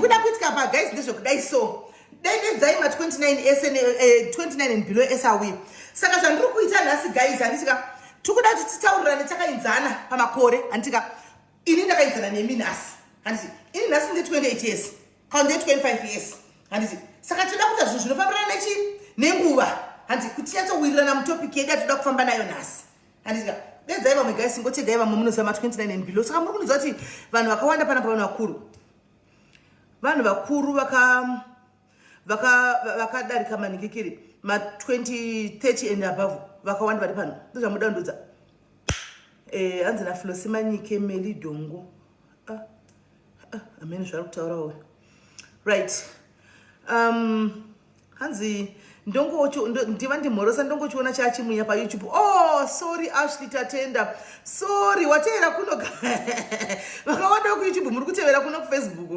Zvikuda kuitika pa, guys, ndezvekudai. So dendedzai ma29 ese, 29 and below ese auye. Saka zvandiri kuita nhasi, guys, handitika tikuda kuti titaurirane takainzana pamakore, handitika? Ini ndakainzana nemi nhasi, handiti? Ini nhasi nde 28 years kana nde 25 years, handiti? Saka tinoda kuita zvinhu zvinofambirana nechi nenguva, handiti, kuti tinyatsowirirana mutopic yedu yatinoda kufamba nayo nhasi, handitika? Dedzai vamwe, guys, ngotegai vamwe. Munoziva ma29 and below. Saka muri kundiziva kuti vanhu vakawanda panapa vanhu vakuru, vanhu vakuru vakadarika manhikikiri ma20 30 and above. Vakawanda vari pano, ndozvamudandudza. Hanzi naFlosi Manyike Melidongo. Ah, ah, amene zvari kutaurawo. Right, hanzi ndiva ndimhorosa, ndongochiona chachimunya paYouTube. Oh, sorry, Ashley Tatenda, sorry. Wateera kuno, vakawanda kuYouTube muri kutevera kuno kuFacebook.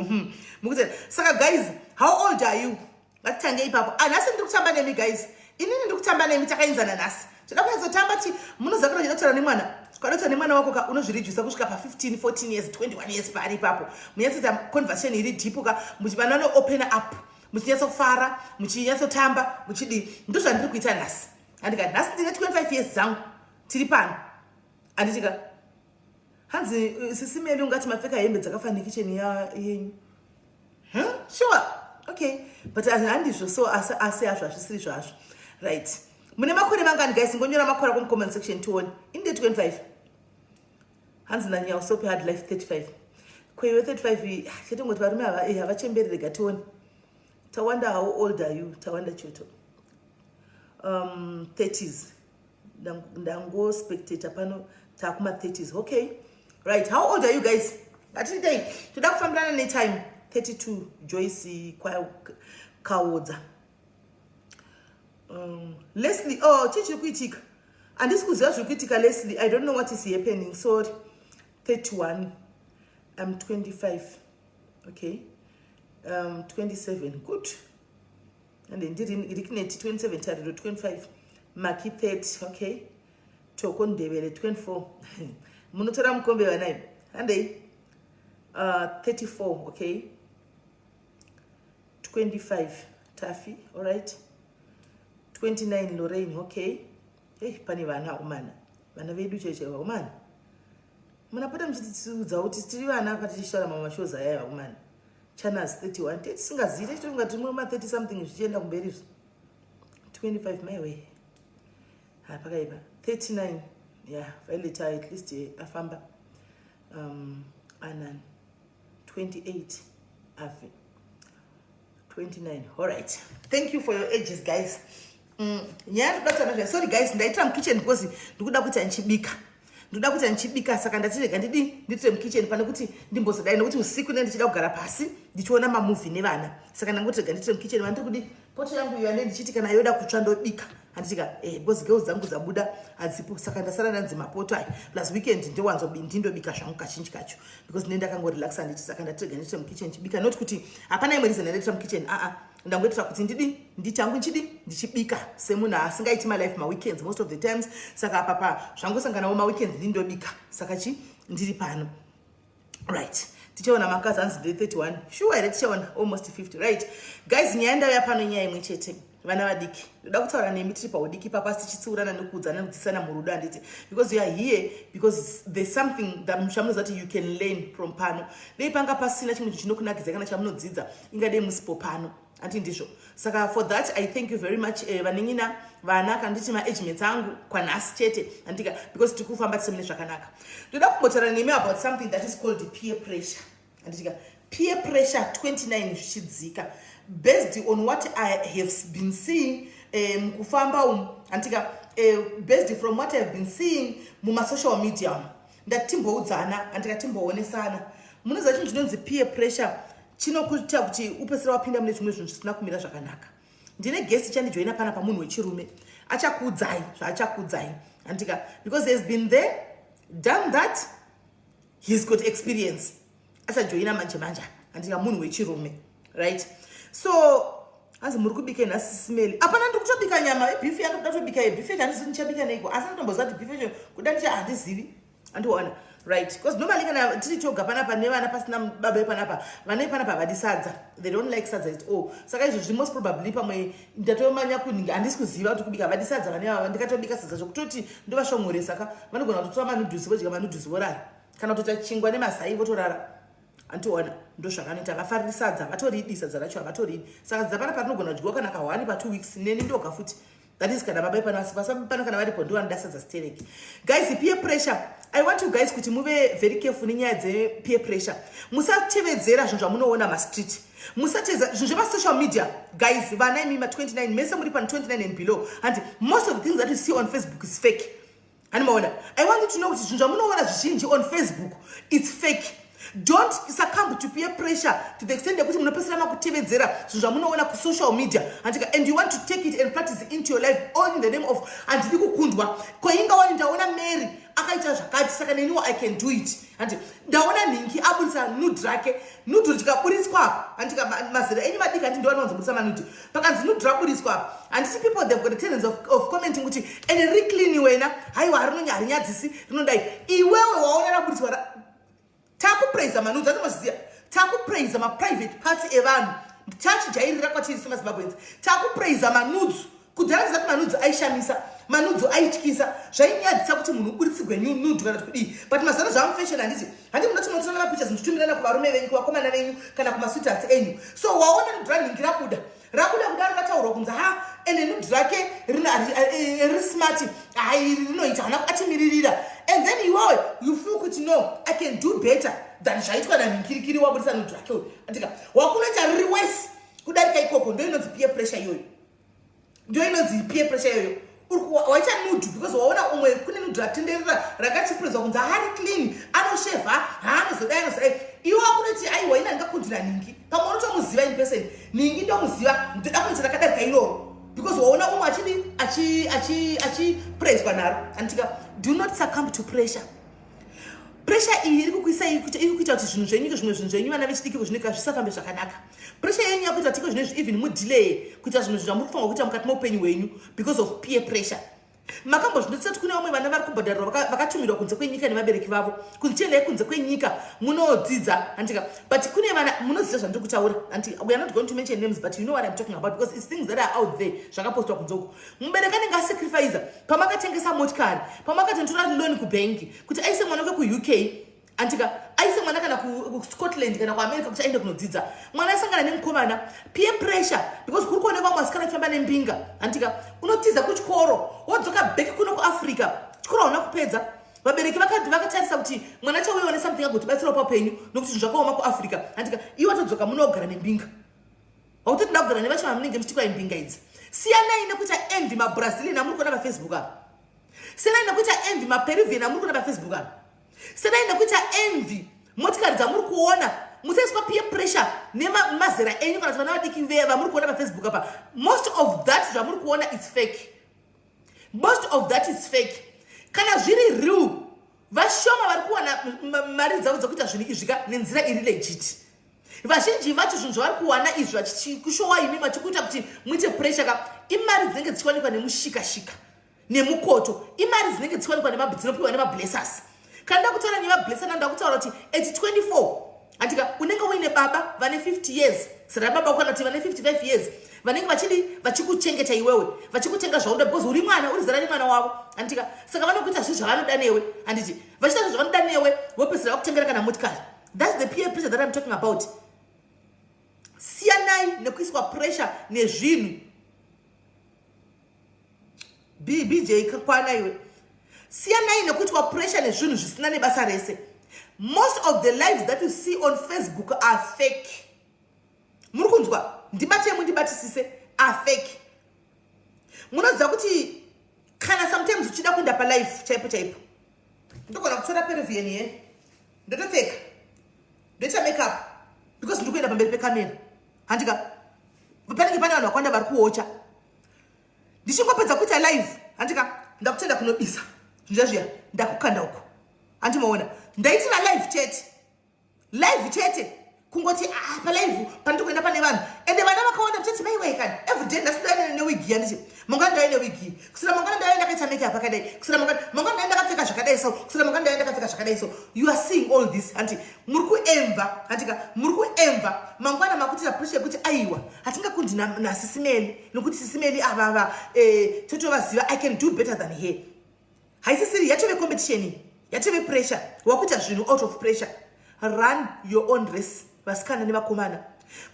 Mukutevera. Saka guys, how old are you? Ngatitange ipapo. Anhasi ndiri kutamba nemi, guys. Inini ndiri kutamba nemi takaenzana nhasi. Toda kunyatsotamba ti munoziva kana uchida nemwana, ukadautaura nemwana wako ka, unozviredusa kusvika pa15 14 years, 21 years, paari ipapo. Munyatsoita conversation iri deep ka, vana vano-open up, muchinyatsofara, muchinyatsotamba, muchidii. Ndo zvandiri kuita nhasi, handika? Nhasi ndine 25 years dzangu, tiri pano, handitika? Hanzi sisi Meli, ungati mapfeka hembe dzakafanira kicheni yenyu. Huh? Sure, okay, but handizvo. So asi hazvo hazvisiri zvazvo. Right, mune makore mangani, guys? Ngonyora makore ako mucomment section tione. Inde 25. Hanzi naNyausope Hard Life 35. Kweiwe 35 chete, ngoti varume havachemberi. Rega tione. Tawanda, how old are you, Tawanda Choto? 30s. Ndangospectator pano, takuma-30s. Okay, right, how old are you guys? Ngatidei, toda kufambirana netime. 32, Joyce Kaodza. Leslie, oh, chii chiri kuitika? Handisi kuziva zviri kuitika, Leslie. I don't know what is happening, sorry. 31. I'm 25. Okay, 27, good. And ndiri Riknet 27, Tariro 25, Maki 30. Okay, Toko Ndevere 24. Munotora mukombe vanai, handei. 34, okay. 25, Tafi, alright. 29, Lorraine. Okay. Hey, pane vana akomana, vana vedu chaicho vakomana. Munapota muchitiudza kuti tiri vana patichitaura mamashows aya, vakomana. Chanas 31. Tisingazivi, tichitonga tiri ma30 something zvichienda kumberi izvi. 25, my way, ha, pakaipa. 39, yeah. Violet at least afamba. Anan 28, Afi 29. All right, thank you for your ages, guys. Nyaya ndikuda kutaura zva, sorry guys, ndaitira mukitchen because ndikuda kuita ndichibika, ndoda kuita ndichibika. Saka ndatirega ndidi nditire mukitchen pane kuti ndimbozodai, nekuti usiku ne ndichida kugara pasi ndichiona mamovie nevana. Saka ndangoti rega nditire mukitchen. Vandiri kudi poto yangu iyo ande ndichiti kana yoda kutsva ndobika, handitika? Because girls dzangu dzabuda, hadzipo, saka ndasara ndanzi mapoto aya. Plus weekend ndowanzo ndindobika zvangu kazhinji kacho because ne ndakangorelaxa, handiti? Saka ndatirega nditire mukitchen chibika, not kuti hapana imwe reason yandaitira mukitchen. Aa, ndangoitira kuti ndidi ndichangu nchidi ndichibika semunhu asingaiti malife maweekends most of the times. Saka apapa zvangosanganawo maweekends, ndindobika. Saka chi ndiri pano. Right, tichaona makazi. Hanzi nde 31. Sure here? Tichaona almost 50. Right, guys, nyaya ndauya pano nyaya imwe chete. Vana vadiki, ndoda kutaura nemi tiri paudiki papa, tichitsiurana nekuudzana nekudzidzisana murudo, handiti? Because you are here because there's something that chamunoziva kuti you can learn from pano. Dei panga pasina chimwe chinhu chinokunakidza kana chamunodzidza, ingadei musipo pano, andi ndizvo? Saka for that I thank you very much. Vanin'ina, vana, kana nditi maagemates angu kwanhasi chete, andika, because tiri kufamba tise mune zvakanaka. Ndoda kumbotaura nemi about something that is called peer pressure, anditika? Peer pressure 29 zvichidzika, based on what I have been seeing mukufamba umu, anditika? Based from what I have been seeing mumasocial media umu, ndati timboudzana, andika, timboonesana. Munoziva chinhu chinonzi peer pressure chinokuita kuti upedzisira wapinda mune zvimwe zvinhu zvisina kumira zvakanaka. Ndine guest chandijoina pana pamunhu wechirume, achakuudzai zvaachakuudzai, andika, because he has been there, done that, he's got experience. Achajoina manje manje, andika, munhu wechirume. Right, so hanzi muri kubika nhasi, simeli? Hapana, ndiri kutobika nyama yebeef. Yandikuda tobika yebeef yacho, handizivi ndichabika neiko, asi nditomboziva kuti beef yacho kuda ndicha, handizivi, andiona. Right, because normally kana tiri toga panapa nevana, pasina baba vepanapa, vana vepanapa havadi sadza. They don't like sadza at all. Saka izvozvi most probably pamwe ndatomanya kuninga, handisi kuziva kuti kubika, havadi sadza vane vava. Ndikatobika sadza zvokutoti ndovashongoresa ka, vanogona kutotora manoodles, vodya manoodles, vorara, kana kutoita chingwa nemazai, votorara. Andiona ndo zvakanoita. Vafariri sadza, vatoridi sadza racho, havatoridi. Saka sadza panapa rinogona kudyiwa kana ka1 pa2 weeks neni ndoga futi. That is kana baba ipano pano, kana varipo ndo vanoda sadza stereki. Guys, peer pressure, I want you guys kuti muve very careful nenyaya dzepeer pressure. Musatevedzera zvinhu zvamunoona mastreet, musatevedzera zvinhu zvemasocial media. Guys, vana imi ma29 mese muri pano, 29 and below, and most of the things that you see on Facebook is fake. Handimaona? I want you to know kuti zvinhu zvamunoona zvizhinji on Facebook, it's fake. Don't succumb to peer pressure to the extent yekuti munopesera makutevedzera zvinhu zvamunoona kusocial media, handika? And you want to take it and practice it into your life, all in the name of "Handidi kukundwa." Koingawani ndaona Mary akaita zvakati, saka neniwo I can do it. Handi ndaona nhingi abudisa nude rake, nude rikaburitswa apa, handika? Mazera enyu madiki, handi ndovanowanzobudisa manudes. Pakanzi nude raburitswa apa, handiti people, they've got a tendency of commenting kuti ende riri clean wena, haiwa, harinonya, harinyadzisi, rinodai. Iwewe waona raburitswa, takupraisa manudes, atomazviziva, takupraisa maprivate parts evanhu. Tachijairira kwatiri semaZimbabweans, takupraisa manudes. Kudhara tizati manudes aishamisa, manudes aityisa, zvainyadzisa kuti munhu uburitsigwe nude kana kuti kudii, but mazano zvamufashion, handiti? Handi munoti munotora mapictures muchitumirana kuvarume venyu, kuvakomana venyu, kana kumasweethearts enyu. So waona nude ranhingi rabuda, rabuda kudaro, rataurwa kunzi ha, ende nude rake riri smart, hai, rinoita, hana atimiririra. And then iwewe you feel kuti no, I can do better than zvaitwa nanhinkirikiri wabudisa nude rake uyu, andika? Wakunoita riri wese kudarika ikoko. Ndo inonzi peer pressure iyoyo, ndo inonzi peer pressure iyoyo. Waita nude because waona umwe kune nude ratenderera rakachipurizwa kunzi hari clean, anoshevha, haanozodai, anozodai. Iwe wakunoti aiwa, ina ndingakundira nhingi, pamwe unotomuziva in person, nhingi ndomuziva, ndoda kuita rakadarika iroro, because waona umwe achidi achipraiswa naro, anditika? Do not succumb to pressure. Pressure iyi iri kukuisa, iri kuita kuti zvinhu zvenyu, zvimwe zvinhu zvenyu, vana vechidiki, zvinoika zvisafambe zvakanaka. Pressure yenyu yakuita tiko zvino even mudelay kuita zvimwe zvinhu zvamuri kufanira kuita mukati meupenyu hwenyu because of peer pressure. Makambozvinotisa kuti kune vamwe vana vari kubhadharirwa, vakatumirwa kunze kwenyika nevabereki vavo kunzi chiendai kunze kwenyika munodzidza, handika? But kune vana munoziva zvandiri kutaura, and we are not going to mention names, but you know what I'm talking about, because it's things that are out there, zvakapostwa kunze uko. Mubereki anenge asacrifica, pamakatengesa motikari, pamakatotora loan kubhengi kuti aise mwana wake kuUK, andika, aise mwana kana kuScotland kana kuAmerica kuti aende kunodzidza. Mwana asangana nemukomana, peer pressure, because kuri kuonekwa mwasikana achifamba nembinga, andika? Unotiza kuchikoro, wodzoka back kuno kuAfrica, chikoro hauna kupedza. Vabereki vakatarisa kuti mwana chauyawo nesomething agotibatsirawo paupenyu, nokuti zvinhu zvakaoma kuAfrica, andika? Iwe watodzoka munogara nembinga, hautoti nda kugara nevacho vamunenge muchitikwa imbinga idzi. Siyanai nekuita envy maBrazilian amuri kuona paFacebook apa. Siyanai nekuita envy maPeruvian amuri kuona paFacebook apa. Siyanai nekuita envy motikari dzamuri kuona. Musaiswa peer pressure nemazera enyu kana kuti vana vadiki vamuri kuona paFacebook apa. Most of that zvamuri kuona is fake. Most of that is fake. Kana zviri real, vashoma vari kuwana mari dzavo dzekuita zvinhu izvika nenzira iri legit. Vazhinji vacho, zvinhu zvavari kuwana izvi vachikushowa imi, vachikuita kuti muite pressure ka, imari dzinenge dzichiwanikwa nemushikashika nemukoto, imari dzinenge dzichiwanikwa, dzinopiwa nemablessers. Kana ndakutaura nemablesser, nanda kutaura kuti at 24, andika, unenge uine baba vane 50 years, zera baba, kana kuti vane 55 years, vanenge vachidi vachikuchengeta iwewe, vachikutenga zvaunoda, because uri mwana, uri zera remwana wavo, andika? Saka vanokuita zvinhu zvavanoda newe, handiti? Vachiita zvinhu zvavanoda newe, vopedzisira vakutengera kana motikari. That's the peer pressure that I'm talking about. Siyanai nekuiswa pressure nezvinhu. Bj, kwana iwe. Siyanai nekuitwa pressure nezvinhu zvisina nebasa rese. Most of the lives that you see on Facebook are fake. Muri kunzwa? Ndibatei, mundibatisise. Are fake. Munoziva kuti kana sometimes uchida kuenda palive chaipo chaipo, ndogona kutora Peruvian ye, ndotopfeka, ndoita makeup, because ndiri kuenda pamberi pekamera, handika? Panenge pane vanhu vakawanda vari kuocha. Ndichingopedza kuita live, handika, ndakutenda kunobisa zvinhu zviya, ndakukanda uko, handimaona? Ndaitira live chete, live chete, kungoti ah, palive pandiri kuenda pane vanhu, ende vana vakawanda muchati maiwai kani, everyday ndasida newig. wigi, handiti? Mangwana ndauya newigi. Kusira mangwana ndauya ndakaita make up akadai. Kusira mangwana, mangwana ndauya ndakapfeka zvakadai so. Kusira mangwana ndauya ndakapfeka zvakadai so. You are seeing all this, hanti? Muri kuemva, handika? Muri kuemva. Mangwana makuti pressure yekuti aiwa, hatingakundi naSisi Meli, nokuti Sisi Meli avava totovaziva. I can do better than her. Haisisiri, yatove competition, yatove pressure. Wakuita zvinhu out of pressure. Run your own race, vasikana nevakomana.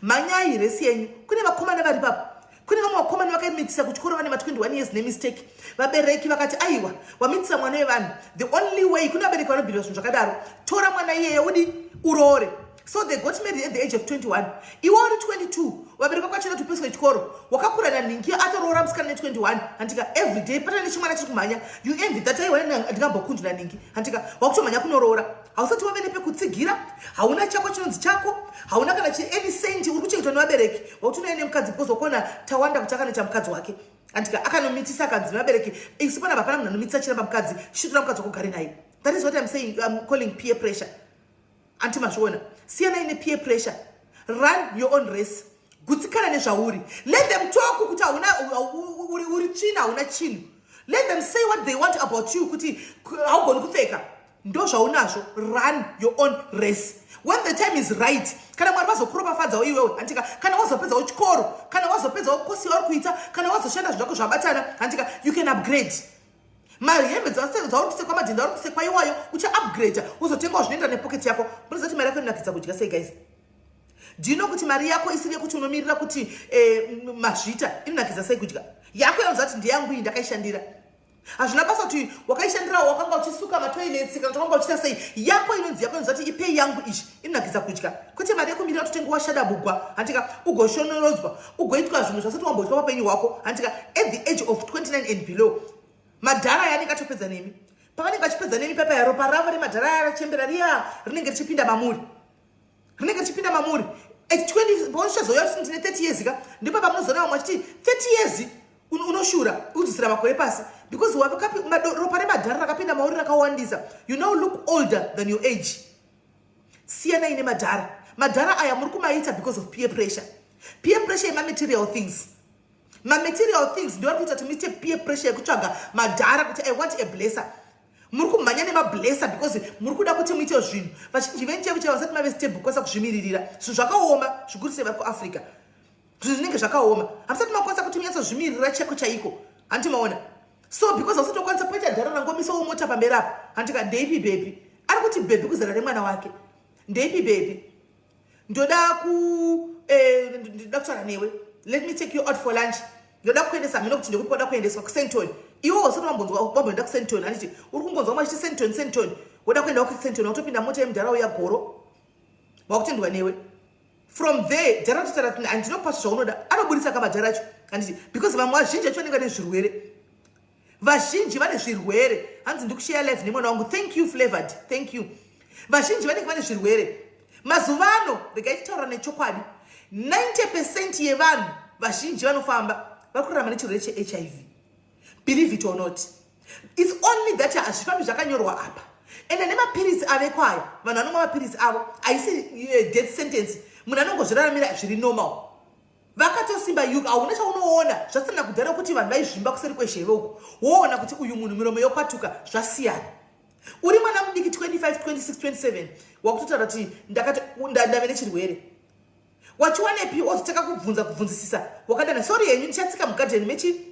Manyai race yenyu. Kune vakomana vari papo, kune vamwe vakomana vakaimitisa kuchikoro vane ma21 years nemistake. Vabereki vakati, "Aiwa, wamitisa mwana wevanhu. The only way," kune vabereki vanobhirwa zvinhu zvakadaro, "tora mwana iyeye udi uroore." So they got married at the age of 21. Iwe uri 22, vabereki vako vachida kuti upeswe chikoro. Wakakura nanhingi atoroora musikana ne21, handika? Every day patane nechimwana chiri kumhanya. You envy that, "Aiwa, ndingambokundwa nanhingi," handika? Wakutomhanya kunoroora. Hausati wave nepekutsigira, hauna chako chinonzi chako, hauna kana any cent. Uri kuchengetwa nevabereki. Wakuti nemukadzi because wakuona Tawanda kuti akanoita mukadzi wake, andika? Akanomitisa, akanzi nevabereki, "Isu panapa hapana munhu anomitisa chiramba mukadzi, chitora mukadzi wako ugare naye." That is what I'm saying, I'm calling peer pressure. Anti mazviona? Siyanai nepeer pressure. Run your own race. Gutsikana nezvauri. Let them talk kuti hauna, uri tsvina, hauna chinhu. Let them say what they want about you, kuti haugoni kupfeka. Ndo zvaunazvo. Run your own race. When the time is right, kana Mwari vazokuropafadzawo iwewe, handika? Kana wazopedzawo chikoro, kana wazopedzawo kosi yauri kuita, kana wazoshanda zvako zvabatana, handika? You can upgrade mahembe dzauri kusekwa, madhenda auri kusekwa iwayo. Uchaupgrada, uzotengawo zvinoenda nepoketi yako. Munoziva kuti mari yako inonakidza kudya sei, guys? Do you know kuti mari yako isiri yekuti unomirira kuti mazvita, inonakidza sei kudya? Yako yaunoziva kuti ndeyangu iyi, ndakaishandira. Hazvina basa kuti wakaishandira wakanga uchisuka matoilets kana kuti wakanga uchiita sei. Yako inonzi yako, inoziva kuti ipei yangu izvi, inonakidza kudya, kwete mari yekumirira kuti utenge washadabugwa, handika? Ugoshonorodzwa, ugoitwa zvinhu zvasati wamboitwa paupenyu hwako, handika? At the age of 29 and below, madhara aya anenge atopedza nemi. Pavanenge vachipedza nemi pepa, ropa ravo remadhara aya rachembera riya rinenge richipinda mamuri, rinenge richipinda mamuri. At 20 paunochazouya kuti ndine 30 years ka, ndipo pamunozoona vamwe vachiti 30 years unoshura udzisira makore pasi, because ropa remadhara rakapinda mauri rakawandisa. You now look older than your age. Siyanai nemadhara. Madhara aya muri kumaita because of peer pressure. Peer pressure yemamaterial things. Mamaterial things ndo vari kuita kuti muite peer pressure yekutsvaga madhara, kuti I want a blesser. Muri kumhanya nemablesser because muri kuda kuti muite zvinhu. Vazhinji venyu chaivo chaivo vasati mave stable kukwanisa kuzvimiririra. Zvinhu zvakaoma, zvikuru sei vari kuAfrica. Zvinhu zvinenge zvakaoma, hamusati makwanisa kuti munyatsozvimirira chaiko chaiko, handiti maona? So because hausati wakwanisa, poita dhara rangomisawo mota pamberi apo, handika? "Ndeipi, baby?" Ari kuti baby kuzera remwana wake. "Ndeipi, baby? Ndoda ku ndoda kutaura newe. Let me take you out for lunch. Ndoda kuendesa mhino kuti ndekupi kwada kuendeswa kuSandton." Iwe usati wambonzwa, wamboenda kuSandton, handiti? Uri kungonzwa machiti Sandton, Sandton, woda kuendawo kuSandton. Wakutopinda mota yemudhara uya goro, wakutendwa newe. From there dhara totaura kuti handinopa zvaunoda. Anoburisa kamadhara acho, handiti? Because vamwe vazhinji vacho vanenge vane zvirwere. Vazhinji vane zvirwere. Hanzi, "Ndikushare live nemwana wangu." Thank you, Flavored, thank you. Vazhinji vanenge vane zvirwere mazuva ano. Regai titaura nechokwadi, 90% yevanhu vazhinji vanofamba vari kurarama nechirwere cheHIV. Believe it or not, it's only that hazvifambi zvakanyorwa apa. Ende nemapiritsi aveko aya, vanhu vanomwa mapiritsi avo, haisi death sentence. Munhu anongozviraramira zviri normal. Vakatosimba uk, hauna chaunoona. Zvasiyana kudhara kuti vanhu vaizvimba kuseri kwezheve uku, woona kuti uyu munhu miromo yokwatuka. Zvasiyana. Uri mwana mudiki, 25, 26, 27, wakutotaura kuti ndakati ndave nechirwere. Wachiwanepi? Wozotaka kubvunza, kubvunzisisa wakadana. Sorry yenyu, ndichatsika mugadheni mechi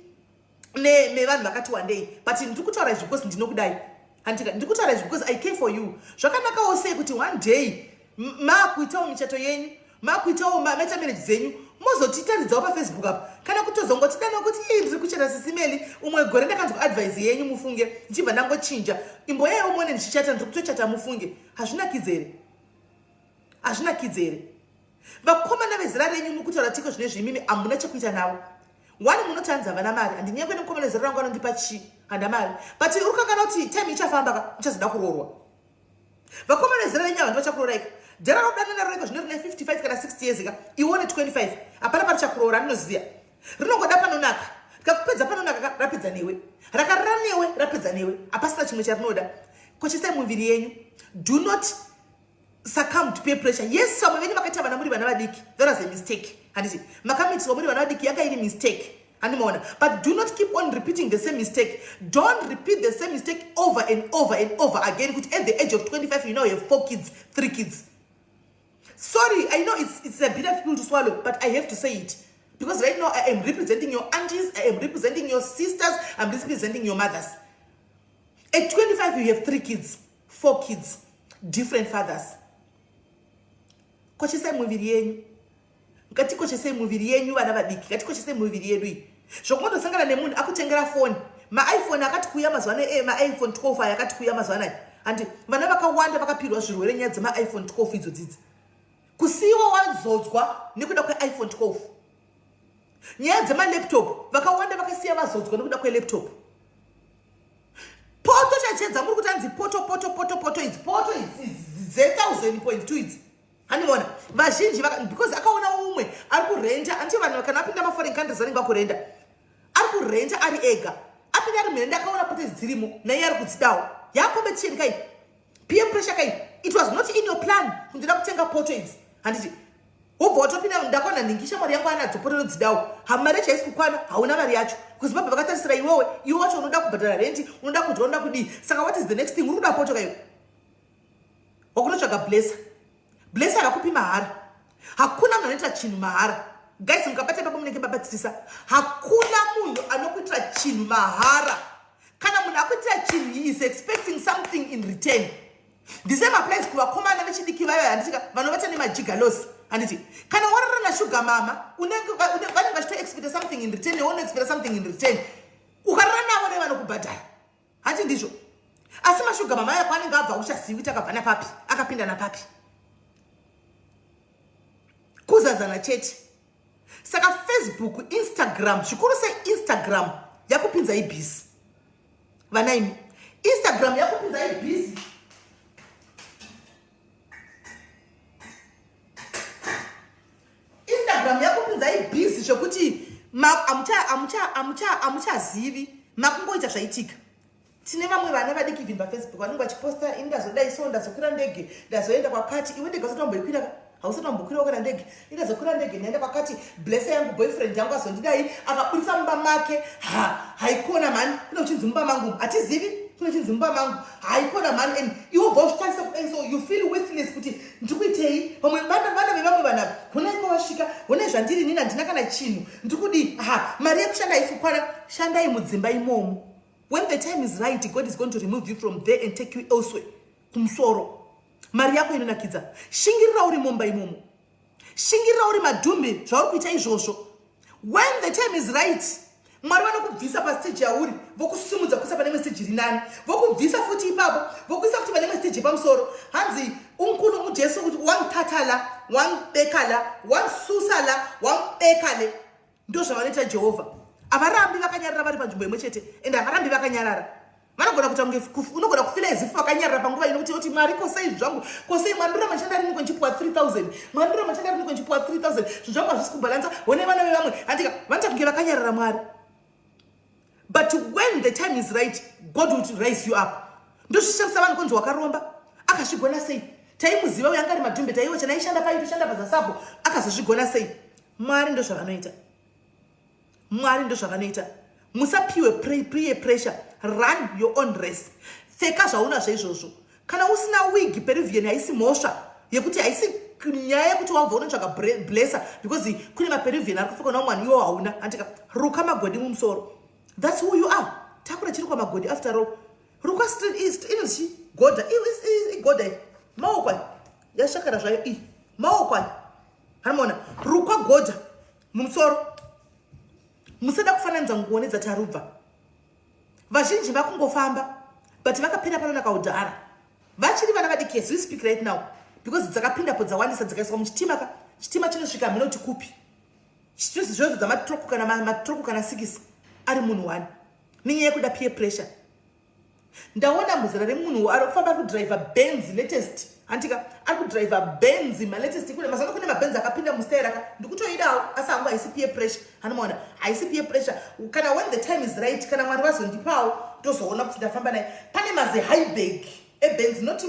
mevanhu vakati wandei, but ndiri kutaura izvi because ndinokudai, handika? Ndiri kutaura izvi because I care for you. Zvakanakawo sei kuti one day maakuitawo michato yenyu, maakuitawo maita marriage dzenyu, mozotitaridzawo paFacebook apa, kana kutozongotidana kuti, "Ii, ndiri kuchata, Sisi Meli. Umwe gore ndakanzwa advice yenyu, mufunge, ndichibva ndangochinja. Imboyaiwo muone ndichichata, ndiri kutochata, mufunge." Hazvinakidzi here? Hazvinakidzi here? Vakomana vezera renyu mukutaura tiko zvine zvimimi, hamuna chekuita navo. One, munoti hanzi havana mari. Handinyangwe nemukomana vezera rangu anondipa chii? Handa mari, but uri kakana kuti time ichafamba ka, uchazoda kuroorwa. Vakomana vezera renyu ava ndivachakuroraika. Dhara rodanana roreka zvino rine 55 kana 60 years ka, iwone 25, hapana parichakuroora. Ndinoziya rinongoda panonaka. Rikakupedza panonaka ka, rapedza newe. Rakarara newe, rapedza newe. Hapasina chimwe charinoda. Kochesai muviri yenyu. Do not succumb to peer pressure. Yes, vamwe venyu vakaita vana muri vana vadiki. That was a mistake, handiti? Makamitiswa muri vana vadiki, yanga iri mistake. Handimaona. But do not keep on repeating the same mistake. Don't repeat the same mistake over and over and over again, kuti at the age of 25 you now have four kids, three kids. Sorry, I know it's a bitter pill to swallow, but I have to say it because right now I am representing your aunties, I am representing your sisters, I'm representing your mothers. At 25 you have three kids, four kids, different fathers. Koshesai muviri yenyu. Ngatikoshesei muviri yenyu, vana vadiki. Ngatikoshesei muviri yedu iyi. Zvokungotosangana nemunhu akutengera foni, maiPhone akati kuuya mazuva ano, maiPhone 12 aya akati kuuya mazuva anaya, handi vana vakawanda vakapirwa zvirwere nyaya dzemaiPhone 12 idzo dzidzi, kusiyiwa wazodzwa nekuda kweiPhone 12. Nyaya dzemalaptop, vakawanda vakasiya vazodzwa nekuda kwelaptop. Poto chachedza muri kuti anzi poto, poto, poto, poto idzi, poto idzi dze1000.2 idzi, handimaona vazhinji because akaona umwe ari kurenda. Anti vanhu kana apinda maforeign countries vanenge vakurenda, ari kurenda ari ega, apinda ari murenda, akaona poto idzi dzirimo, naiye ari kudzidawo. Yacompetition kai, peer pressure kai. It was not in your plan kundoda kutenga poto idzi, handiti? Wobva watopinda, ndakaona nhingi, shamwari yangu anadzo poto, nodzidawo. Hamari yacho haisi kukwana, hauna mari yacho kuZimbabwe, vakatarisira iwewe. Iwe wacho unoda kubhadhara renti, unoda kudya, unoda kudii. Saka what is the next thing? Uri kuda poto kaiwe, wakunotsvaga blesser. Blesser havakupi mahara. Hakuna munhu anoita chinhu mahara, guys. Mukabata ipapo munenge mabatirisa. Hakuna munhu anokuitira chinhu mahara. Kana munhu akuitira chinhu, he is expecting something in return. The same applies kuvakomana vechidiki vayo, handitika, vanovata nemagigolos, handiti? Kana warara nasugar mama, vanenge vachitoexpecta something in return, newe unoexpecta something in return. Ukarara navo, nevanokubhadhara, handi ndizvo? Asi masugar mama yako anenge abva, uchazivi kuti akabva napapi, akapinda napapi. Kuzadzana chete. Saka Facebook, Instagram, zvikuru seInstagram, yakupinzai busy, vana imi. Instagram yakupinzai busy. Instagram yakupinzai busy zvekuti hamuchazivi, makungoita zvaitika. Tine vamwe vana vadiki even paFacebook vanenge vachiposta, ini ndazodai so, ndazokwira ndege, ndazoenda kwakati. Iwe ndege usati wamboikwira, hausati wambokwirawo kana ndege. Indazokwira ndege, ndaenda kwakati, blesser yangu, boyfriend yangu azondidai, akabudisa mumba make. Ha, haikona mhani, kune uchinzi mumba mangu, hatizivi kune uchinzi mumba mangu, haikona mhani. And iwe ubva uchitarisa kudai, so you feel worthless kuti ndikuitei. Vamwe vana vevamwe vanhu, honai kwavasvika, honai zvandiri nini, handina kana chinhu, ndikudii? Ha, mari yekushanda haisi kukwana. Shandai mudzimba imomo. When the time is right, God is going to remove you from there and take you elsewhere, kumusoro. Mari yako inonakidza. Shingirira uri mumba imomo, shingirira uri madhumbi zvauri kuita izvozvo. When the time is right, Mwari vanokubvisa pastage yauri, vokusimudza kuisa pane imwe stage iri nani, vokubvisa futi ipapo, vokuisa futi pane imwe stage yepamusoro. Hanzi unkulu uJesu kuti wangithatha la, wangibeka la, wangisusa la, wangibeka le. Ndo zvavanoita Jehovha. Havarambi vakanyarara vari panzvimbo imwe chete, ende havarambi vakanyarara. Vanogona kuita kunge unogona kufeela as if vakanyarara panguva ino, kuti oti, "Mwari, kosei zvangu? Kosei, Mwari, ndoramba ndichanda riniko ndichipuwa 3000? Mwari, ndoramba ndichanda riniko ndichipuwa 3000? Zvinhu zvangu hazvisi kubhalansa. Hone vana vevamwe." Handika vanoita kunge vakanyarara Mwari, but when the time is right, God will raise you up. Ndozvishamisa vanhu kunzi wakaromba, akazvigona sei? Taimuziva uyo, anga ari madhumbe, taiwe chanaishanda pai, toshanda pazasapo, akazozvigona sei? Mwari ndo zvavanoita. Mwari ndo zvavanoita. Musapiwe peer pressure. Run your own race. Pfeka zvaunazvo izvozvo. Kana usina wig, Peruvian, haisi mhosva yekuti, haisi nyaya yekuti wabva unotsvaga blesser because kune maPeruvian ari kupfekwa naumwani, iwo hauna, andika. Ruka magodi mumusoro. That's who you are. Takura chiri kwamagodi after all. Ruka street east inonzi goda, igoda maoko aya yashakara zvayo, i maoko aya, hanimona. Rukwa godha mumusoro. Musada kufananidza nguo nedzatarubva. Vazhinji vakungofamba, but vakapinda pano nakaudhara vachiri vana vadiki as we speak right now, because dzakapindapo dzawandisa, dzikaiswa muchitima ka, chitima chinosvika munoti kupi. Chinozi zvozvo dzamatroku, kana matroku kana 6 ari munhu one, nenyaya yekuda peer pressure. Ndaona muzera remunhu ari kufamba, ari kudhiraivha Benz latest, handika, ari kudhiraivha Benz malatest. Kune mazano, kune maBenz akapinda mustaira ka, ndikutoidawo, asi hangu haisi peer pressure, hanomaona, haisi peer pressure. Kana when the time is right, kana Mwari vazondipawo, tozoona kuti ndafamba naye. Pane maze highbag eBenz, not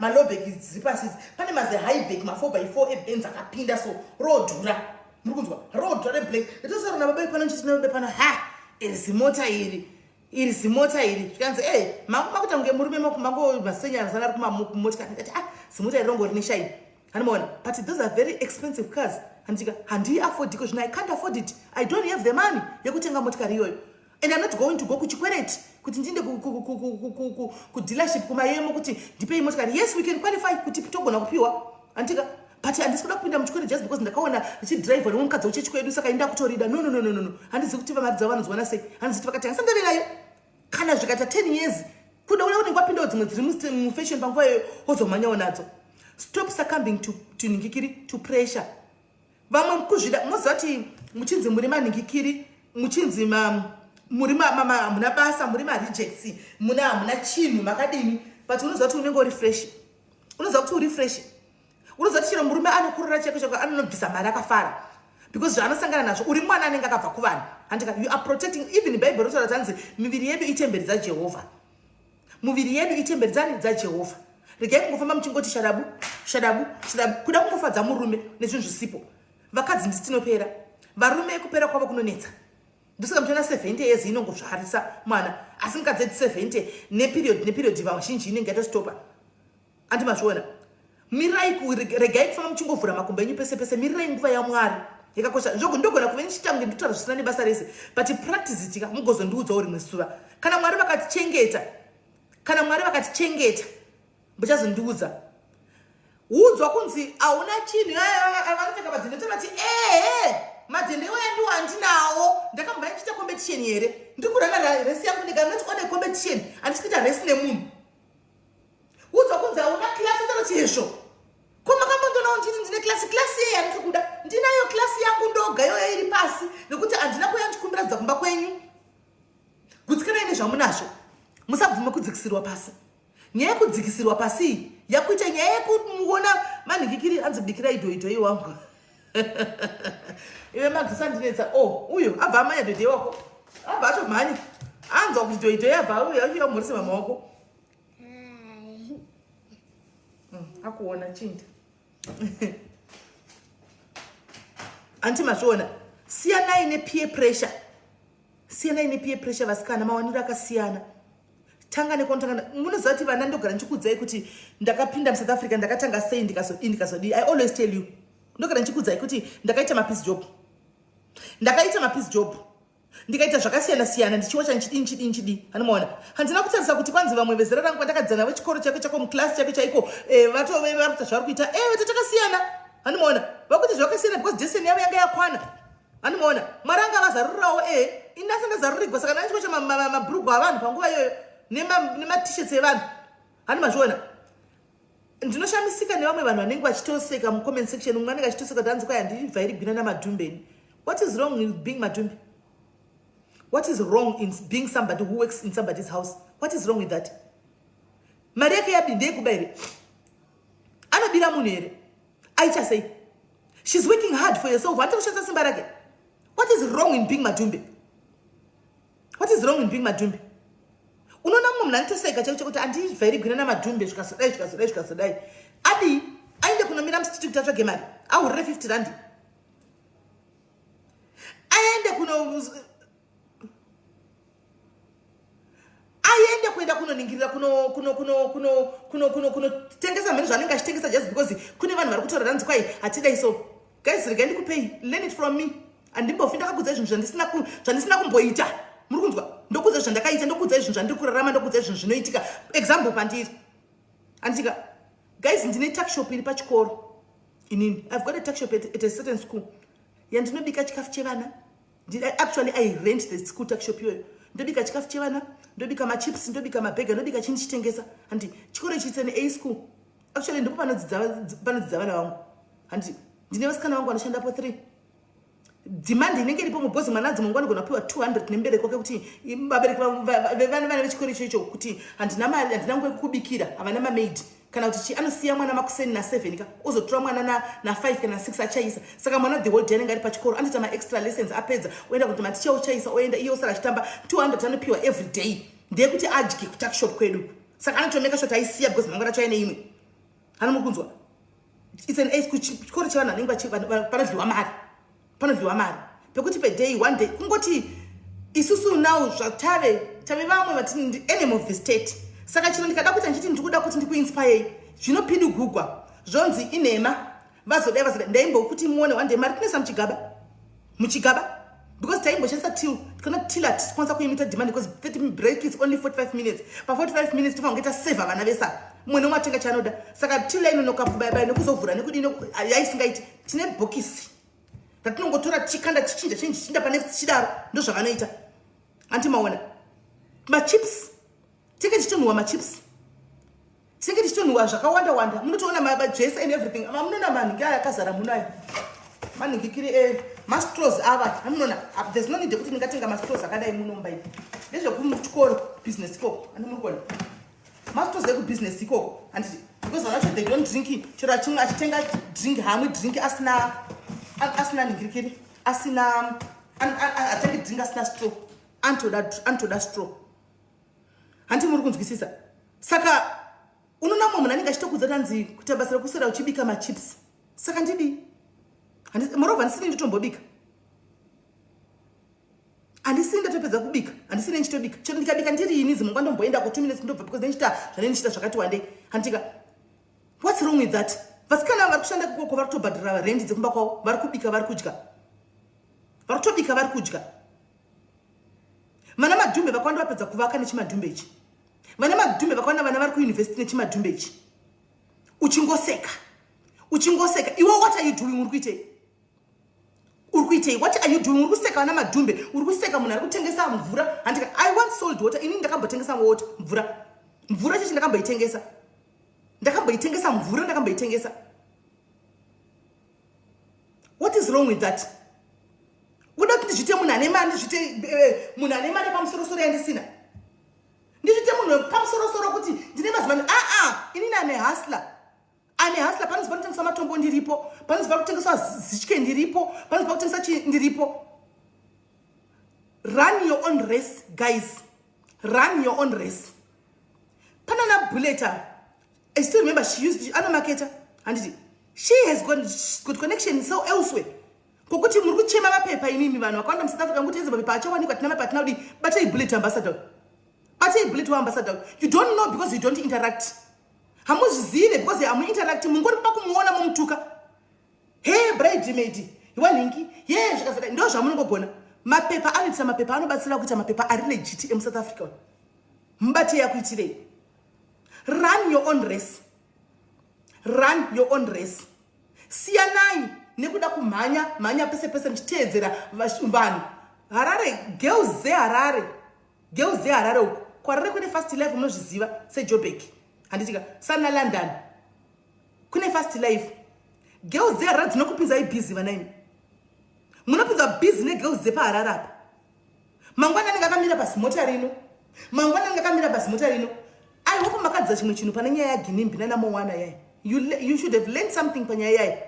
malowbag dziri pasi idzi. Pane maze highbag ma4 by 4 eBenz akapinda, so rodhura. Muri kunzwa road reblack. Ndatosaura nababa pano, nchiti nababa pano, ha, iri zimota iri, iri zimota iri. Zvikanzi, e makuita kunge murume, mango masenyana ari kumamotikari. Ndikati, ah, zimota iri rongori neshaini. Handimaona, but those are very expensive cars. Handika handii afford iko zvino. I can't afford it. I don't have the money yekutenga motikari iyoyo, and I'm not going to go kuchikwereti kuti ndiende kudealership kumayemo kuti ndipei motikari. Yes, we can qualify kuti togona kupiwa, handika, but handisi kuda kupinda muchikwereti just because ndakaona richidhiraivha nemwe mukadzi wechechi kwedu, saka inda kutorida. No, no, no, no, no. Handizivi kuti mari dzavo vanodziwana sei. Handizivi kuti vakatenga sandave nayo kana zvikaita 10 years, kuda kuda kunenge kwapindawo dzimwe dziri mufashion panguva iyoyo, wozomhanyawo nadzo. Stop succumbing to ningikiri, to pressure. Vamwe kuzvida, moziva kuti muchinzi muri maningikiri, muchinzi muri hamuna basa, muri marejects, muna hamuna chinhu, makadini, but unoziva kuti unenge uri fresh. Unoziva kuti uri fresh. Unoziva kuti chero murume anokurira cheko chako, anonobvisa mari akafara, because zvaanosangana nazvo, uri mwana anenge akabva kuvanhu, handika? You are protecting. Even Bhaibheri rotaura tanzi miviri yedu itemberi dzaJehovha. Muviri yedu itemberi dzani? DzaJehovha. Regai kungofamba muchingoti shadabu, shadabu, shadabu, kuda kungofadza murume nezvinhu zvisipo. Vakadzi ndisi tinopera, varume kupera kwavo kunonetsa. Ndosaka muchiona 70 years inongozvarisa mwana, asi mukadzi eti 70 neperiod, neperiod vazhinji inenge yatostopa. Andi mazviona? Mirai, regai kufamba muchingovhura makumbo enyu pese pese. Mirirai nguva yaMwari, yakakosha. Ndogona kuve ndichiita kunge nditaura zvisina nebasa rese, but practice tika mugozondiudzawo rimwe zuva kana Mwari vakatichengeta. Kana Mwari vakatichengeta, muchazondiudza. Udzwa kunzi hauna chinhu, vanopfeka madhende, tovati, ehe, madhende iwaya ndiwo handinawo. Ndakambva ndichiita competition here? Ndiri kurana race yangu ndega, not on a competition. Handisi kuita race nemunhu. Udzwa kunzi hauna class, otaroti, hezvo, ko makambondonawo nditi ndine class? Class yei yandiri kuda? Ndinayo class yangu ndoga, iyoyo iri pasi, nekuti handina kuya ndichikumbiradza kumba kwenyu. Gutsikanai nezvamunazvo. Musabvume kudzikisirwa pasi. Nyaya yekudzikisirwa pasi iyi yakuita nyaya yekuona manhikikiri. Anzi bikirai dhoidhoi wangu. Iwe magusandinetsa. O oh, uyo abva amanya dhoidhoi wako, abva atomhanya, anzwa kuti dhoidhoi, abva uyo achiuya kumhorisa mama wako. Akuona chinda. Anti mazviona? Siyanai nepeer pressure, siyanai nepeer pressure, vasikana. Mawaniro akasiyana. Tanga nekonotanga. Munoziva kuti vana, ndogara ndichikuudzai kuti ndakapinda muSouth Africa, ndakatanga sei, ndikazodii, ndikazodii. I always tell you, ndogara ndichikuudzai kuti ndakaita mapiece job, ndakaita mapiece job, ndikaita zvakasiyana siyana, ndichiwacha, ndichidii, ndichidii, ndichidii. Hanomaona, handina kutarisa kuti kwanzi vamwe vezera rangu vandakadzidza navo chikoro chaiko chako, muclass chako chaiko, vatove vari kuita zvavari kuita. Veto takasiyana. Hanomaona, vakuita zvakasiyana because destiny yavo yanga yakwana. Hanomaona, Mwari anga vazarurirawo. Inasa ndazarurigwa, saka ndanga ndichiwacha mabhurugwa avanhu panguva iyoyo nemaT-shirts evanhu. Hani mazviona? Ndinoshamisika nevamwe vanhu vanenge vachitoseka mucomment section. Umwe anenge achitoseka kuti hanzi kwai handibva iri gwina namadhumbeni. What is wrong in being madhumbi? What is wrong in being somebody who works in somebody's house? What is wrong with that? Mari yake yabi ndeyekuba here? Anobira munhu here? Aita sei? She's working hard for yourself. Handiti kushandisa simba rake? What is wrong in being madhumbe? What is wrong in being madhumbe? Unoona mumwe munhu anotoseka chaiko chekuti handibva iri gwina namadhumbe, zvikazodai, zvikazodai, zvikazodai. Adii? Aende kunomira mustreet kuti atsvage mari, ahurire 50 rand, aende kuno aende kuenda kunoningirira, kunotengesa mhene zvaanenge achitengesa, just because kune vanhu vari kutaura ranzi kwai hatidai. So guys, regai ndikupei, learn it from me. Handimbofi ndakakudzai zvinhu zvandisina kumboita. Muri kunzwa? Ndokudzai zvandakaita, ndokudzai zvinhu zvandiri kurarama, ndokudzai zvinhu zvinoitika. Example pandiri, anditika guys, ndine tuckshop iri pachikoro inini. I've got a tuckshop at a certain school yandinobika chikafu chevana. Actually, I rent the school tuckshop iyoyo. Ndobika chikafu chevana, ndobika machips, ndobika mabhega, ndobika chini, chitengesa. Handi chikoro ichi, it's an A school actually. Ndipo panodzidza vana vangu. Handi ndine vasikana vangu vanoshandapo 3. Demand inenge iripo mubhozi, mwana dzimwe nguva anogona kupiwa 200 nemubereki wake, kuti vabereki vevana, vana vechikoro icho icho, kuti handina mari, handina nguva yekukubikira, havana mamaid kana kuti chi. Anosiya mwana makuseni na7 ka, ozotora mwana na5 kana 6 achaisa. Saka mwana the whole day anenge ari pachikoro, anoita maextra lessons, apedza oenda kuti maticha ochaisa, oenda iye osara achitamba. 200 anopiwa every day ndeyekuti adye kutuckshop kwedu. Saka anotomeka sure aisiya because mangwana acho aine imwe. Hano muri kunzwa? It's an A school, chikoro chevanhu vanenge panodyiwa mari. Panodyiwa mari pekuti per day, one day, kungoti isusu now zvatave tave vamwe vati enemy of the state. Saka chino ndikada kuita ndichiti ndiri kuda kuti ndikuinspirei, zvinopidugugwa, zvonzi inhema, vazodai, vazodai. Ndaimbokuti muone one day mari tinoisa muchigaba, muchigaba, because taimboshandisa till. Tikana till hatikwanisa kuimita demand because 30 break is only 45 minutes. Pa45 minutes tofanira kuita seva vana vesa, mumwe nomwe atenga chaanoda. Saka till yainonoka kubayabaya nekuzovhura nekudini, yaisingaiti. Tine bhokisi ratinongotora, tichikanda, tichinja chinji, chichinja panext, tichidaro. Ndo zvavanoita. Anti maona machips, tinge tichitonhuwa machips, tinge tichitonhuwa zvakawanda wanda. Munotoona majese and everything. Munoona manhingi aya akazara muno, aya manhingikiri e mastraws ava amunoona. There's no need yekuti ndingatenga mastraws akadai muno mumba. Ipi ndezvekuchikoro, business ikoko. Andi muri kuona mastraws ekubusiness ikoko, handiti? Because vanhu vacho, they don't drink. Chero achimwe achitenga drink, hamwe drink asina nhingirikiri, asina, atengi drink asina straw. Anotoda straw. Handi muri kunzwisisa? Saka unoona mumwe munhu anenge achitokudza tanzi kuita basa rekuswera uchibika machips. Saka ndidii? Moreover, ndisini nditombobika, handisini ndatopedza kubika, handisini ndichitobika. Chero ndikabika ndiri ini, zimwe nguva ndomboenda ko 2 minutes, ndobva, because ndichita zvanei, ndichita zvakati wandei, handitika? What's wrong with that? Vasikana vari kushanda ikoko vari kutobhadhara rendi dzekumba kwavo, vari kubika, vari kudya, vari kutobika, vari kudya. Vana Madhumbe vakawanda vapedza kuvaka nechimadhumbe ichi. Vana Madhumbe vakawanda, vana vari kuyunivhesiti nechimadhumbe ichi. Uchingoseka, uchingoseka iwe. What are you doing? Uri kuitei? Uri kuitei? What are you doing? Uri kuseka vana Madhumbe, uri kuseka munhu ari kutengesa mvura, handika? I once sold water. Inini ndakambotengesa water, mvura, mvura chechi ndakamboitengesa, ndakamboitengesa mvura, ndakamboitengesa. What is wrong with that? Uda kuti ndizvite munhu ane mari, ndizvite munhu ane mari pamusorosoro yandisina, ndizvite munhu pamusorosoro kuti ndine mazimani? Aa, inini ame hustler, ane hustler. Panonzi panotengeswa matombo, ndiripo. Panonzi pakutengeswa zitye, ndiripo. Panonzi pakutengesa chi, ndiripo. Run your own race, guys, run your own race. Panana Buleta, I still remember she used anomaketa, handiti? She has got connection so elsewhere kwokuti muri kuchema mapepa imimi. Vanhu vakawanda muSouth Africa nguti eze mapepa achawanikwa, tina mapepa, atina kudii. Batai Bullet ambassador, batai Bullet waambassador. You don't know because you don't interact. Hamuzvizive because hamuinteract. Mungori pakumuona mumutuka, he bridemaid wanhingi ye, zvikazodai. Ndo zvamunongogona. Mapepa anoitisa mapepa, anobatsira kuita mapepa ari legit emuSouth Africa. Mubatei akuitirei. Run your own race, run your own race. Siyanai nekuda kumhanya mhanya pese pese muchiteedzera vanhu. Harare girls dzeHarare, girls dzeHarare uku kuHarare kune fast life, munozviziva seJobek, handitika? Sana London kune fast life. Girls dzeHarare dzinokupinzai busy. Vanaimi, munopinzwa busy negirls dzepaHarare apa. Mangwana anenge akamira pazimota rino, mangwana anenge akamira pazimota rino. I hope makadzidza chimwe chinhu pane nyaya yaGinimbi nanaMowana yai. You should have learned something panyaya yai.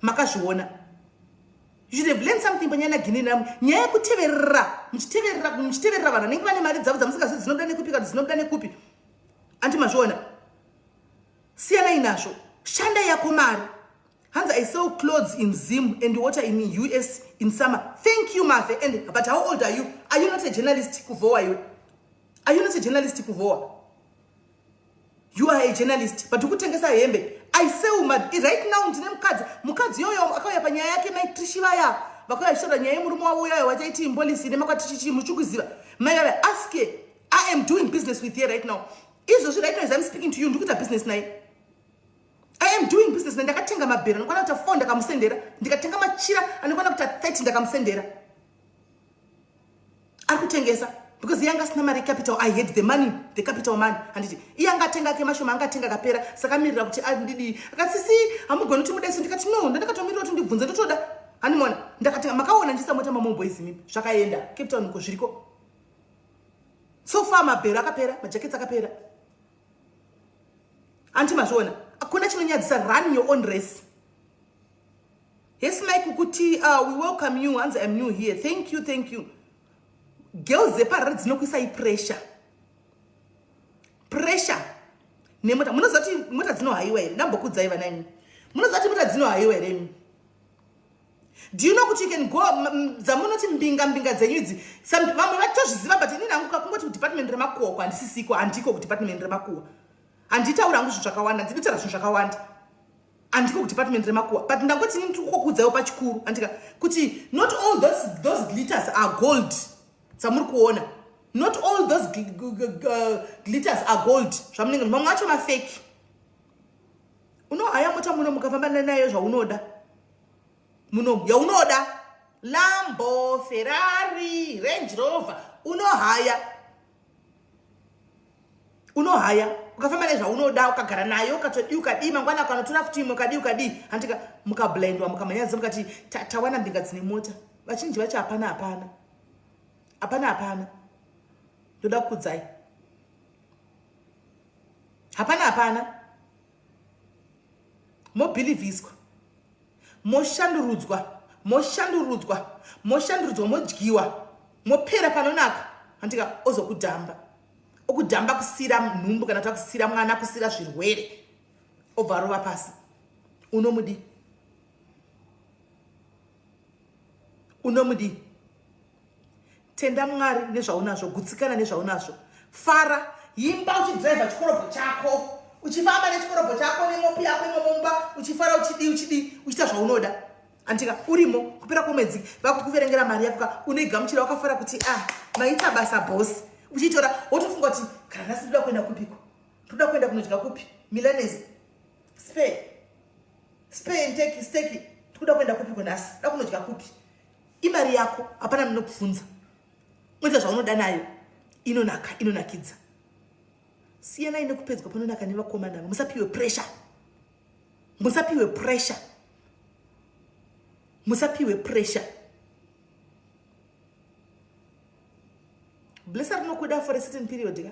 Makazviona. You should have learned something panyaya naGinimbi. Nyaya yekuteverera, muchiteverera, muchiteverera vanhu vanenge vane mari dzavo dzamusingazivi dzinobuda nekupi kana dzinobuda nekupi. Anti mazviona? Siyanai nazvo. Shandai yako mari. Hanzi, "I sell clothes in Zim and water in US in summer." Thank you, Mave. And but how old are you? Are you not a journalist kuvoa iwe? Are you not a journalist kuvoa? You are a journalist, but ukutengesa hembe. I sell right now ndine mukadzi, mukadzi yoyo akauya panyaya yake, maitrishi vaya vakauya vachitaura nyaya yemurume wavo uyayo wachaiti mbolisi nemakwatichichi, muchikuziva mai vava. Ask her. I am doing business with her right now. Izvozvi, right now as I'm speaking to you, ndikuita business naye. I am doing business. Ndakatenga mabhero anokwana kuita 4, ndakamusendera. Ndikatenga machira anokwana kuita 30, ndakamusendera. Ari kutengesa because iye anga asina mari capital. I had the money, the capital money, handiti? Iye angatenga ake mashoma, angatenga akapera. Saka mirira kuti andidii. Akati, "Sisi, hamugoni kuti mudaiso." Ndikati, "No, ndandakatomirira kuti ndibvunze, ndotoda." Handimona ndakatenga. Makaona ndichisa mota mamoboys mimi, zvakaenda Cape Town uko, zviriko. So far mabhero akapera, majakets akapera. Anti mazviona? Hakuna chinonyadzisa. Run your own race. Yes, Mike kuti we welcome you. Hanzi, "I'm new here." Thank you, thank you. Girls dzeparare dzinokuisai pressure, pressure nemota. Munoziva kuti mota dzinohaiwa here? Ndambokudzai vanaimi, munoziva kuti mota dzinohaiwa here imi? Do you know kuti you can go dzamunoti mbinga mbinga dzenyu idzi, vamwe vatozviziva, but inini hangu kakungoti kudepartment remakuwa uko handisisiko, handiko kudepartment remakuwa, handitaura hangu zvinhu zvakawanda, ndinotaura zvinhu zvakawanda, handiko kudepartment remakuwa, but ndangoti inini tikukokudzaiwo pachikuru, andika kuti not all those glitters are gold dzamuri kuona. Not all those glitters are gold zvamunenge, mamwe acho mafake. Unohaya mota muno, mukafamba nayo zvaunoda muno, yaunoda, Lambo, Ferrari, Range Rover, unohaya, unohaya, ukafamba nezvaunoda, ukagara nayo, ukatodii, ukadii, mangwana ukanotora futi imwe, ukadii, ukadii, handika? Mukablendwa, mukamhanyadza, mukati tawana mbinga dzine mota, vachinji vacho hapana, hapana, hapana, hapana. Ndoda kukudzai, hapana, hapana. Mobhilivhiswa, moshandurudzwa, moshandurudzwa, moshandurudzwa, modyiwa, mopera panonaka, handika? Ozokudhamba, okudhamba, kusira nhumbu, kana takusira mwana, kusira zvirwere, obva arova pasi. Unomudi, unomudi. Tenda Mwari nezvaunazvo, gutsikana nezvaunazvo, fara, imba uchidhiraivha chikorobho chako, uchifamba nechikorobho chako nemopi yako imomo mumba, uchifara, uchidii, uchidii, uchiita zvaunoda, andika? Urimo kupera kwemwedzi vakukuverengera mari yako ka, unoigamuchira wakafara kuti, "Ah, maita basa, boss." Uchiitora wotofunga kuti, "Kana nhasi ndoda kuenda kupiko? Ndoda kuenda kunodya kupi? Milanese, spare teki, steak, tikuda kuenda kupiko nhasi? Ndoda kunodya kupi?" Imari yako, hapana munokubvunza, unoita zvaunoda nayo. Inonaka, inonakidza. Siyanai nekupedzwa panonaka nevakomana. Musapiwe pressure, musapiwe pressure, musapiwe pressure. Blesser rinokuda for a certain period ka,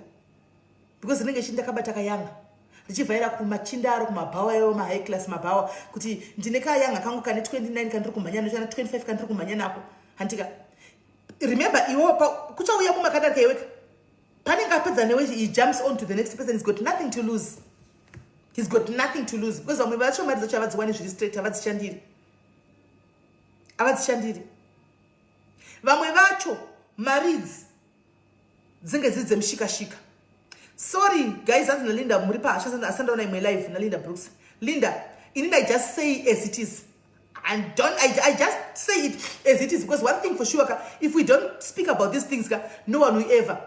because rinenge chinda kabata kayanga, richivhaira kumachinda aro, kumabhawa ewo, mahigh class mabhawa, kuti ndine kayanga kangu kane 29 kandiri kumhanya nochana 25 kandiri kumhanya nako, handika? Remember, iwo kuchauya mumwe akadarika iweka, panenge apedza newe, he jumps on to the next person. He's got nothing to lose, he's got nothing to lose, because vamwe vacho mari dzacho havadziwani zviri straight, havadzishandiri, havadzishandiri. Vamwe vacho mari idzi dzinge dziri dzemushikashika. Sorry guys, hanzi naLinda muri pahasha, asandaona imwe live naLinda Brooks. Linda, inini I just say as it is and don't I just say it as it is, because one thing for sure ka, if we don't speak about these things ka, no one will ever.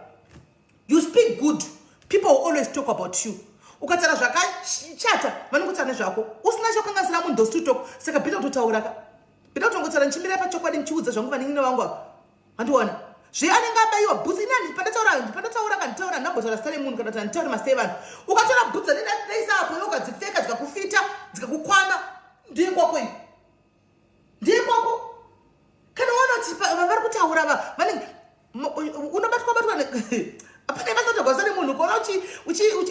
You speak good, people will always talk about you. Ukataura zvakachata, vanongotaura nezvako. Usina chakanganisira munhu, those two talk. Saka better kutotaura ka, better kutongotaura ndichimira pachokwadi, ndichiudza zvangu vanin'ina vangu ava, handiona zve anenge abayiwa bhutsi. Inani pandataura kanditaura, ndambotaura zita remunhu kana kuti handitauri mazita evanhu. Ukatora bhutsi dzandaisa apo iwe, ukadzipfeka, dzikakufita, dzikakukwana, ndiye kwako iyi, ndiye kwako. Kana waona kuti vari kutaura vanenge unobatwa batwa, pane vasatogwasa nemunhu, ukaona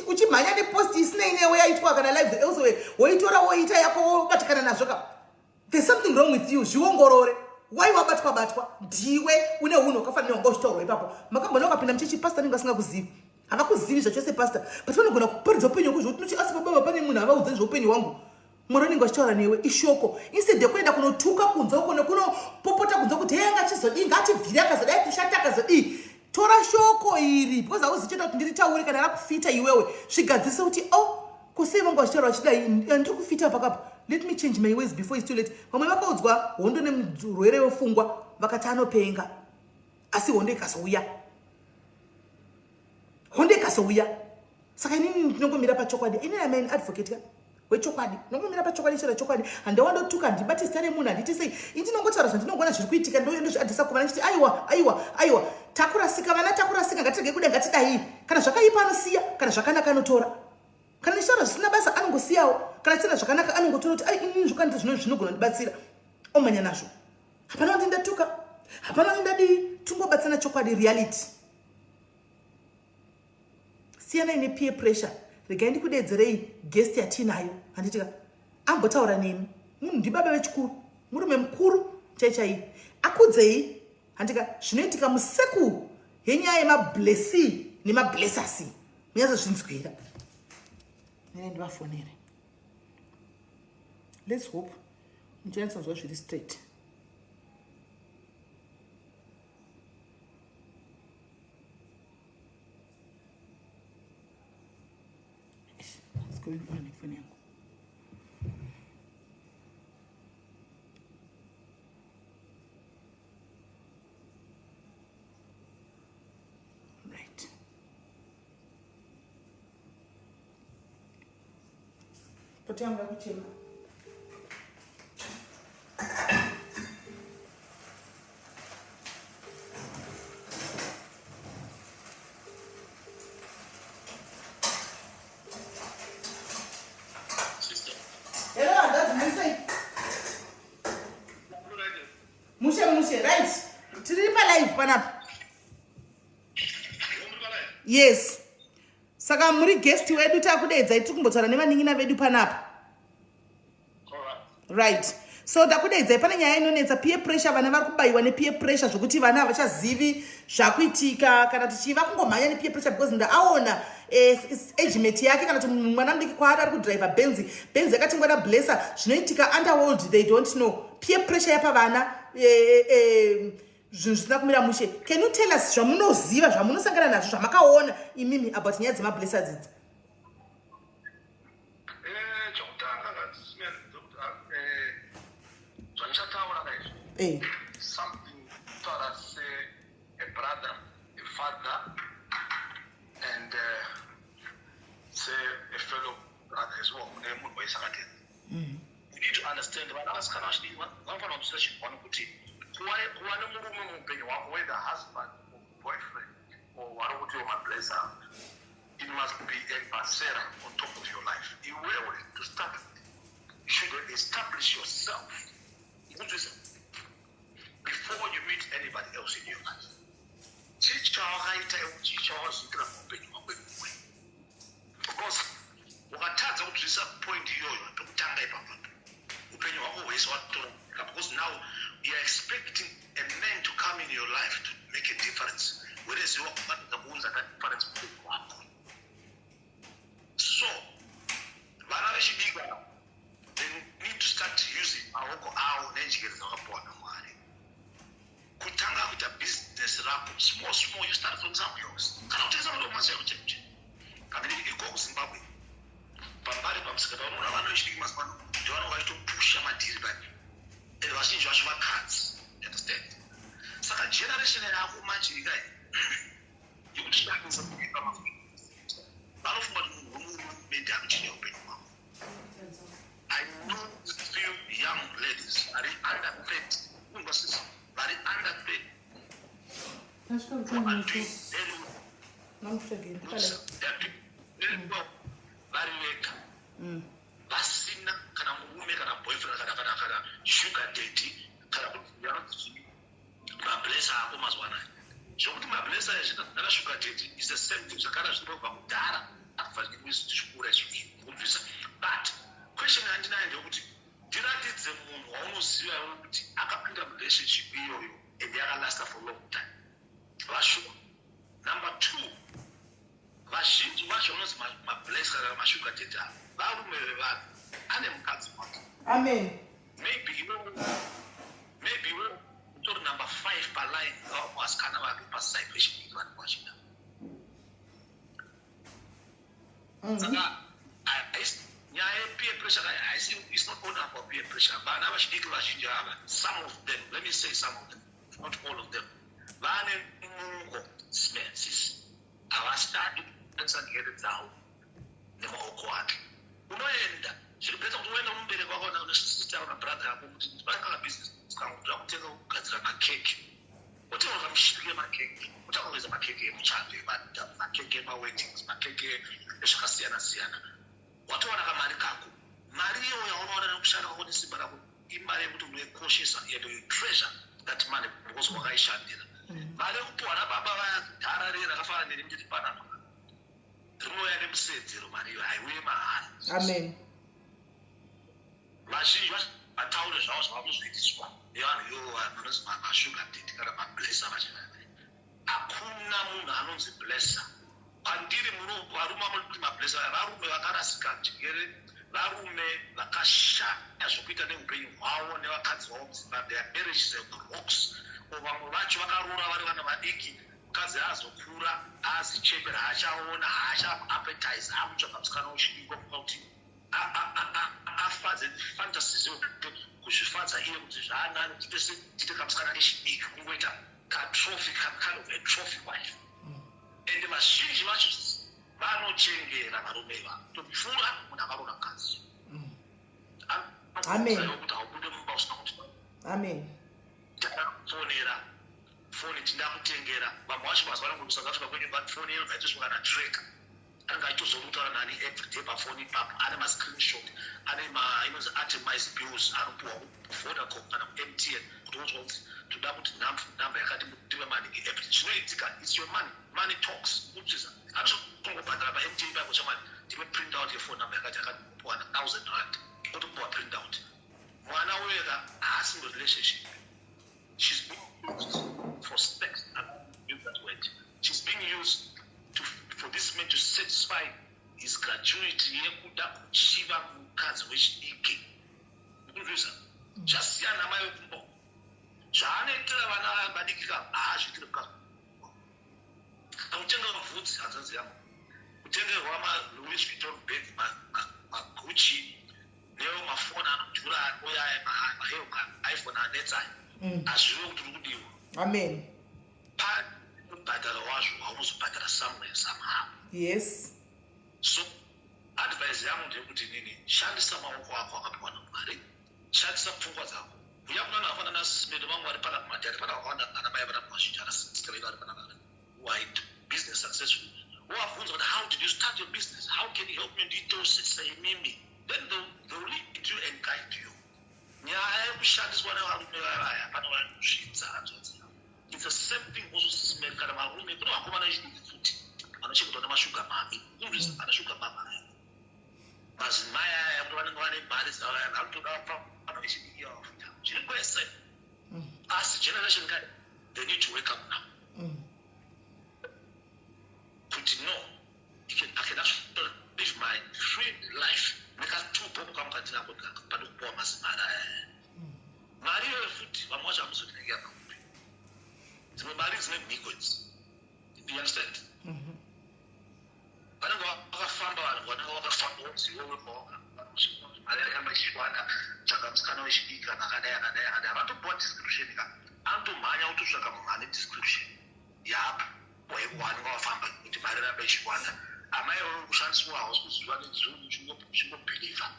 uchimhanya nepost isinei newe yaitwa kana live elsewhere, woitora woita yako, wobatikana nazvo ka, there's something wrong with you. Zviongorore wai wabatwa batwa. Ndiwe une unhu hwakafanira wanga uchitaurwa ipapo. Makambona ukapinda muchechi, pastor anenge asingakuzivi, havakuzivi zvachose pastor, but vanogona kuparidza upenyu hwako zvokuti unoti, "Asi bababa, pane munhu avaudza nezveupenyu hwangu?" Mwari anenge achitaura newe ishoko, instead yekuenda kunotuka kunze uko nekunopopota kunze kuti, "He, angachizodii? Ngaatibvire, akazodai kushata, akazodii." Tora shoko iri, because hauzi chete kuti ndiritaure. Kana rakufita iwewe, zvigadzirise kuti, "Oh, kusei vangu vachitaura vachidai? Ndiri kufita pakapa. Let me change my ways before it's too late." Vamwe vakaudzwa hondo nemurwere wepfungwa, vakati anopenga, asi hondo ikazouya, hondo ikazouya. Saka inini ndinongomira pachokwadi. Inini am an advocate ka wechokwadi, ndinongomira pachokwadi, chera chokwadi. Handawandotuka, handibati zita remunhu, handiti sei. Ini ndinongotaura zvandinongona zviri kuitika, ndozviadhisa kuvana ndichiti, "Aiwa, aiwa, aiwa, takurasika vana, takurasika, ngatirege kuda, ngatidai." Kana zvakaipa anosiya, kana zvakanaka anotora. Kana ndichitaura zvisina basa anongosiyawo, kana achitaura zvakanaka anongotora kuti, "Ai, inini zvokanita zvino zvinogona kundibatsira," omanya nazvo. Hapana kuti ndatuka, hapana kuti ndadii, tingobatsana chokwadi, reality. Siyanai nepeer pressure. Regai ndikudedzerei guest yatinayo, handitika? Ambotaura nemi. Munhu ndibaba vechikuru, murume mukuru chai chai. Akudzei, handika, zvinoitika museku yenyaya yemablessi nemablessers, munyatsozvinzwira. Nene ndivafonere. Let's hope muchanyatsonzwa zviri straight. going on nefoni yangu? Right, poto yangu yakuchema. Hello, hanzvadzi, muri sei? Mushe mushe. Right, tiri palive panapa. Yes, saka muri guest wedu, takudeedzai. Tiri kumbotaura nevanin'ina vedu panapa. Right, so ndakudeedzai, pane nyaya inonetsa, peer pressure. Vana vari kubayiwa nepeer pressure zvokuti vana havachazivi zvakuitika kana tichiva kungomhanya nepeer pressure, because ndaaona agemate yake kana kuti mwana mudiki kwaari ari kudhiraivha Benzi, Benzi yakatengwa nablesser. Zvinoitika underworld they don't know. Peer pressure yapa vana zvinhu zvisina kumira mushe. Can you tell us zvamunoziva, zvamunosangana nazvo, zvamakaona imimi about nyaya dzemablessers idzi? Chokutanga zvandichataura kaizvo, something taura se a brother, a father and se a fellow brother as well kune munhu wese akatenda. We need to understand, vana vasikana vachidii vanofanira kuziva chinhu one, kuti kuva nemurume muupenyu hwako, whether husband or boyfriend or vari kuti mablesser, it must be a basera on top of your life. Iwewe, to start with, you should have established yourself, kunzwisa, before you meet anybody else in your life. Chii chawakaita, chii chawakazoitira muupenyu hwako iwewe? Because ukatadza kunzwisa point iyoyo pekutanga ipapo, upenyu hwako hwese watora, because now you are expecting a man to come in your life to make a difference, whereas iwe wakatadza kuunza that difference muupenyu hwako. So vana vechidiki ava, they need to start using maoko avo nenjere dzakapuwa naMwari kutanga kuita business rako small small. You start from somewhere else, kana kutengesa madomasi yako chaicho. Kamene iko kuZimbabwe, pambari pamusika paunoona vanhu vechidiki mazuva ano ndivanonga vachitopusha madhiri pai, and vazhinji vacho vakadzi, you understand? Saka generation yako manje ikai yekuti shandisa kuipa, vanofunga kuti munhu wemurume ndiye anochinja upenyu hwako. I know few young ladies vari under 30, unga sisi vari under 30 who are doing very well. They are doing very well vari vega, vasina kana murume, kana boyfriend, kana sugar daddy, kana kuti yanonzi mablesser ako mazuva anaya. Zvokuti mablesser ana sugar daddy is the same thing, zvakara zvinobva kudhara, akubva tichikura izvozvo kubvisa. But question yandinayo ndeyekuti ndiratidze munhu waunoziva iwe kuti akapinda relationship iyoyo and yakalasta for long time. Vashuwa. Number two, vazhinji vacho vanonzi mablesser kana masugar daddy ava varume vevanhu ane mukadzi wake. Amen. Maybe iwe utori number 5 paline vasikana vake paside vechidiki vanenge vachida. Saka nyaya yepeer pressure kai haisi, it's not only about peer pressure. Vana vachidiki vazhinji ava, some of them, let me say some of them, not all of them, vane nungo sis, havasadi kushandisa njere dzavo nemaoko ake. Unoenda, zviri better kuti uende mubereki wako nesister una brother yako kuti ndipanga business kangu, ndoda kutenga kugadzira makeke, otenga kamushini kemakeke, otanga kuita makeke emuchato, makeke emaweddings, makeke ezvakasiyana siyana. Watowana kamari kako. Mari iyoyo yaunowana nekushanda kwako nesimba rako imari yekuti unoikoshesa and you treasure that money because wakaishandira. Mari yekupiwa nababa vaya dhara riye rakafanana neni ndiri panapa rinouya nemusedzero. Mari iyo haiuye mahara. Amen. Vazhinji vataure zvavo zvavanozoitiswa nevanhu ivo vanonzi masugar daddy kana mablesser vachivaa. Hakuna munhu anonzi blesser kwandiri. Muno varume vanoti mablesser vaya varume vakarasika njere, varume vakashaya zvokuita neupenyu hwavo nevakadzi vavo muZimbabwe. Their marriages are the rocks, o vamwe vacho vakaroora vari vana vadiki. Mukadzi azokura, azichembera, haachaona, haacha appetize, akutsvaga musikana wechidiki wakuka kuti afadze fantasies, kuzvifadza iye kuti zvaanani kuti tese tiite kamusikana kechidiki, kungoita katrophy, kind of a trophy wife. And vazhinji vacho vanochengera varume ivavo topfuura munhu akaroora mukadzi. Amen. Kuti haubude mumba usina kuti Amen. Takafonera foni, tindakutengera. Vamwe vacho mazuva ano kuSouth Africa kwenyu, foni inobva yatosvika na tracker, anenge achitozoda nani everyday pafoni ipapo. Ane mascreenshot, ane inonzi itemized bills anopiwa kuVodacom kana kuMTN kuti unzwa kuti toda kuti namba yakati mutive maningi everyday. Zvinoitika, it's your money, money talks. Kutsvisa anotongobhadhara paMTN ipapo, chamani ndime print out yefone number yakati yakati, kupiwa 1000 rand, otopiwa print out. Mwana wega haasi murelationship. She's being used for sex. I use that word. She's being used for this man to satisfy his gratuity yekuda kuchiva mukadzi wechidiki. Mukunzwisa? Zvasiyana mai vekumba. Zvaanoitira vana vadiki ka haazviitiri mukadzi. Kutenga mvudzi, hanzvadzi yangu, kutengerwa maLouis Vuitton bag, maGucci, newo mafoni anodhura anouya aya, maiPhone anetsayo, hazvive kuti uri kudiwa. Amen. Pamubhadharo wazvo waunozobhadhara somewhere, somehow. So advice yangu ndeyekuti nini, shandisa maoko ako akapiwa naMwari, shandisa pfungwa dzako. Uya kuna vakafanana naSimedo vangu vari pana kumadhari, pana vakawanda ana mai vana mazhinji, ana sister vedu vari pana who are into business successful. Wavabvunza kuti, "How did you start your business? How can you help me ndiitewo seimimi?" Then they will lead you and guide you. Nyaya yekushandiswa nevarume vavaya pane vari kuzvidza, hanzvadzi yangu. It's the same thing also, sisimeri, kana varume. Kune vakomana vechidiki futi vanochengetwa nemasugar mummy. Kunzwisa? Ana sugar mama aya, madzimai aya kuti vanenge vane mari dzavo aya, vanotoda vana vechidiki ava futi. Zviri kwese, asi generation kai, they need to wake up now kuti no, I can actually live my free life nekatubhobo kangu kandinako pane kupuwa mazimari aya. Mari iyoyo futi vamwe vacho hamuzotinenge yakakupi. Dzimwe mari dzine mhiko idzi, you understand? Vanenge vakafamba, vanhu vanenge vakafamba kunzi iwewe mari yaramba ichiwana, tsvaga musikana wechidiki kana akadai, akadai, akadai. Vanotopuwa description ka, anotomhanya kutotsvaka munhu ane description yaapuwa yekuwanenge wafamba kuti mari ramba ichiwanda. Amai vavo kushandiswa, hausi kuziva nedzungu, uchingobhilivha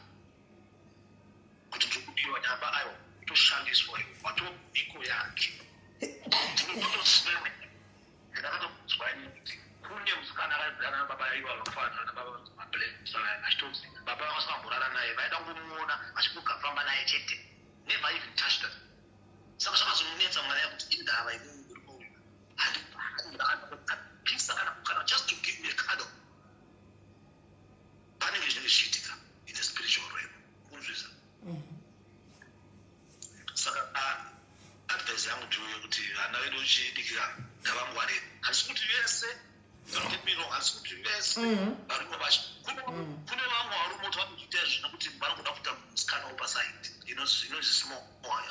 kuti ndiri kudiwa nyamba. Aiwa, kutoshandiswa iwo watomhiko yake. Ndakatozwa ini kuti kune musikana akaigara nababa ivo vakafanana nababa mablesa, achitonzi baba vakasamborara naye, vaida kungomuona vachingogafamba naye chete, never even touched her. Saka zvakazomunetsa mwana yakuti indava inini murume uyu handipisa kana just to give me a cuddle. Panenge zvinenge zvichiitika in the spiritual realm, kunzwisa? Saka advice yangu ndiyo yekuti vana vedu vechidikira ngavangwarire. Handisi kuti vese, don't get me wrong, handisi kuti vese varume vacho. Kune vamwe varume kuti vanokuita izvi nekuti vanogoda kuita musikana wepaside inonzi small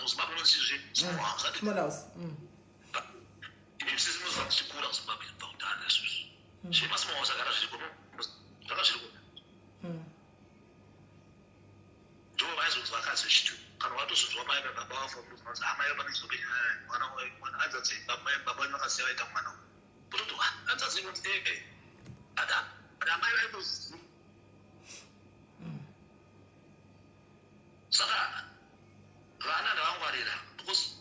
Zimbabwe, inonzi zve small house. Small house. Inini sisi munoziva tichikura kuZimbabwe kubva kudhara isusu zvemasmall house agara zviriko, zvanga zviriko. Ndo vaizonzi vakadzi vechitu. Kana watozonzwa mai baba vafa, unonzi amai vapanozobe mwana, mwana hanzadzi, baba venyu vakasiya vaita mwana kutoti hanzadzi inoti ee ada amai vaitoziva. Saka vana ndavangwarira because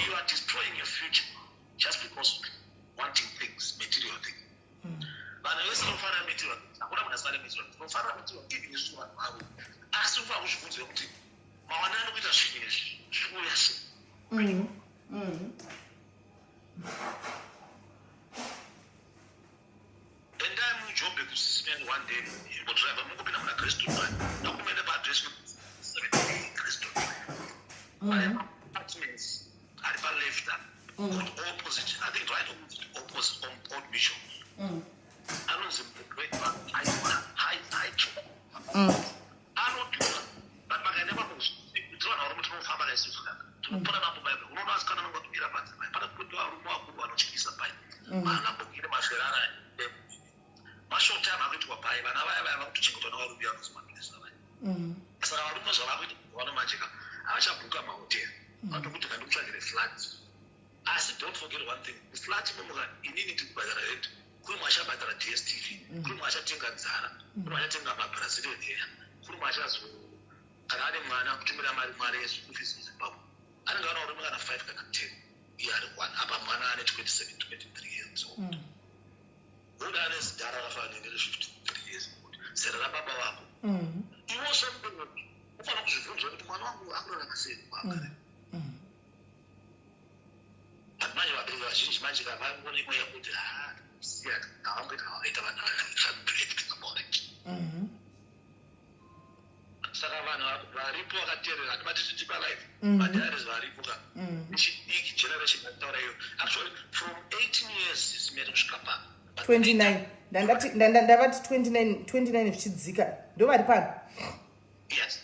you are destroying your future just because of wanting things, material things. Vanhu vese vanofarira material things, hakuna munhu asingade material things. Unofarira material, even isusu vanhu vavo, asi unofanira kuzvibvunzira kuti mawaniro anokuita zvinhu izvi zvikuuya sei. Endai muJoburg kusisimeni one day, modriver mungopinda muna Kristu Drive, ndakumenda paaddress Kristu Drive, apartments ari paleft opposite, I think right opposite, opposite Old Mission. Anonzi high high anodhura, but makaenda ipapo kuti vanhu varume tinofamba naisusu kaka tinopona napo. Bible unoona vasikana vanenge vatomira panze pai, pana kuti varume vakuru vanotyisa pai vana. Asi don't forget one thing: flat imomoka, inini ndikubhadhara rent, kuri mwachabhadhara DStv, kuri mwachatenga nzara, kuri mwachatenga maBrazilian hair, kuri mwachazo kana ane mwana kutumira mari, mari yeschool fees muZimbabwe. Anenge ana varume kana 5 kana 10, iye ari 1 apa, mwana ane 27, 23 years old. Uda ane zidhara rakafanana nere 53 years old, zera rababa vako. Iwo semubereki ufanira kuzvibvunza kuti mwana wangu akurarama sei kwaakare. But manje vabereki vazhinji manje kavangone mweya kuti ha, siya, havangoita vakaita vana about it. Saka vanhu varipo vakateerera, hatibati tichipa live madiaries, varipo ka ichidiki generation yataura iyo, actually from 18 years simere kusvika pa 29. Ndangati ndavati 29, 29 zvichidzika, ndo vari pano. Yes,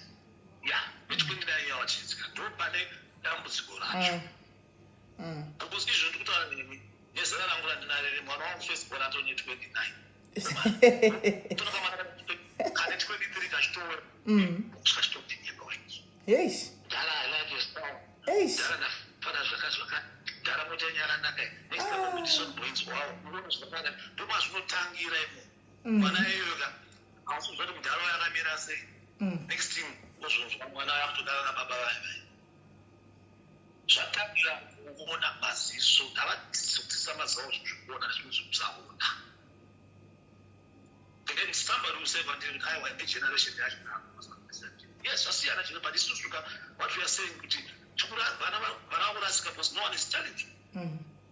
yeah, ne29 year vachidzika, ndo pane dambudziko racho, because izvo ndiri kutaura nemi nezera rangu randinarere, mwana wangu first born atone 29, tonoka mwana kane 23 kachitowera kachitopinyepa. Eish. Dhara, I like your style. Eish. Dhara, ndafana zvakati zvakati. Dhara, motenyara next time kuti son boys wao unoona zvakanaka, ndomazvinotangira imo. Mwana iyoyo ka hausizva kuti mudhara wayo akamira sei. Next thing ozvonzwa mwana akutodara nababa vayo vayo, zvatangira kuona maziso. Ngavadzidzisa maziso zvikuona nezvimwe zvekusaona. Then somebody will say kwandiri kuti aiwa, negeneration yacho. Yes, zvasiyana chino, but isusu ka, what we are saying kuti vana vakurasika because no one is telling you.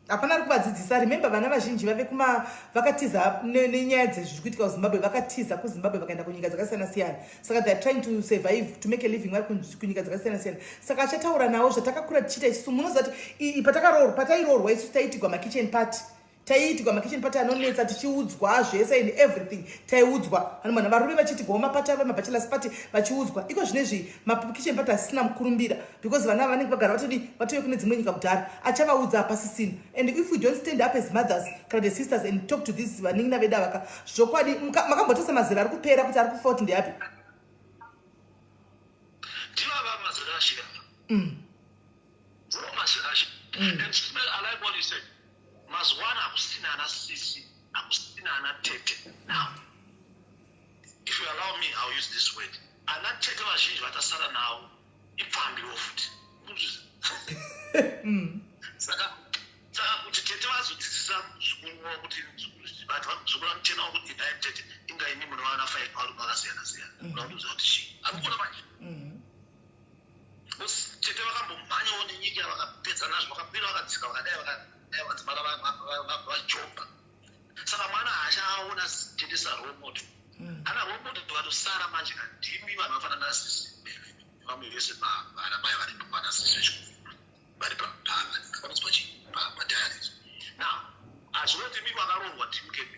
Hapana ari kuvadzidzisa. Remember, vana vazhinji vave kuma vakatiza nenyaya dzezviri kuitika kuZimbabwe. Vakatiza kuZimbabwe, vakaenda kunyika dzakasiyana siyana. Saka they are trying to survive, to make a living vari kunyika dzakasiyana siyana. Saka achataura navo zvatakakura tichiita isusu. Munoziva kuti patakaroorwa, patairoorwa isusu, taiitigwa makitchen party, taiitigwa makitchen party anonetsa, tichiudzwa zvese and everything. Taiudzwa anomana varume vachiitigwawo mapati avo, mabachelors party, vachiudzwa. Iko zvinezvi makitchen party asisina mukurumbira because vana vanenge vagara vatodi vatove kune dzimwe nyika kudhara, achavaudza hapasisina. And if we don't stand up as mothers kana the sisters and talk to these vanin'ina vedu avaka, zvokwadi makambotesa mazera ari kupera kuti ari kufa kuti ndeapi. Ndivava mazera ashira. Ndivo mazera ashira. And Smell, I like what you said. Mazuva ano hakusina ana sisi, hakusina ana tete. Now if you allow me, I'll use this word: ana tete vazhinji vatasara navo ipfambiwo futi. Saka kuti tete vazodzidzisa muzukuru wavo kuti vanhu muzukuru vanotenawo kuti indai tete, inga imi munovana five, varume vakasiyana siyana, unoda kuti chii hamukona manje. Tete vakambomhanyawo nenyika, vakapedza nazvo, vakakwira, vakadzika, vakadai, vakadai, vakadzimara vajomba. Saka mwana haachaona tete sarole model. Ana role model vatosara manje kandimi vanhu vafanana nasisi, vamwe vese vana mai varipo, vana sisi vechikuru vari vanonzwa chii padiaries. Now hazvinoti imi vakaroorwa ndimi give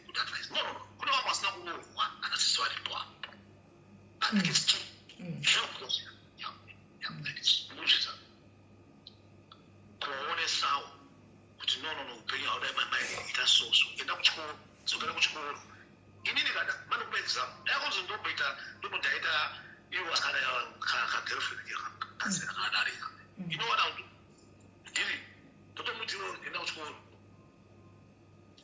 good advice. No, no, no, kune vamwe vasina kuroorwa, ana sisi varipo apo, I think it's true. Help those young ladies muzvisa kuvaonesawo kuti no, no, no, upenyu haudai, mamai ita soso, enda kuchikoro, dzokera kuchikoro. Inini kana manokupa exam ndakonzi ndomboita ndombondaita iwo asikana kagirlfriend kazera kadarika. You know what I'll do? Ndiri ndotomuti enda kuchikoro,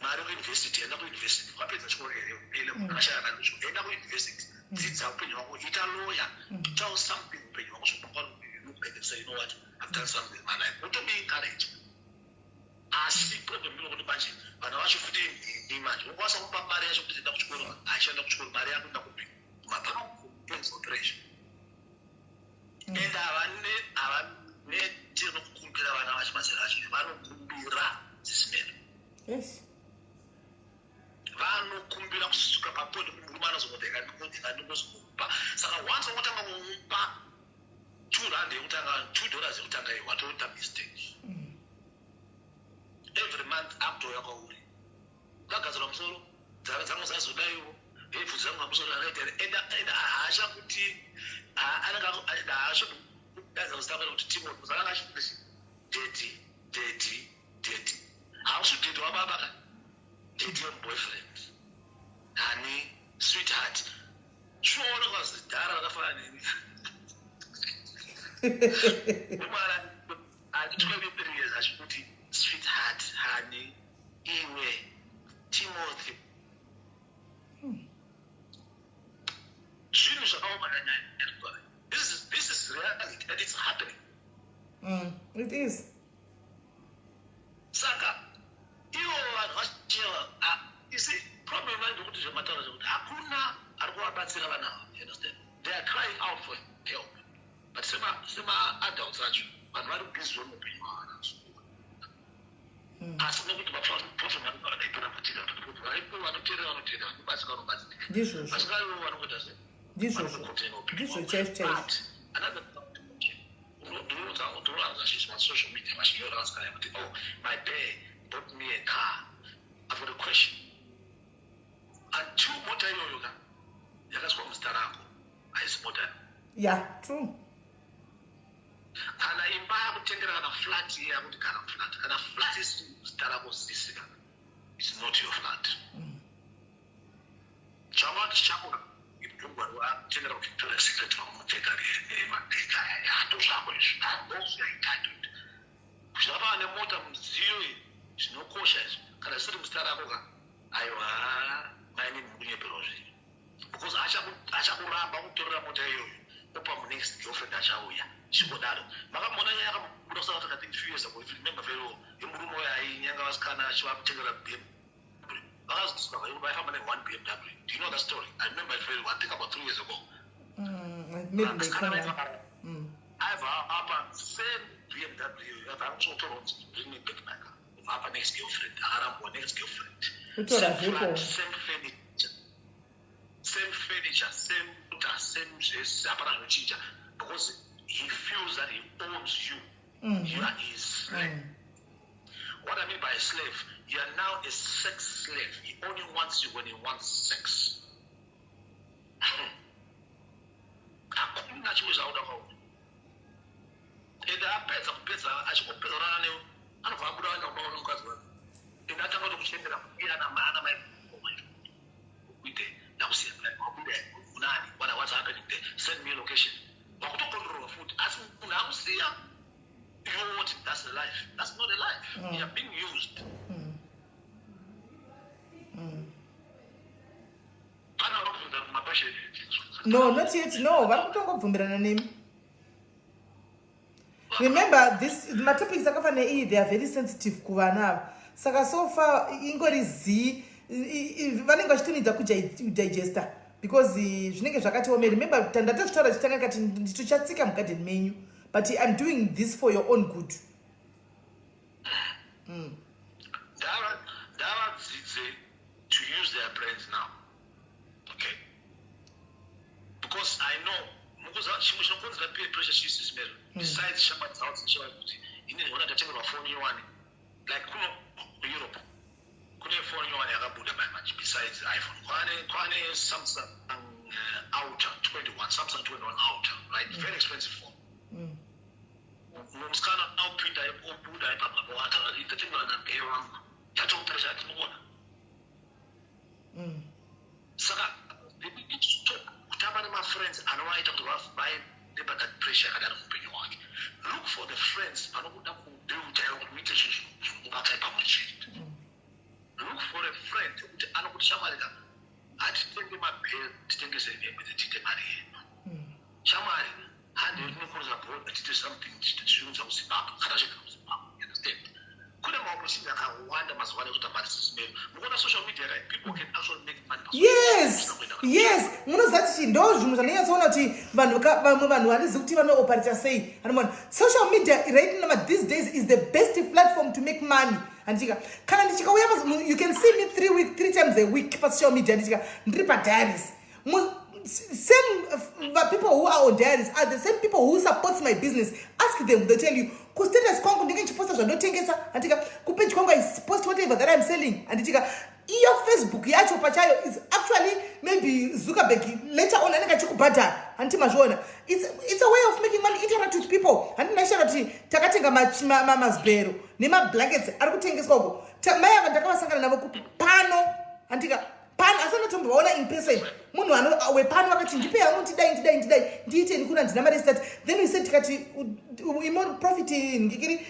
mari kuuniversity, enda kuuniversity. Wapedza chikoro here? Ele akashaya mari kuchikoro, enda kuuniversity, dzidza upenyu hwako, ita lawyer, itawo something upenyu hwako zvomangwana. You look back and say, "You know what? I've done something in my life." Utobe encourage. Asi problem inokuti manje vana vacho futi inhini manje unokwanisa kumupa mari yacho kuti enda kuchikoro, achienda kuchikoro, mari yako enda kupi? Kumabhanks pressure. And havaneti nokukumbira. Vana vacho mazera acho vanokumbira zisimene. Vanokumbira kusvika papoint murume anozongoti ndingozomupa. Saka once wangotanga kumupa R2 yekutanga, $2 yekutanga iyo, watoita mistake. Every month akutouya kwauri, ndagadzirwa musoro dzangu zazodaiwo, bvudzi rangu pamusoro rakaita here? Ende haasha kuti anenge haasha kudaidza kuzita kwene kuti Timothy, anenge achiti daddy, daddy, daddy. Hausi daddy wababa ka, daddy wemuboyfriend, honey, sweetheart. Chiona kwazidhara rakafanana neni, umwana ari 23 years. Achikuti sweetheart, honey, iwe Timothy. Zvinhu zvakaoma. This is reality and it's happening. It is. Saka ivo vanhu vachiva, you see, problem vacho ndekuti zvemataura zvekuti hakuna ari kuvabatsira vana ava, you understand? They are crying out for help, but sema-adults acho, vanhu vari busy neupenyu hwavana, asi nekuti maprofessional vakaipera kutika kuti varipo vanoteerera, vanoteerera, vanobatsira, vanobatsirika. Ndizvozvo. Vasingaivo vanokuita sei? Ndizvozvo, ndizvo chaizvo chaizvo. Ndinowanza zvinhu masocial media vachinyora vasikana kuti, "Oh, my bae bought me a car." I've got a question. Until mota iyoyo ka yakaiswa muzita rako, haisi mota. Yeah, true. Kana imba yakutengera, kana flat iye yakuti kana flat, kana flat isiri muzita rako, sisika, it's not your flat. Changati chako ibhungwa, atengera kuVictoria Secret, vamupfeka nemadheka, ndo zvako izvi. Those are entitled. Zvafana nemota, mudziyo iyi, zvinokosha izvi, kana zvisiri muzita rako ka, aiwa, maini, mukunyeperwa zvinhu, because achakuramba kutorera mota iyoyo, opa munext girlfriend achauya, chingodaro. Makamboona nyaya yakabuda kuSouth Africa, I think few years ago, if you remember very well, yemurume uyo ainyanga vasikana achivamutengera BMW? Vakazodiscover vaifamba ne-one BMW. Do you know that story? I remember it very well. I think about 3 years ago. Maybe ndaikona. Aibva apa same BMW, abva akutotorwa, "Bring me back my car." Apa next girlfriend, akarambwa, next girlfriend. Kutora Same zvepo. flat, same furniture, same furniture, same mota, same zvese, hapana zvinochinja, because he feels that he owns you. You are his slave. What I mean by a slave, you are now a sex slave. He only wants you when he wants sex. Hakuna chimwe zvauda kwauri. Ende apedza kupedza, achingopedza kurara newe, anobva abuda, aenda kubaona mukadzi wake. Ende atanga kutokuchembera iye ana mai kuite ndakusiya, wabuda unani? What's happening there? Send me a location. Wakutokontrolwa futi, asi munhu akusiya, you want, that's the life. That's not a life. You are being used. Pana vakubvunza mapashe? No, not yet. No, vari kutongobvumirana nemi. Remember, this matopics akafanira iyi, they are very sensitive kuvana ava. Saka so far ingori zii, vanenge vachitonida kudigesta because zvinenge zvakati omei. Remember, ndatozvitaura chitanga kati nditochatsika mugadheni menyu, but I'm doing this for your own good. Ndavadzidze to use their brains now, okay? Because I know mukuza chimwe chinokonzera peer pressure chiisizimero, besides shamwari dzavo dzichiva kuti ini ndinoona ndatengerwa foni yowani, like kuno kuEurope kune foni yowani yakabuda manje besides iPhone, kwane Samsung Ultra 21, Samsung 21 Ultra, right? Very expensive phone. Musikana opinda, obuda ipapo, ndatengerwa nabae wangu, yatopressure yatinoona. Saka they need to stop kutamba nemafriends anovaita kuti vaende pathat pressure yakadaro muupenyu hwake. Look for the friends vanokuda kubuilda iwe kuti muite zvinhu zvinokubatai pamwe chete. Look for a friend yekuti anokuti, "Shamwari ka, hatitenge mabhero, titengese hembe, tiite mari yedu. Shamwari, hande tinokuruza bhodha, tiite something tichiunza kuZimbabwe kana chigara kuZimbabwe." You understand? Kune maopportunity akawanda mazuva ano ekuita mari sisimero. Mukuona social media, right? People can actually make money pa social media. Yes, munoziva kuti ndo zvinhu zvandanyatsoona kuti vanhu vamwe vanhu handizivi kuti vanooperata sei. Anomona social media right now, these days, is the best platform to make money. Handichika kana ndichikauya, you can see me three times a week pasocial media. Ndichika ndiri padiaries. Same people who are on diaries are the same people who supports my business. Ask them, they tell you. Kustatus kwangu ndinge ndichiposta zvandotengesa, handitika? Kupage kwangu I post whatever that I'm selling, handitika? Iyo Facebook yacho pachayo is actually, maybe Zuckerberg later on anenge achikubhadhara, handiti mazviona? It's a way of making money. Interact with people. Handinaishara kuti takatenga mazibhero nemablankets ari kutengeswa uko. Mai ava ndakavasangana navo kupi? Pano, handika? Pano asi anotombovaona in person, munhu wepano vakati, "Ndipe hangu, ndidai, ndidai, ndidai, ndiite nikuna, ndina mari start." Then we said, tikati, "Imo profit ngikiri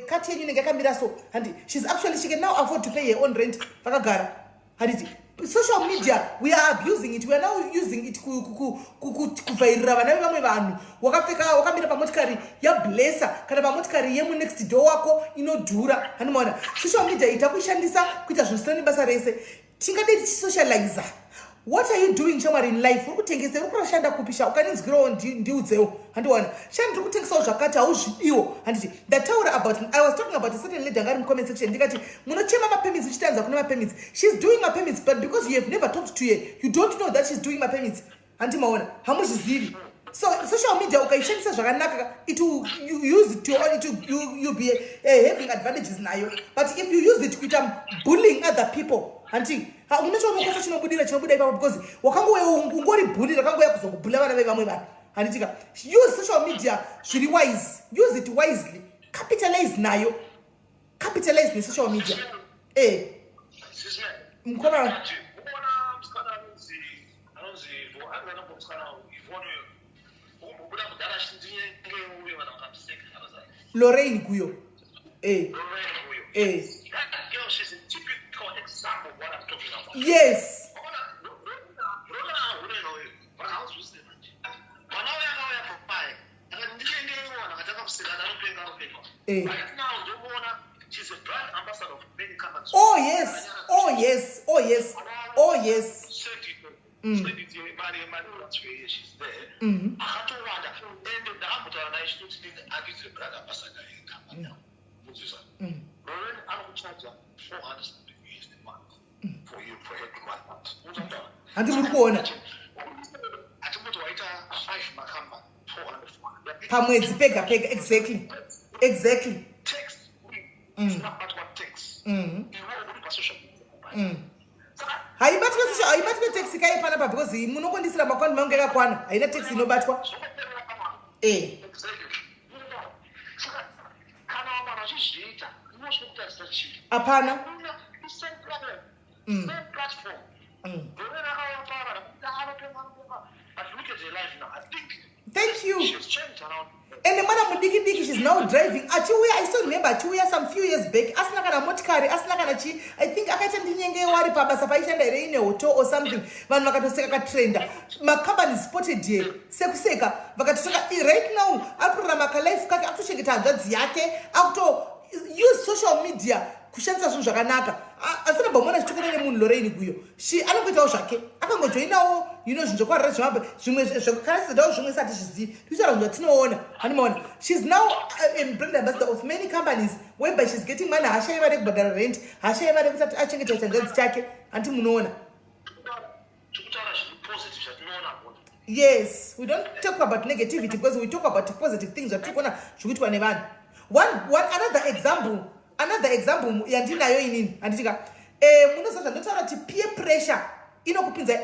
kati yenyu inenge yakamira so." Handi she's actually, she can now afford to pay her own rent vakagara, handiti? Social media, we are abusing it. We are now using it kuvhairira vana vevamwe vanhu. Wakapfeka, wakamira pamotikari yablessa kana pamotikari yemunext door wako inodhura, handimaona? Social media ita kuishandisa kuita zvinhu zvisina nebasa rese. Tingadei tichisocializa. What are you doing, shamwari, in life? Uri kutengesa, uri kurashanda kupisha? Ukaninzwirawo, ndiudzewo, handiwana sha ndiri kutengesawo zvakati, hauzvidiwo, handiti? Ndataura about, I was talking about a certain lady anga ari mucomment section. Ndikati, "Munochema mapermits, uchitanza kune mapermits. She's doing mapermits, but because you have never talked to her, you don't know that she's doing mapermits." Handimaona? Hamuzvizivi. So social media, ukaishandisa zvakanaka, it will, you use it to, it will, you be having advantages nayo. But if you use it kuita bullying other people, hanti una chaunokwanisa chinobudira, chinobuda ipapo, because wakangouya ungori bully rakangouya kuzokubhula vana vevamwe vanhu, handitika? Use social media zviri wise. Use it wisely. Capitalize nayo, capitalize nesocial media e. Mukoma. Unoona musikana anonzi musikana Ivone ukumbobuda mudhara achindinyenge uye vanhu vakamuseka. Lorraine Guyo e. Lorraine Guyo. That girl, she's a typical example of what I'm talking about. Unoona hure uyu, vanhu hauzwisise manje. Mwana uyu akauya papai akati, "Ndinyengewo." Akatanga kusekana, "Anopenga, anopenga." Right now ndomuona, she's a brand ambassador of many companies. Oh yes. Send it mari transfer, she's there. Akatowanda, ende ndakambotaura naye chitoti anditi brand ambassador yecompany. Munzwisa? Lorraine anokuchaja 400 US a month for you, for her to run that. Unzwa? Handi muri kuona? Atimboti waita 5 makambani, 400 Pamwedzi pega pega, exactly. Tax isinakubatwa, tax. Iwe uri pasocial media. Saka Haibatwe social, haibatwe tax kai panapa, because munokondisira makwani mangu yakakwana, haina tax inobatwa. Zvokuperera pamwana. Eh. Exactly. Saka kana vamwe vachizviita, inosvika kutarisa chii? Hapana. Hakuna, same problem, same platform. Lorraine akauya pava kuti anopenga, anopenga, but look at her life now. I think Thank you. she's changed around. Ende mwana mudiki diki, she's now driving. Achiuya, I still remember achiuya some few years back asina kana motikari, asina kana chi. I think akaita ndinyengewo ari pabasa paishanda here ine hotel or something. Vanhu vakatoseka, katrenda, macompany spotted here, sekuseka vakatotoka. Right now ari kurarama kalife kake, akutochengeta hanzvadzi yake, akuto use social media kushandisa zvinhu zvakanaka. Asina mbomona chitukana nemunhu. Lorraine Guyo shi anongoitawo zvake, akangojoinawo zvinhu zvekwarara zvemabwe, zvimwe zvekarasidzawo, zvimwe sati zvizivi tichitaura zvinhu zvatinoona, handimaona? She's now a brand ambassador of many companies whereby she's getting money. Haashaiva rekubhadhara rent, haashaiva rekuti achengeta chanzvadzi chake, handi munoona? Tikutaura zviri positive zvatinoona bona. Yes, we don't talk about negativity because we talk about positive things zvatiri kuona zvikuitwa nevanhu. One another example yandinayo inini, handitika? Munoziva zvandotaura kuti peer pressure inokupinza.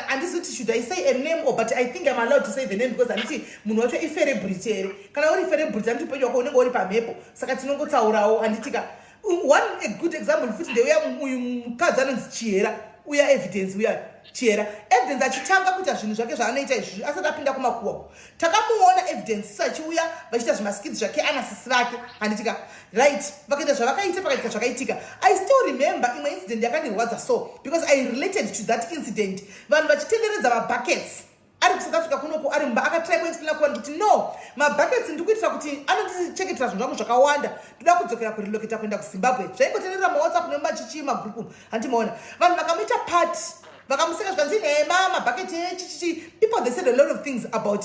Handisi kuti should I say a name or, but I think I'm allowed to say the name because handiti munhu wacho icelebrity here? Kana uri celebrity, handiti upenyu wako unenge uri pamhepo, saka tinongotsaurawo, handitika? One a good example futi ndeuya uyu mukadzi anonzi Chihera uya, Evidence uya, Chihera Evidence. Achitanga kuita zvinhu zvake zvaanoita izvi, asati apinda kumakuwa, takamuona Evidence isu achiuya vachiita zvimaskits zvake anasisi vake, handitika? Right, vakaita zvavakaita, pakaitika zvakaitika. I still remember imwe incident yakandirwadza so, because I related to that incident. Vanhu vachitenderedza mabuckets ari kuSouth Africa kunoko, ari mumba, akatry kuexplaina kuvanhu kuti, "No, mabuckets ndikuitira kuti anondichengetera zvinhu zvangu zvakawanda, ndoda kudzokera kurelocata kuenda kuZimbabwe." Zvaingotenderera mawhatsapp nemachichi magroup, handimaona? Vanhu vakamuita party, vakamuseka, zvikanzi nhema, mabhaketi echichichi. People, they said a lot of things about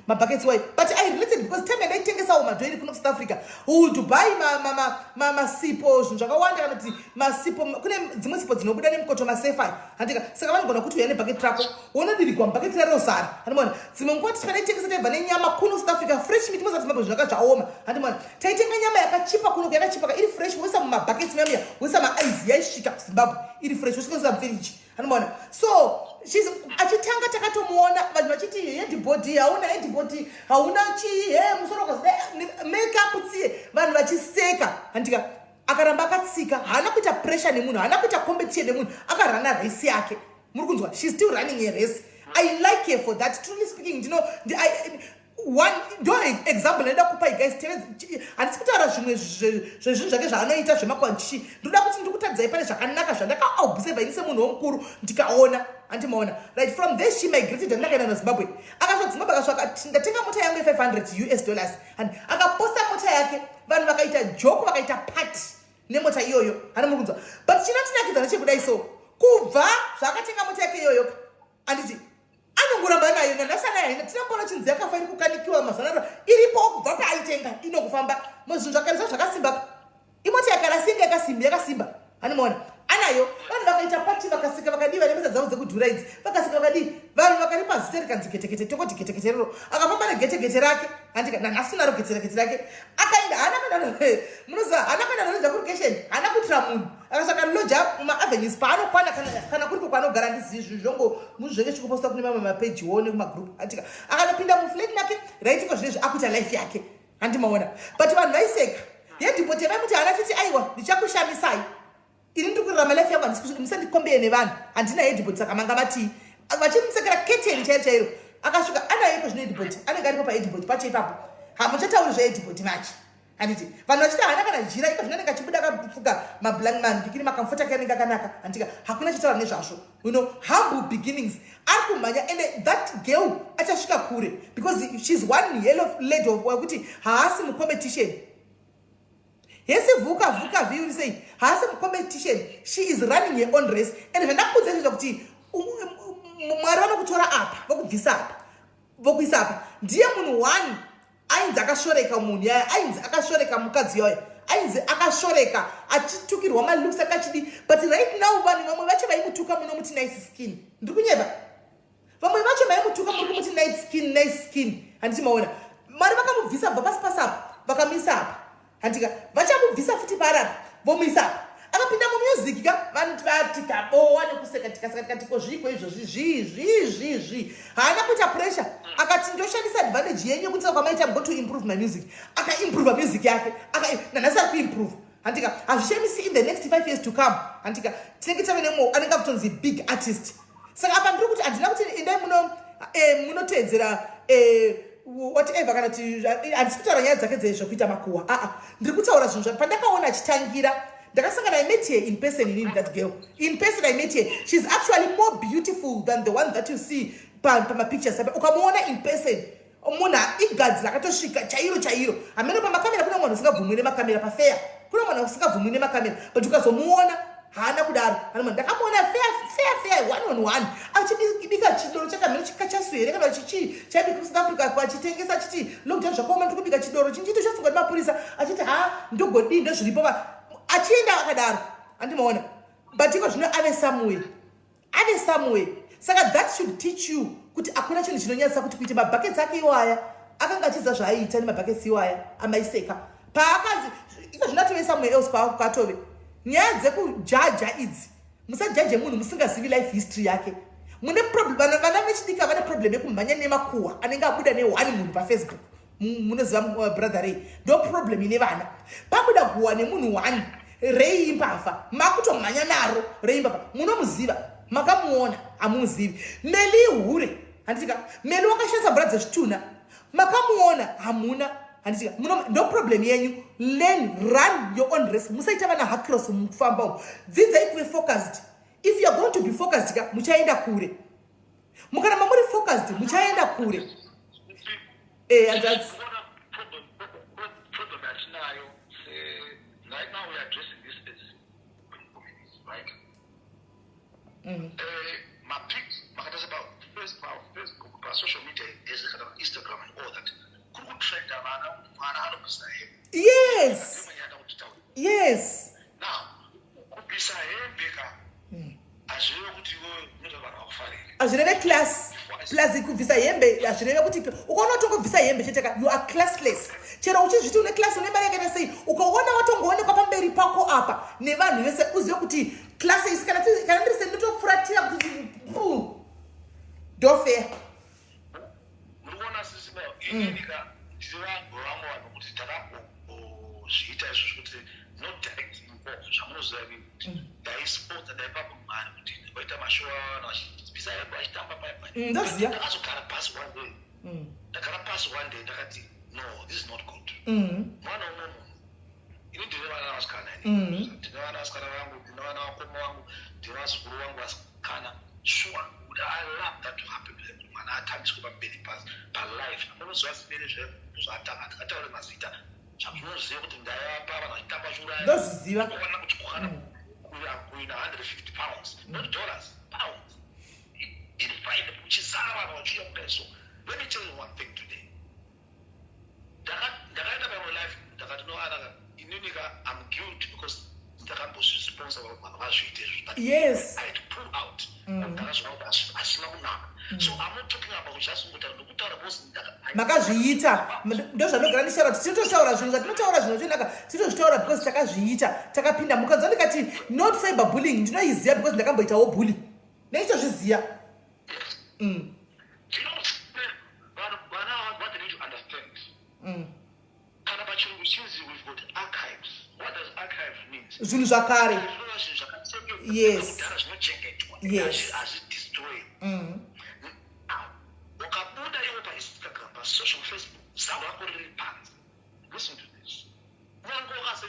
mabuckets. Why? But I related because time yandaitengesawo madhoiri kuno kuSouth Africa, would buy masipo, zvinhu zvakawanda, kana kuti masipo, kune dzimwe sipo dzinobuda nemukoto, masefai, handika? Saka vanogona kuti uya nebhaketi rako, wonodirigwa mubhaketi rarozara, handimaona? Dzimwe nguva tichikanaitengesa, taibva nenyama kuno South Africa, fresh meat. Moza Zimbabwe zvaka zvaoma, handimaona? Taitenga nyama yakachipa kuno, yakachipa, iri fresh, woisa mumabhaketi muyamiya, woisa maice, yaisvika kuZimbabwe iri fresh, wosvika mufiriji, handimaona? So achitanga takatomuona vanhu vachiti headbody hauna, headbody hauna, chii he, musoro makeup tsiye, vanhu vachiseka, handika? Akaramba akatsika, haana kuita pressure nemunhu, haana kuita competition nemunhu, akarana race yake. Muri kunzwa? She's still running a race. I like her for that. Truly speaking, ndino one ndo example ndaida kupai, guys. Handisi kutaura zvimwe zvezvinhu zvake zvaanoita zvemakwanchichi. Ndoda kuti ndikutadzai pane zvakanaka zvandakaobserva ini semunhu womukuru ndikaona. Andimaona? Right, from there she migrated. Andakaenda naZimbabwe, akasvika Zimbabwe, akasvika, "Ndatenga mota yangu ye500 US dollars," and akaposta mota yake. Vanhu vakaita joke, vakaita party nemota iyoyo. Hana muri kunzwa? But chinotinakidza nechekudai, so kubva zvaakatenga mota yake iyoyo, handiti anongoramba nayo nanhasi anayo. Tinamboona chinzi yakafa, iri kukanikiwa mazana. Iripo kubva paaitenga, inokufamba. Zvinhu zvakarisa zvakasimba. Imota yakarasinga, yakasimba, yakasimba. Hanimaona anayo? Vanhu vakaita party, vakaseka, vakadii, vane mota dzavo dzekudhura idzi, vakaseka, vakadii. Vanhu vakaripa zita rikanzi getekete, tokoti getekete rero. Akafamba negetekete rake, handika nanhasi naro getekete rake. Akaenda, haana kana, munoziva, haana kana nonoja kurukesheni, haana kuitira munhu. Akasvaka loja mumaavenues paanokwana, kana kuripo kwaanogara, ndizivi zvongo muzvenge chikuposta kune mamwe mapejiwo nekumagroup, handika. Akanopinda muflat make, raitiko zvinezvi akuita life yake. Handimaona? But vanhu vaiseka yedhipoti, yavaimuti haana chiti, "Aiwa, ndichakushamisai, ini ndiri kurarama life yangu, musandicompare nevanhu, handina headboard." Saka manga matii? Vachimusekera keteni chairo chairo. Akasvika anayo iko zvino headboard, anenge aripo paheadboard pacho ipapo. Hamuchatauri zveheadboard machi, handiti? Vanhu vachiti haana kana jira, iko zvino anenge achibuda akafuka mablankmandikini, macomfort ake anenge akanaka, handika? Hakuna chitaura nezvazvo. Humble beginnings, ari kumhanya, and that girl achasvika kure because she's one yellow lady wekuti haasi mucompetition. Hesi vhuka vhuka vhi sei, haasi mucompetition. She is running her own race. And zvandakudza izvozvo kuti Mwari vanokutora apa, vokubvisa apa, vokuisa apa. Ndiye munhu one ainzi akashoreka, munhu yaya ainzi akashoreka, mukadzi yayo ainzi akashoreka, achitukirwa malooks akachidi. But right now vanhu vamwe vacho vaimutuka munomuti nice skin. Ndiri kunyeva? Vamwe vacho vaimutuka muri kumuti nice skin, nice skin. Handiti maona? Mwari vakamubvisa bva pasi pasi apa, vakamuisa apa, handika? Vachamubvisa futi parapa, vomuisa apa. Akapinda mumusic ka, vanhu tikabowa nekuseka, tikaseka, tikati, "Ko zviiko izvozvi? Zvii zvii zvii zvii?" Haana kuita pressure. Akati, "Ndoshandisa advantage yenyu yekuti kwamaita, go to improve my music." Akaimprova music yake, nanhasi ari kuimprove, handika? Hazvishamisi in the next 5 years to come, handika, tinenge tave nemwe anenge akutonzi big artist. Saka apa ndiri kuti handina kuti endai muno munoteedzera whatever, kana kuti handisi kutaura nyaya dzake dzezvekuita makuhwa. Aa, ndiri kutaura zvinhu pandakaona achitangira. Ndakasangana, I met her in person inini, that girl in person I met her. She's actually more beautiful than the one that you see pamapictures apa. Ukamuona in person, munhu igadzira akatosvika chairo chairo. Hamene pamakamera, kuna munhu usingabvumwi nemakamera pafair, kuna munhu usingabvumwi nemakamera, but ukazomuona haana kudaro. Ndakamuona fair fair fair, one on one, achibika chidoro chakamhino chikachasu here kana chichii chaibika kuSouth Africa, achitengesa, achiti, "Lockdown zvakaoma, ndiri kubika chidoro chinchito chasungwa nemapurisa," achiti, "Ha, ndogodii, ndozviripo," achienda akadaro. Handimaona? But iko zvino ave somewhere, ave somewhere. Saka that should teach you kuti hakuna chinhu chinonyadzisa kuti kuite mabhaketsi ake iwaya. Akanga achiziva zvaaiita nemabhaketsi iwaya amaiseka paakanzi iko zvino atove somewhere else kwaatove. Nyaya dzekujaja idzi, musajaje munhu musingazivi life history yake. Mune problem, vana vechidiki vane problem yekumhanya nemakuhwa anenge abuda neone munhu paFacebook. Munoziva brother Ray, ndo problem ine vana. Pabuda guhwa nemunhu one, Rei imbavha, makutomhanya naro. Rei imbavha, munomuziva? Makamuona? Hamuzivi. Meli hure, handitika? Meli wakashandisa mvura dzezvitunha, makamuona? Hamuna, handitika? Ndo problem yenyu. Learn, run your own race. Musaita vana hakros mukufamba umu. Dzidzai kuve focused. If you are going to be focused ka, muchaenda kure. Mukaramba muri focused, muchaenda kure. Hanzvadzi. Problem yatinayo, right now we are addressing this as communities, right? Mapics makatarisa paFacebook, pasocial media ese, kana Instagram and all that, kuri kutrenda vana, mwana anobvisa hembe. Imwe kuti taura. Now kubvisa hembe ka, hazvireve kuti iwe unoita vanhu vakufarire. Hazvireve class. Plus kubvisa hembe hazvireve kuti, ukaona watongobvisa hembe chete ka, you are classless. Chero uchizviti une class, une mari yakaita sei, ukaona watongoonekwa pamberi pako apa nevanhu vese, uzive kuti class isi. Kana ndiri sendinotofuratira kuti pu ndofair. Muri kuona sisimo inini ka, ndiri vanhu vamwe vanhu kuti takambozviita. Ndakazviita izvo zvekuti not direct involved, zvamunoziva inini, ndaisponsor, ndaipa mari kuti vaita mashow, vanhu vachibvisa hembe vachitamba paipai. Ndoziva. Ndakazogara pasi one day, ndagara pasi one day, ndakati, "No, this is not good." Mwana umwe munhu, ini ndine vana vasikana, ini ndine vana vasikana vangu, ndine vana vakoma vangu, ndine vazukuru vangu vasikana. Sure, would I love that to happen to them, kuti mwana atambiswe pamberi palife? Munoziva zimene zvaatanga, ndingataure mazita, zvamunoziva kuti ndaivapa vanhu vachitamba chiuraya. Ndozviziva. Kuona kuti kukana kuina £150, not dollars, pounds, iri fine, kuchizara vanhu vachiuya kudai. So let me tell you one thing today. Ndakaenda pamwe life, ndakati, "No, anaka, inini ka I'm guilty because ndakambozvisponsor vanhu vazviite izvo." But I had to pull out. Ndakazviona kuti hazvina kunaka. So I'm not talking about just kutaura, ndikutaura because Makazviita. Ndo zvandogara ndichitaura kuti tinototaura zvinhu zvatinotaura, zvinhu zvinaka tinotozvitaura because takazviita, takapinda. Mukanzwa ndikati not cyber bullying, ndinoiziva because ndakamboitawo bully, neichozviziva. You know, vanhu vana, what they need to understand, kana pachirungu chinzi we've got archives. What does archive means? Zvinhu zvakare. Zvinova zvinhu zvakachengetwa kudhara, zvinochengetwa, hazvidestroy. Ukabuda iwe paInstagram, pasocial, Facebook, zamu rako riri panze, listen to this, nyange ukase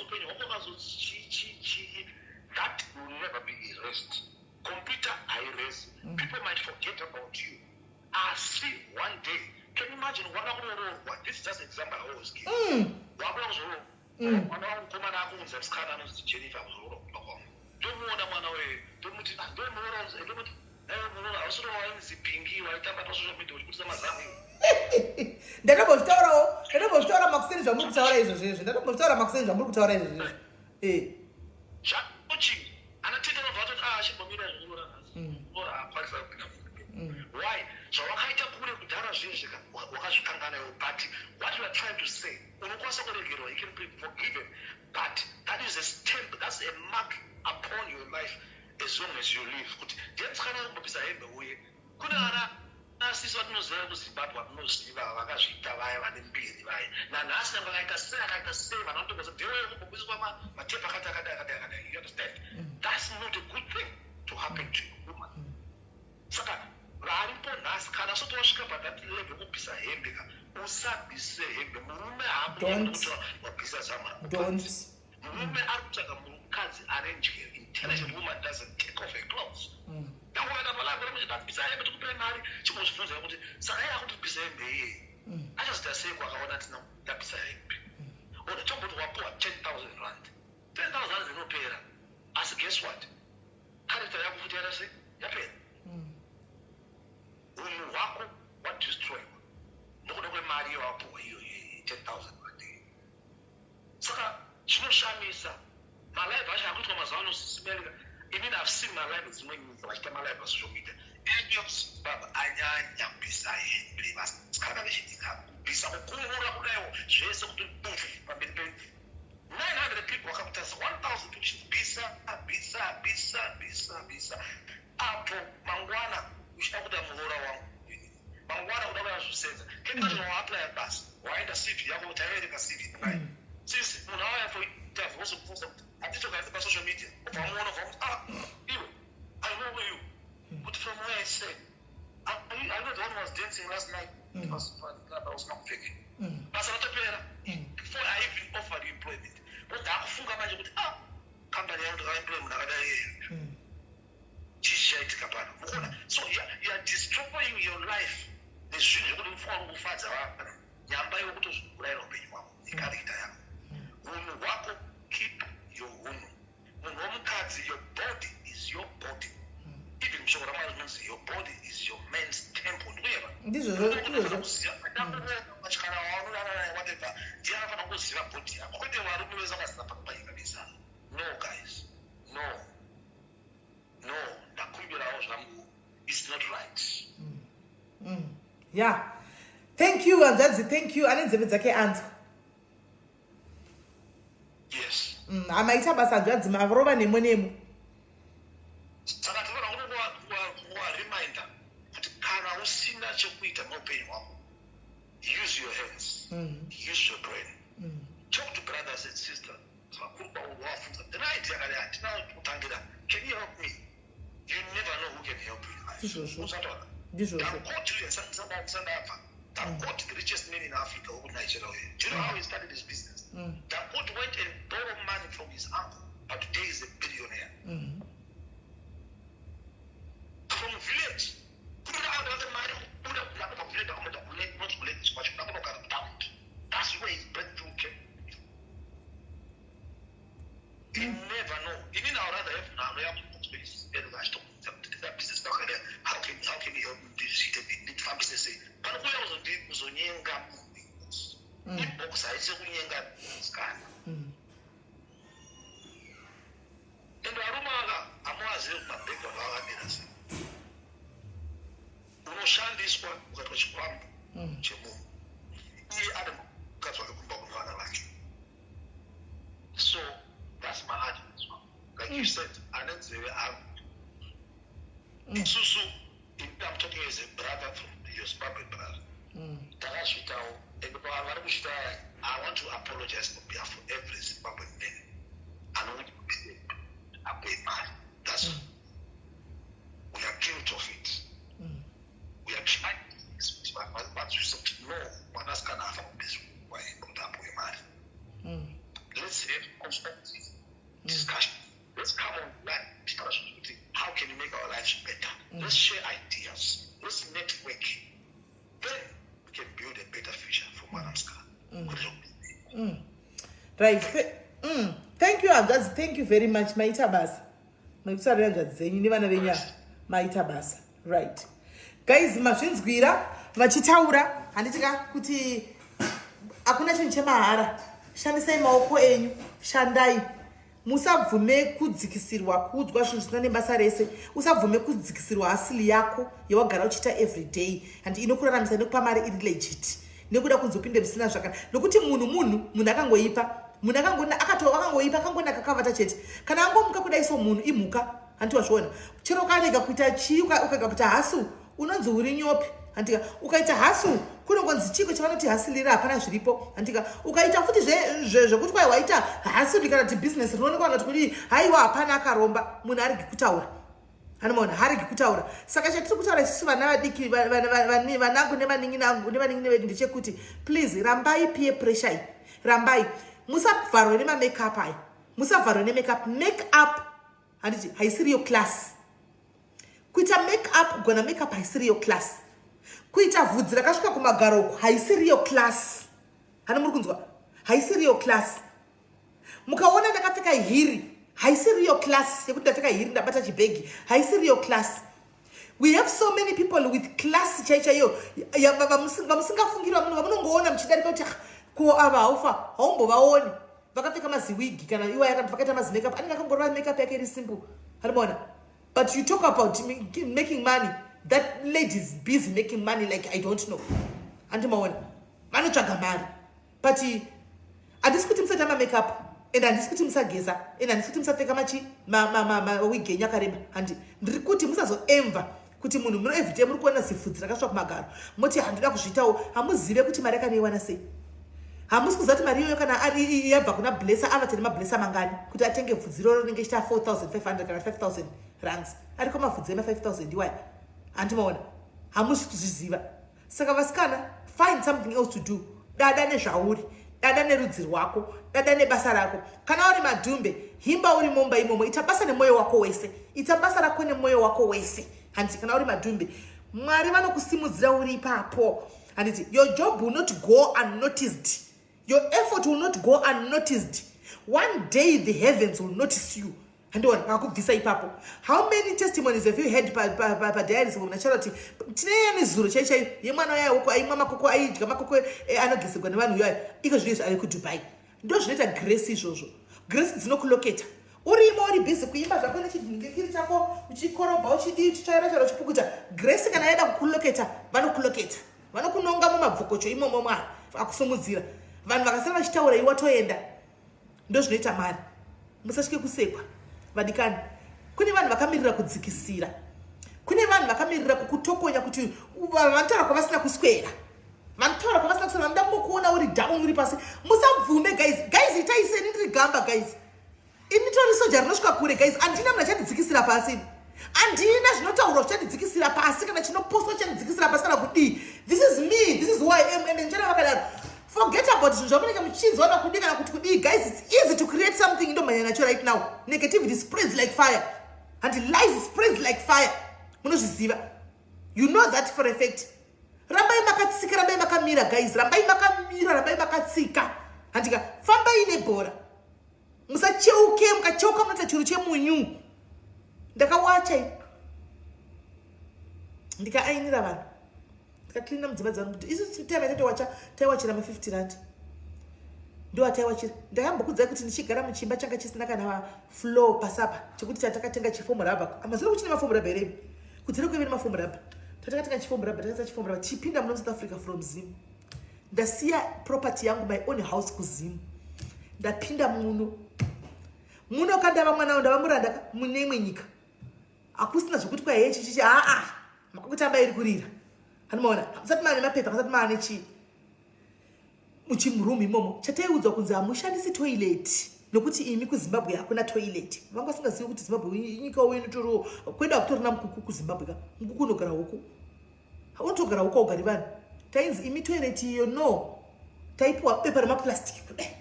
upenyu hwako ukazoti chii chii, that will never be erased. Computer hairesi. People might forget about you, asi one day, can you imagine wana kunoroorwa? This is just example I always give. Wakuda kuzoroorwa, mwana wangu mukomana akuunza musikana anonzi Jennifer kuzoroorwa kumba kwangu. Ndomuona mwana weye, ndomuti, "Ah, ndomuroora." Ndomuti, "Muroora, hausiro wainzi Pingi waitamba pasocial media uchibudisa mazamu iwe?" Ndatombozvitaurawo, ndatombozvitaura makuseni zvamuri kutaura izvozvo izvo. Ndatombozvitaura makuseni zvamuri kutaura izvozvo izvo. Zvakuchinja ana tete vanobva vatoti, "Ah, chimbomira zvokuroora nhasi." Roora haakwanisa kupinda murudo. Why? Zvawakaita kure kudhara zvinzvi wakazvikangana iwe. But what you are trying to say, unokwanisa kuregerwa, you can be forgiven, but that is a stamp, that's a mark upon your life as long as you live, kuti ndiye musikana wekumbobvisa hembe. Uye kune ana asisi vatinoziva kuZimbabwe, vatinoziva vakazviita vaya vane mbiri vaya nanhasi, nyange akaita sei, akaita sei, vanhu vanotongoza ndewe kumbobviswa matepa akati akadai, akadai, akadai. You understand? That's not a good thing to happen to you, woman. Saka varipo nhasi, kana usati wasvika pathat level yekubvisa hembe ka, usabvise hembe. Murume Don't. haakuti wabvisa zama. Don't. Murume ari kutsvaga mukadzi ane njere. Intelligent woman doesn't take off her clothes. Ndakuenda palako ramuchita, "Bvisa hembe tikupei mari," chimbozvibvunza kuti, saka iye akuti bvisa hembe iyeye, achazoita sei kwakaona tina ndabvisa hembe? Ona, chomboti wapuwa R10 000, R10 000 inopera, asi guess what? Character yako futi yaita sei? Yapera. Unhu hwako wadestroywa nokuda kwemari yawapuwa iyo R10 000. Saka chinoshamisa, malive acho akuitwa mazuva ano simelika. Inini have seen malive dzimwe nyika vachiita malive pasocial media. Edu yekuZimbabwe anyanya kubvisa hembe, vasikana vechidiki, kubvisa, kukungura kudaiwo zvese kuti bufu pamberi pe 900 people vakakutarisa, 1000 people, bvisa, bvisa, bvisa, bvisa, bvisa. Apo mangwana uchida kuda muroora wangu, mangwana uda kuya zvisenza, can waapply basa, waenda, CV yako taiverenga, CV nayo sisi, munhu auya for interview, wozokubvunza kuti handitogarise pasocial media, ubva muona, ubva muti, "Ah, iwe, I know you, but from where?" I say, "Are you the one who was dancing last night?" Usina kupfeka. Basa ratopera before I even offered you employment, but ndaakufunga manje kuti, ah, kambani yangu ndakaemploy munhu akadai iyeyo, chii chichaitika pano? Mukuona? So you are destroying your life nezvinhu zvekuti mufunga uri kufadza vanhu, nyamba iwe kutozviurayira upenyu hwako necharacter yako, unhu hwako. Keep your unhu. Munhu womukadzi, your body is your body. Even mushoko raMwari rinonzi your body is your man's temple. Ndikuyeva? Ndizvozvo, ndizvozvo. Kana waunodana naye, whatever, ndiye anofanira kuziva body yako, kwete varume vese vakazina panyika besana. No, guys, no, no, ndakumbirawo zvangu, it's not right. Yeah, thank you, hanzvadzi, thank you. Ane nzeve dzake anzwa. Yes. Hamaita basa, hanzvadzi, marova nemo nemo. Saka tinoda kuwareminder kuti kana usina chekuita muupenyu hwako, use your hands, use your brain, talk to brothers. Ndizvozvo. Ndizvozvo. Dangote uyu sandabva. Dangote, the richest man in Africa, wekuNigeria uyu. Do you know how he started his business? Dangote went and borrowed money from his uncle, but today he's a billionaire. From village. Kuda anhu mari kuda kuda kubva kuvillage akuenda kulake, not kulake kwacho, kuda kunogara kutaundi. That's where his breakthrough came. You never know. Even I would rather have now and business. How can you help me ndifambise sei pano kuuya kuzonyenga munhu? Inbox haisi kunyenga musikana. And varume aka hamuvazivi kumabackground akamira sei. Unoshandiswa ukaitwa chikwambo chemunhu. Iye ane mukadzi wake kumba kune vana vake. So that's my argument. Like you said, ane nzeve angu. Isusu, I'm talking as a brother from your Zimbabwe brother, takazviitawo and vari kuzviita. I want to apologize on behalf of every Zimbabwean man anouti ape mari. That's we are guilt of it. We are trying kuti vanzwise kuti no, mwanasikana afa kubezi kuti apuwe mari. Let's have constructive discussion. Let's come online tichitaura zvinhu kuti how can we make our lives better. Let's share ideas, let's network, then we can build a better future for mwana musikana kwete zvokudii. Right. Thank you, hanzvadzi. Thank you very much. Maita basa makutsarira hanzvadzi dzenyu nevana venyu ava. Maita basa. Right guys, mazvinzwira vachitaura, handitika kuti hakuna chinhu chemahara. Shandisai maoko enyu, shandai. Musabvume kudzikisirwa, kuudzwa zvinhu zvisina nebasa rese. Usabvume kudzikisirwa hustle yako yawagara uchiita everyday and inokuraramisa nekupa mari iri legit nekuda kunzi upinde musina zvakana, nokuti munhu akangoipa, munhu akangoipa, akangonaka akavata chete. Kana angomuka kudai, so munhu imhuka, handiti wazviona? Chero ukarega kuita chii, ukarega kuita hustle, unonzi uri nyope, handika? Ukaita hustle, kunongonzi chiko chavanoti hustlera, hapana zviripo, handika? Ukaita futi zvekuti kwai waita hustle kana kuti business rinoonekwa kana kuti kudii, haiwa, hapana akaromba. Munhu aregi kutaura, anomaona, haregi kutaura. Saka chatiri kutaura isusu vana vadiki, vanangu nevanin'inangu nevanin'ini vedu, ndechekuti please, rambai peer pressure iyi, rambai. Musavharwe nemamakeup aya, musavharwe nemakeup. Make up, handiti, haisiriyo class. Kuita make up, kugona make up, haisiriyo class. Kuita vhudzi rakasvika kumagaro uku haisiriyo class. Hani muri kunzwa? Haisiriyo class. Mukaona ndakapfeka heel, haisiriyo class yekuti ndapfeka heel ndabata chibhegi, haisiriyo class. We have so many people with class chai chaiyo vamusingafungiri, vamunongoona muchidarika kuti, "Ah, ko ava?" Haufa haumbovaoni vakapfeka maziwigi kana iwaya kana vakaita mazimakeup. Anenge akangorova makeup yake iri simple, harimaona? But you talk about making money, that lady is busy making money like I don't know. Handimaona vanotsvaga mari, but handisi kuti musaita mamakeup and handisi kuti musageza and handisi kuti musapfeka machi mawig enyu akareba. Handi ndiri kuti musazoemva kuti munhu muno everyday muri kuona zifudzi rakasvika kumagaro, moti handida kuzviitawo. Hamuzive kuti mari yakanoiwana sei. Hamusi kuziva kuti mari iyoyo kana yabva kuna blesser, avate nemablesser mangani kuti atenge bvudzi iroro rinenge ichita 4500 kana 5000 rands. Ariko mavhudzi ema5000 iwaya, handimaona? Hamusi kuzviziva. Saka vasikana, find something else to do. Dada nezvauri, dada nerudzi rwako, dada nebasa rako. Kana uri madhumbe, himba uri mumba imomo. Ita basa nemwoyo wako wese, ita basa rako nemwoyo wako wese, handiti? Kana uri madhumbe, Mwari vanokusimudzira uri ipapo, handiti? Your job will not go unnoticed. Your effort will not go unnoticed. One day the heavens will notice you, handiona? Vakubvisa ipapo. How many testimonies have you had padiaries nachara kuti tine nezuro chai chaiyo yemwana wayawoko aimwa makoko, aidya makoko, anogezegwa nevanhu iyoyo, iko zvino izvi ari kuDubai? Ndo zvinoita grace izvozvo. Grace dzinokuloketa urimo, uri busy kuimba zvako nechidhingikiri chako, uchikorobha, uchidii, uchitsvaira charo, uchipukuta. Grace kana yaida kukuloketa, vanokuloketa, vanokunonga mumabvokocho imomo. Mwari akusumudzira. Vanhu vakasara vachitaura, iwe watoenda. Ndo zvinoita mari. Musatye kusekwa, vadikani. Kune vanhu vakamirira kudzikisira, kune vanhu vakamirira kukutokonya, kuti vanotaura kwavasina kuswera, vanotaura kwavasina kuswera, vanoda kungokuona uri down, uri pasi. Musabvume, guys. Guys, itai seni. Ndiri gamba, guys. Ini tori soja rinosvika kure, guys. Handina munhu achandidzikisira pasi. Handina zvinotaurwa zvichandidzikisira pasi kana chinopostwa chichandidzikisira pasi kana kudii. This is me, this is who I am, and ndichana vakadaro. Forget about zvinhu zvamunenge muchinzwa na kudii kana kuti kudii. Guys, it's easy to create something ndomhanya nacho right now. Negativity spreads like fire and lies spreads like fire. Munozviziva, you know that for a fact. Rambai makatsika, rambai makamira guys, rambai makamira, rambai makatsika. Handika fambai nebhora, musacheuke. Mukacheuka munoita churu chemunyu. Ndakawacha, ndikaainira vanhu, ndikaklina mudzimba dzavanhu. Kuti isu time yatatowacha, taiwachira ma50 rand, ndo ataiwachira. Ndakambokudzai kuti ndichigara muchimba changa chisina kana floor pasapa, chekuti chatakatenga chifoam rubber. Amazina kuchine mafoam rubber here? Kudzira kuive nemafoam rubber. Tatakatenga chifoam rubber, takaisa chifoam rubber, tichipinda muno South Africa from Zim. Ndasiya property yangu, my own house kuZim, ndapinda muno. Muno kandava mwana, ndava muranda mune imwe nyika. Hakusina zvekuti kwaiye chichichi. Aa, makakutamba iri kurira, hanomaona. Musati maane mapepa, musati maane chii muchimurumu imomo. Chataiudzwa kunzi hamushandisi toilet nokuti imi kuZimbabwe hakuna toilet. Vanga vasingazivi kuti Zimbabwe inyika wenu. Kwedu hakutorina mukuku kuZimbabwe ka. Mukuku unogara huku, unotogara huku, augari vanhu. Tainzi imi toilet iyo no. Taipiwa bepa remaplastic kudai,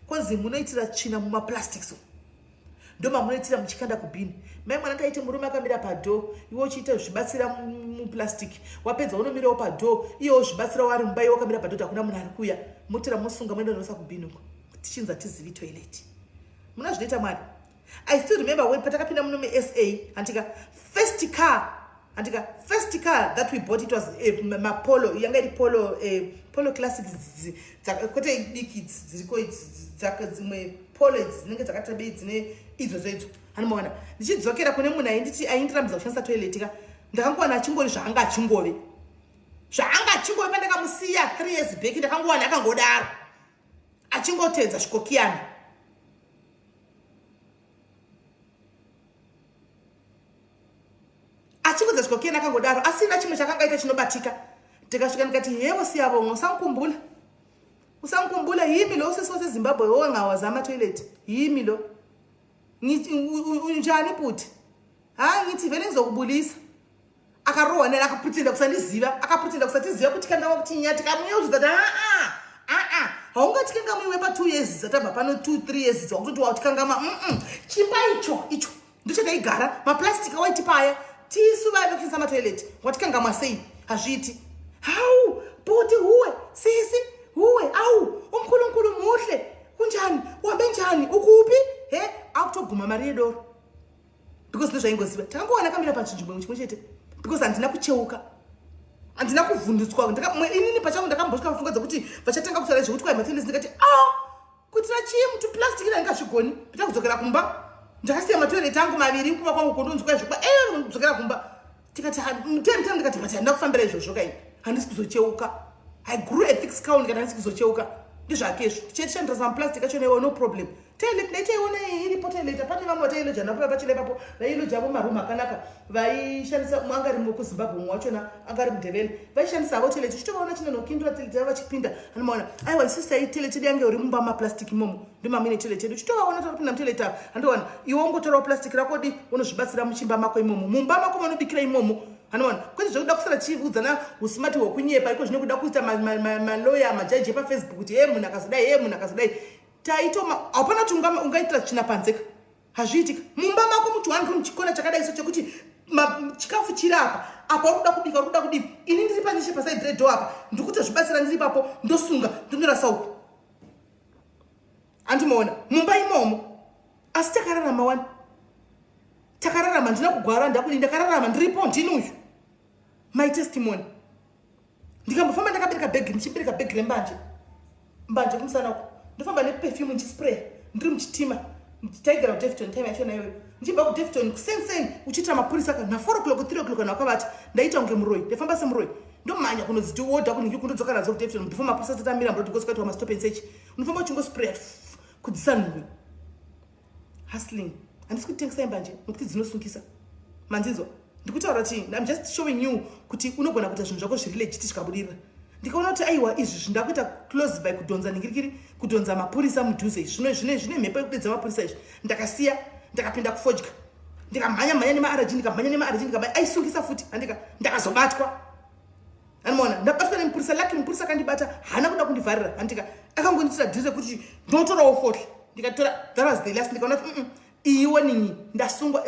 kwanzi munoitira tsvina mumaplastics, ndo mamunoitira muchikanda kubhini. Mai mwana, taiti murume akamira padoor, iwe uchiita zvibatsira muplastic. Wapedza unomirawo padoor, iyewo zvibatsira wari mumba, iwe wakamira padoor, hakuna munhu ari kuuya. Motira, mosunga, moenda nosa kubhini uko. Tichinzi hatizivi toilet. Muna zvinoita Mwari. I still remember when patakapinda muno muSA, handika, first car, handika, first car that we bought, it was maPolo, yanga iri Polo, Polo Classic, kwete diki dziriko, dzimwe Polo idzi dzinenge dzakatabei, dzine idzodzo idzo, hanomaona. Ndichidzokera kune munhu ainditi aindirambidza kushandisa toilet ka, ndakangowana achingori zvaanga achingove, zvaanga achingove. Pandakamusiya 3 years back, ndakangowana akangodaro achingotedza zvikokiyana. Achingudza zvikokiyana akangodaro, asina chimwe chakangaita chinobatika. Ndikasvika ndikati, "Yebo, siyabonga, usangikhumbula, usangikhumbula. Yimi lo usisi waseZimbabwe owangawazi amatoilet. Yimi lo. Unjani bhuti? Hayi, ngithi vele ngizokubulisa." Akarohwa nena, akapretenda kusandiziva, akapretenda kusatiziva, kuti kanga wakuti nyati kamuyeudza kuti aa aa, haungatikangamwiwe pa2 years dzatabva pano, 2 3 years dzakutoti watikangama. Chimba icho icho ndochataigara, maplastic awaitipa aya, tisu vaya vekushandisa matoilet, watikangamwa sei? Hazviiti. "Hawu bhuti, huwe sisi, huwe. Awu, umkhulunkulu muhle. Kunjani? Uhambe njani? Ukuphi?" He, akutoguma mari yedoro because ndozvaingoziva. Takangowana kamira pachinzvimbo chimwe chete because handina kucheuka, handina kuvhundutswa. Inini pachangu ndakambosvika pfungwa dzekuti vachatanga kutaura zvekuti kwai matoilet. Ndikati, a, kuitira chii mutuplastic? Ina ndingazvigoni. Ndita kudzokera kumba, ndakasiya matoilet angu maviri kumba kwangu, kundonzwa zvekwa e kudzokera kumba. Tikati mutemu temu, ndikati, "But handina kufambira izvozvo kai, handisi kuzocheuka." I grew a thick skull. Ndikati handisi kuzocheuka, ndizvake izvo. Tichishandisa maplastic acho naiwo, no problem. Toilet ndaitaiona iripo toilet. Pane vamwe vatailoja napo pachena ipapo, vailoja vo marumu akanaka, vaishandisa. Umwe anga ari mukuZimbabwe, umwe wachona anga ari muNdevele. Vaishandisa havo toilet, uchitovaona chinonokindura toilet yavo vachipinda. Anomaona, aiwa, isusu tai toilet yedu yange uri mumba maplastic imomo, ndomamune toilet yedu. Uchitovaona takupinda mutoilet ava, handowana iwe ungotorawo plastic rako di, unozvibatsira muchimba mako imomo, mumba mako manobikira imomo. Anoona, kwete zvekuda kusara chiudzana usmart hwekunyepa iko zvino, kuda kuita maloya, majaji epaFacebook kuti he, munhu akazodai, he, munhu akazodai. Taitoma hapana kuti ungaitira tsvina panzeka, hazviitika. Mumba mako muti one room, chikona chakadai so chekuti chikafu chiri apa apa, uri kuda kubika, uri kuda kudii, ini ndiri panishe paside redoor apa, ndikutozvibatsira ndiri ipapo, ndosunga, ndondorasa uko. Handimaona mumba imomo. Asi takararama wani, takararama. Ndina kugwara, ndakudi, ndakararama, ndiripo, ndini uyu, my testimony. Ndikambofamba ndakabereka bhegi, ndichibereka bhegi rembanje, mbanje kumusana uko, ndofamba neperfume, ndichispray ndiri muchitima. Taigara kuDaveyton time yachona iyoyo. Ndichibva kuDaveyton kusenseni, uchiitira mapurisa ka na4 o'clock, 3 o'clock, kana wakavati. Ndaita kunge muroi, ndaifamba semuroi, ndomhanya kunodziti wodha kunhingi, kundodzoka nadzo kuDaveyton before mapurisa asati amira muroad, because kwaitwa mastop and search. Unofamba uchingospraya kudzisa nhumbi. Hustling. Handisi kutengesa mbanje nokuti dzinosungisa, manzinzwa. Ndikutaura kuti I'm just showing you kuti unogona kuita zvinhu zvako zviri legit, zvikabudirira. Ndikaona kuti aiwa, izvi zvindakuita close by kudhonza ningirikiri, kudhonza mapurisa mudhuze, izvi zvine mhepo yekudedza mapurisa izvi. Ndakasiya, ndakapinda kufodya. Ndikamhanya mhanya nemaRG, ndikamhanya nemaRG, ndikamhanya, aisungisa futi, handika. Ndakazobatwa, anomaona, ndabatwa nemupurisa. Lucky mupurisa akandibata haana kuda kundivharira, handika. Akangondiitira dhiri rekuti ndotorawo fodya. Ndikatora. That was the last. Ndikaona kuti iyi warning, ndasungwa.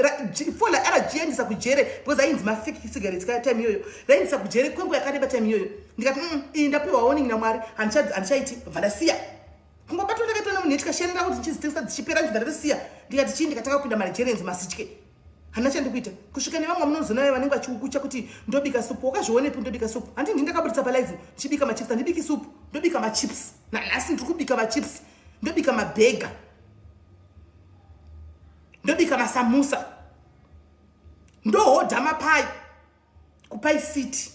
Fodya RG yaendesa kujere because ainzi mafake cigarettes ka time iyoyo. Raendesa kujere kwenguva yakareba time iyoyo. Ndikati, iyi ndapiwa warning naMwari, handichaiti." Bva ndasiya kungobatwa. Ndakaitwa nemunhu tikashandira kuti ndichizitengesa, dzichipera, ndibva ndatosiya. Ndikati chii, ndikatanga kupinda maNigerians masitye. Handina chandikuita kusvika nevamwe vamunozonayo vanenge vachiukucha kuti ndobika supu. Wakazvionepi ndobika supu? Handi ndi ndakabudisa palive ndichibika machips. Handibiki supu, ndobika machips. Nanhasi ndiri kubika machips, ndobika mabhega, ndobika masamusa, ndohodha mapai kuPie City,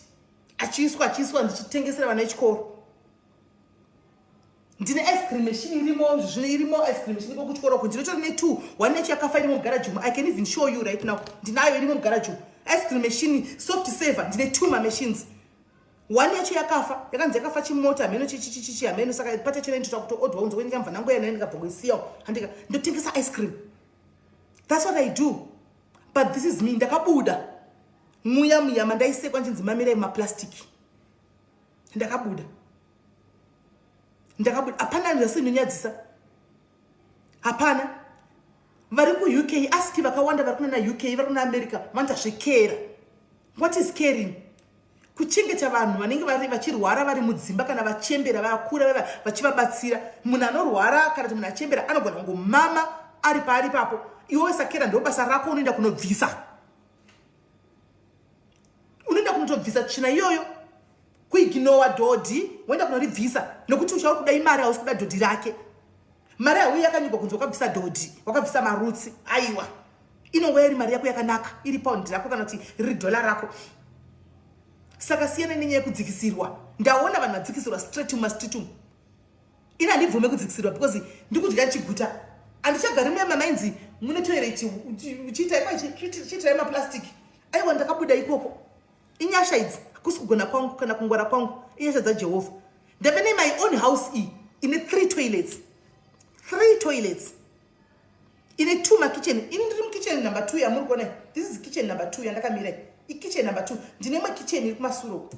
achiiswa achiiswa, ndichitengesera vana vechikoro. Ndine ice cream machine irimo zvino, irimo ice cream machine iko kuchikoro uko. Ndinotori ne2, one yacho yakafa, irimo mugaraji umo. I can even show you right now. Ndinayo, irimo mugaraji umo, ice cream machine, soft serve. Ndine two mamachines, one yacho yakafa, yakanzi yakafa chimota, hameno chichichichi, hameno. Saka pata chena nditoda kutoodwa unzo kwenyika nangu yana, ndikabva kuisiyawo, handika. Ndotengesa ice cream. That's what I do, but this is me. Ndakabuda muya muya mandaisekwa nchinzi mamirai mumaplastiki. Ndakabuda, ndakabuda. Hapana zvese inonyadzisa, hapana. Vari kuUK, aski vakawanda vari kuna UK, vari kuna America, vanoita zvekera. What is caring? Kuchengeta vanhu vanenge vari vachirwara, vari mudzimba, kana vachembera, vakura, vava vachivabatsira. Munhu anorwara kana kuti munhu achembera anogona kungomama ari paari papo. Iwewe sacarer, ndo basa rako, unoenda kunobvisa, unoenda kunotobvisa tsvina iyoyo. Kuignowa dhodhi, woenda kunoribvisa, nokuti uchauri kuda imari, hausi kuda dhodhi rake. Mari hauyi yakanyurwa kunzi wakabvisa dhodhi, wakabvisa marutsi. Aiwa, inongova iri mari yako yakanaka, iri paundi rako kana kuti riri dhola rako. Saka siyana nenyaya yekudzikisirwa. Ndaona vanhu vadzikisirwa straight mumastreet umu. Ini handibvume kudzikisirwa because ndikudya ndichiguta. Handichagari muya mamainzi mune toilet, chiitai maplastic. Aiwa, ndakabuda ikoko. Inyasha idzi, hakusi kugona kwangu kana kungwara kwangu, inyasha dzaJehovha. Ndave nemy own house iyi ine three toilets, three toilets, ine two makitchen. Ini ndiri mukitchen number two yamuri kuona. This is kitchen number two yandakamira, ikitchen number two. Ndine imwe kitchen iri kumasuro.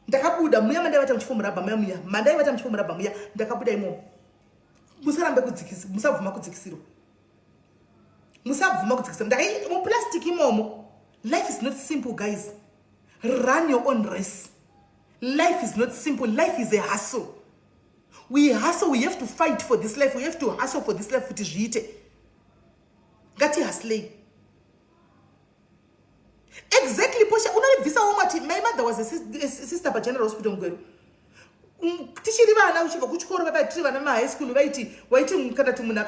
Ndakabuda muya mandaivata muchifoam rubber muya, muya mandaivata muchifoam rubber muya, ndakabuda imomo. Musarambe kudzikisa, musabvuma kudzikisirwa, musabvuma kudzikisirwa. Ndakai muplastic imomo. Life is not simple, guys. Run your own race. Life is not simple. Life is a hustle. We hustle. We have to fight for this life. We have to hustle for this life kuti zviite. Ngatihustlei. Exactly, Posha, unoribvisa womati. My mother was a sister paGeneral Hospital Mugweru. Tichiri vana, uchibva kuchikoro, vaka tiri vana mahigh school, vaiti waiti kana kuti munhu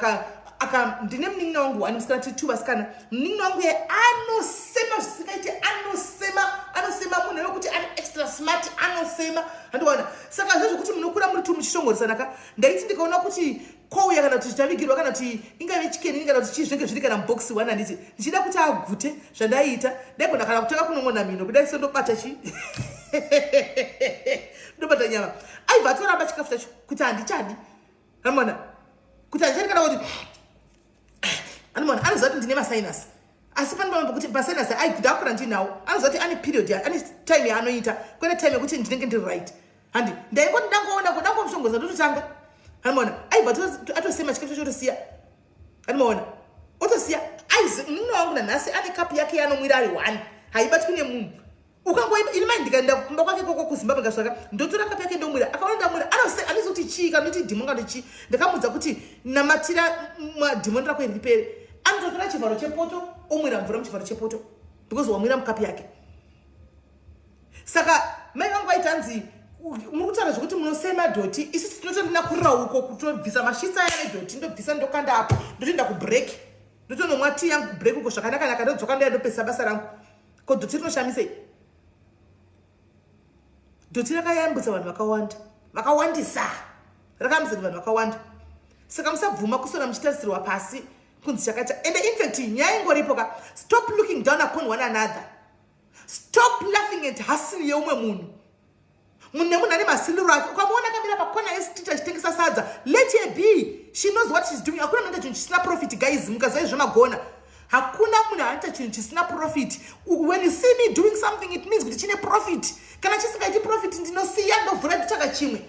aka ndine munin'ina wangu wani musikana, tiri two vasikana. Munin'ina wangu ye anosema zvisingaiti, anosema, anosema, munhu wekuti ari extra smart, anosema, handiwana. Saka zvezvokuti munokura muri two muchishongorisana ka, ndaiti ndikaona kuti kouya kana kuti zvichavigirwa, kana kuti ingave chicken, kana kuti chii, zvinenge zviri kana mubhokisi one, handiti, ndichida kuti agute, zvandaiita, ndaigona kana kutanga kunong'ona mhino kudai so, ndobata chi, ndobata nyama. Aibva atoramba chikafu chacho kuti handichadi, ramona kuti handichadi, kana kuti anomona, anoziva kuti ndine masinus. Asi pane pamwe pekuti masinus ndakura ndinawo, anoziva kuti ane period, ane time yaanoita, kwene time yekuti ndinenge ndiri right. Handi ndaingoti ndangoona kudangomushongoza, ndototanga, anomaona, aibva atosema chikafu chacho, otosiya, anomaona, otosiya. Aizi munin'ina wangu nanhasi ane kapu yake yanomwira ari one, haibatwi nemunhu. Ukangoiba ini mai, ndikaenda kumba kwake koko kuZimbabwe, ngasvaka, ndotora kapu yake, ndomwira. Akaona ndamwira, anose kuti chii, kana ndoti dhimoni, kana chii. Ndakamudza kuti namatira dhimoni rako iri ripere. Anototora chivharo chepoto, omwira mvura muchivharo chepoto because wamwira mukapu yake. Saka mai vangu vaiti, hanzi muri kutaura zvekuti munosema dhoti, isusu tinotonakurira uko kutobvisa mashitsi aya nedhoti. Ndobvisa, ndokanda apo, ndotoenda kubreak, ndotonomwa tii yangu kubreak uko zvakanaka-naka, ndodzoka, ndoya, ndopedzisa basa rangu. Ko dhoti rinoshamisei? Dhoti rakayambutsa vanhu vakawanda, vakawandisa, rakayambutsa vanhu vakawanda. Saka musabvuma kusora muchitarisirwa pasi kunzi chakaita. Ende infact nyaya ingoripo ka, stop looking down upon one another. Stop laughing at hustle yeumwe munhu. Munhu nemunhu ane masiliro ake. Ukamuona akamira pakona yestreet achitengesa sadza, let her be. She knows what she's doing. Hakuna munhu chinhu chisina profit, guys. Mukaziva izvomagona, hakuna munhu. kuita chinhu chisina profit. When you see me doing something, it means kuti chine profit. Kana chisingaiti profit, ndinosiya, ndovhura, nditsvaka chimwe.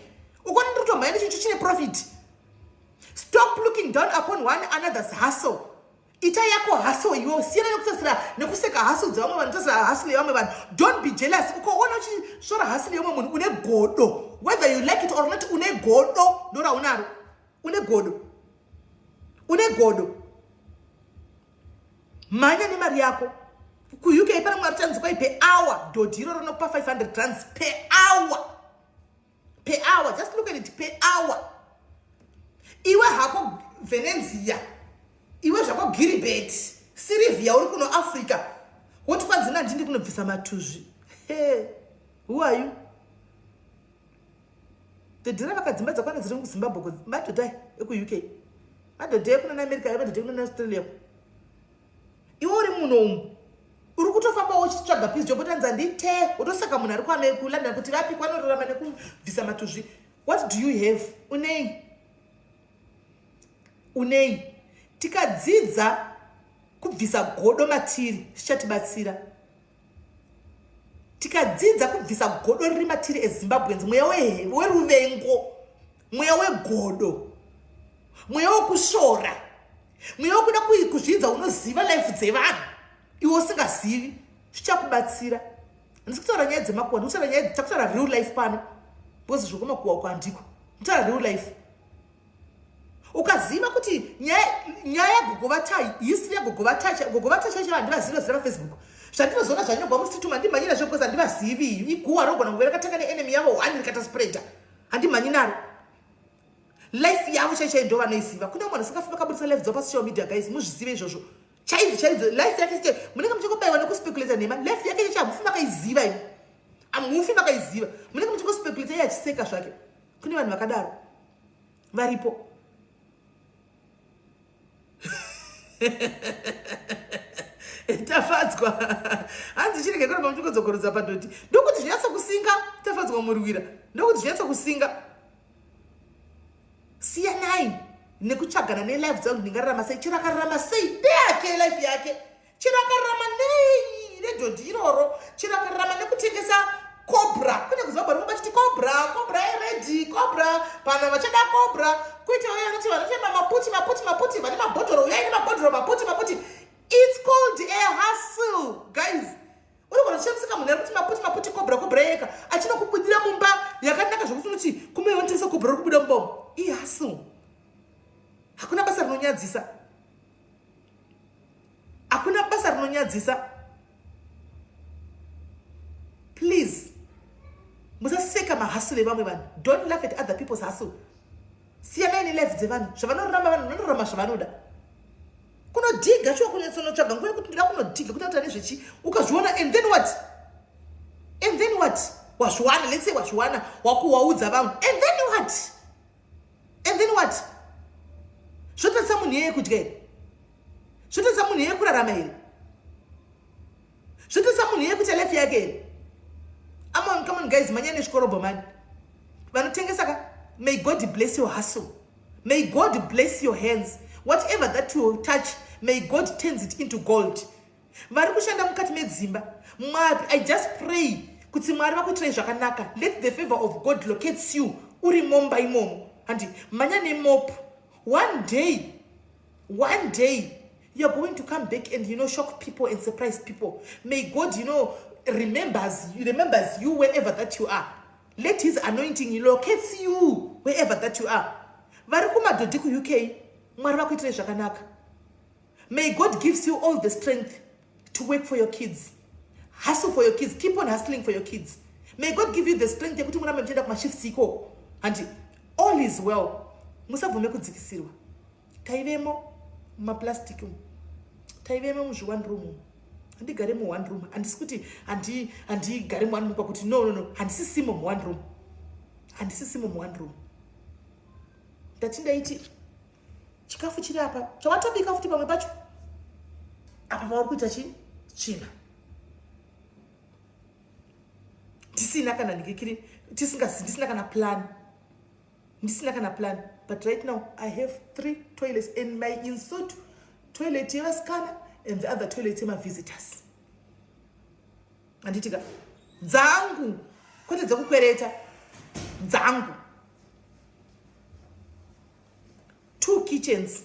Ukona ndiri kutomhanya nechinhu chine profit. Stop looking down upon one another's hustle. Ita yako hustle iwe, siyana nekutasira nekuseka hustle dzevamwe vanhu, tasira hustle yevamwe vanhu. Don't be jealous. Ukaona uchisvora hustle yemumwe munhu, une godo. Whether you like it or not, une godo. Ndoraunaro, une godo, une godo. Mhanya nemari yako. KuUK pane mwari chanzi kwai per hour, dhodhi iroro rinokupa 500 rands per hour, per hour. Just look at it, per hour. Iwe hako Venenzia, iwe zvako Giribet Sirivhia, uri kuno Africa, woti kwanzi nandindi kunobvisa matuzvi. He, who are you? Dhedhira vakadzimba dzakwana dziri muZimbabwe, madhodha ekuUK, madhodha ekunana America, madhodha ekunana Australia. Iwe uri muno umu, uri kutofamba uchitsvaga piece job, otanzi handite, wotosaka munhu ari kuLondon kuti vapi kwanorarama nekubvisa matuzvi. What do you have? Unei? Unei? Tikadzidza kubvisa godo matiri, zvichatibatsira. Tikadzidza kubvisa godo riri matiri eZimbabweans, mweya weruvengo, mweya wegodo, mweya wekusvora, mweya wekuda kuzvidza unoziva life dzevanhu iwe usingazivi, zvichakubatsira. Handisi kutaura nyaya dzemakuwa, ndikutaura nyaya, takutaura real life pano, because zvokumakuwa uko handiko, ndikutaura real life. Ukaziva kuti nyaya yagogo vatai, history yagogo vatacha, gogo vatacha chaivo handivazivi. Vazira paFacebook, zvandinozoona zvanyorwa mustreet, handimhanyi nazvo because handivazivi. Iguwa rogona kuve rakatanga neenemy yavo one, rikataspreada, handimhanyi naro. Life yavo chai chai ndo vanoiziva. Kune vamwe vanhu vasingafi vakabudisa life dzavo pasocial media, guys, muzvizive izvozvo. Chaidzo chaidzo life yake, munenge muchingobayiwa nekuspeculata nhema. Life yake chacho hamufi makaiziva imi, hamufi makaiziva. Munenge muchingospekulata, iye achiseka zvake. Kune vanhu vakadaro varipo. Tafadzwa hanzi chirege kuramba muchingodzokorodza padhoti, ndokuti zvinyatso kusinga. Tafadzwa Murwira, ndokuti zvinyatso kusinga. Siyanai nekutsvagana nelife dzangu. Ndingararama sei? Chero akararama sei, ndeyake life yake. Chero akararama nei nedhodhi iroro, chero akararama nekutengesa cobra, kune kuZimbabwe ringoba chiti cobra, cobra ered, cobra pano vachada cobra, kuita uye vanoti vanotema maputi, maputi, maputi, vane mabhodhoro, uyai nemabhodhoro, maputi, maputi. It's called a hustle, guys. Unogona kuchemusika munhu ari kuti maputi, maputi, cobra, cobra yeka achinokubudira mumba yakanaka zvokuti unoti kumwe vanotengesa cobra uri kubuda mumba umu. Ihustle. Hakuna basa rinonyadzisa, hakuna basa rinonyadzisa. Please, musaseka mahustle evamwe vanhu. Don't laugh at other people's hustle. Siyanai nelife dzevanhu, zvavanorarama. Vanhu vanorarama zvavanoda. Kunodhiga shuwa, kunyatsonotsvaga nguva yekuti ndoda kunodhiga, kutaura nezvechi, ukazviona, and then what? And then what? Wazviwana, let's say wazviwana, wakuwaudza vamwe, and then what? And then what? Zvotarisa munhu iyeye kudya here? Zvotarisa munhu iyeye kurarama here? Zvotarisa munhu iyeye kuita life yake here? Amon, come on guys, manya nezvikorobho mani. Vanotengesa ka, may God bless your hustle, may God bless your hands. Whatever that you touch, may God turns it into gold. Vari kushanda mukati medzimba Mwari, I just pray kuti Mwari vakuitirai zvakanaka. Let the favor of God locates you uri momba imomo. Handi manya nemop. One day, one day you're going to come back and shock people and surprise people. May God remembers you wherever that you are. Let his anointing locates you wherever that you are. Vari kumadhodhi kuUK, Mwari vakuitirai zvakanaka. May God gives you all the strength to work for your kids, hustle for your kids, keep on hustling for your kids. May God give you the strength yekuti murambe muchienda kumashifts ikoko. Handi all is well. Musabvume kudzikisirwa. Taivemo mumaplastic umu, taivemo muzvi-one room umu. Handigare mu-one room. Handisi kuti handigare mu-one room pakuti, no, no, no, handisisimo mu-one room, handisisimo mu-one room. Ndati ndaiti chikafu chiri apa, chawatobika futi pamwe pacho apa pauri kuita chi tsvina, tisina kana ndikikiri, ndisina kana plan, ndisina kana plan. But right now I have three toilets and my insert toilet yevasikana. and the other toilet yemavisitors. Handiti ka dzangu kwete dzekukwereta dzangu. Two kitchens,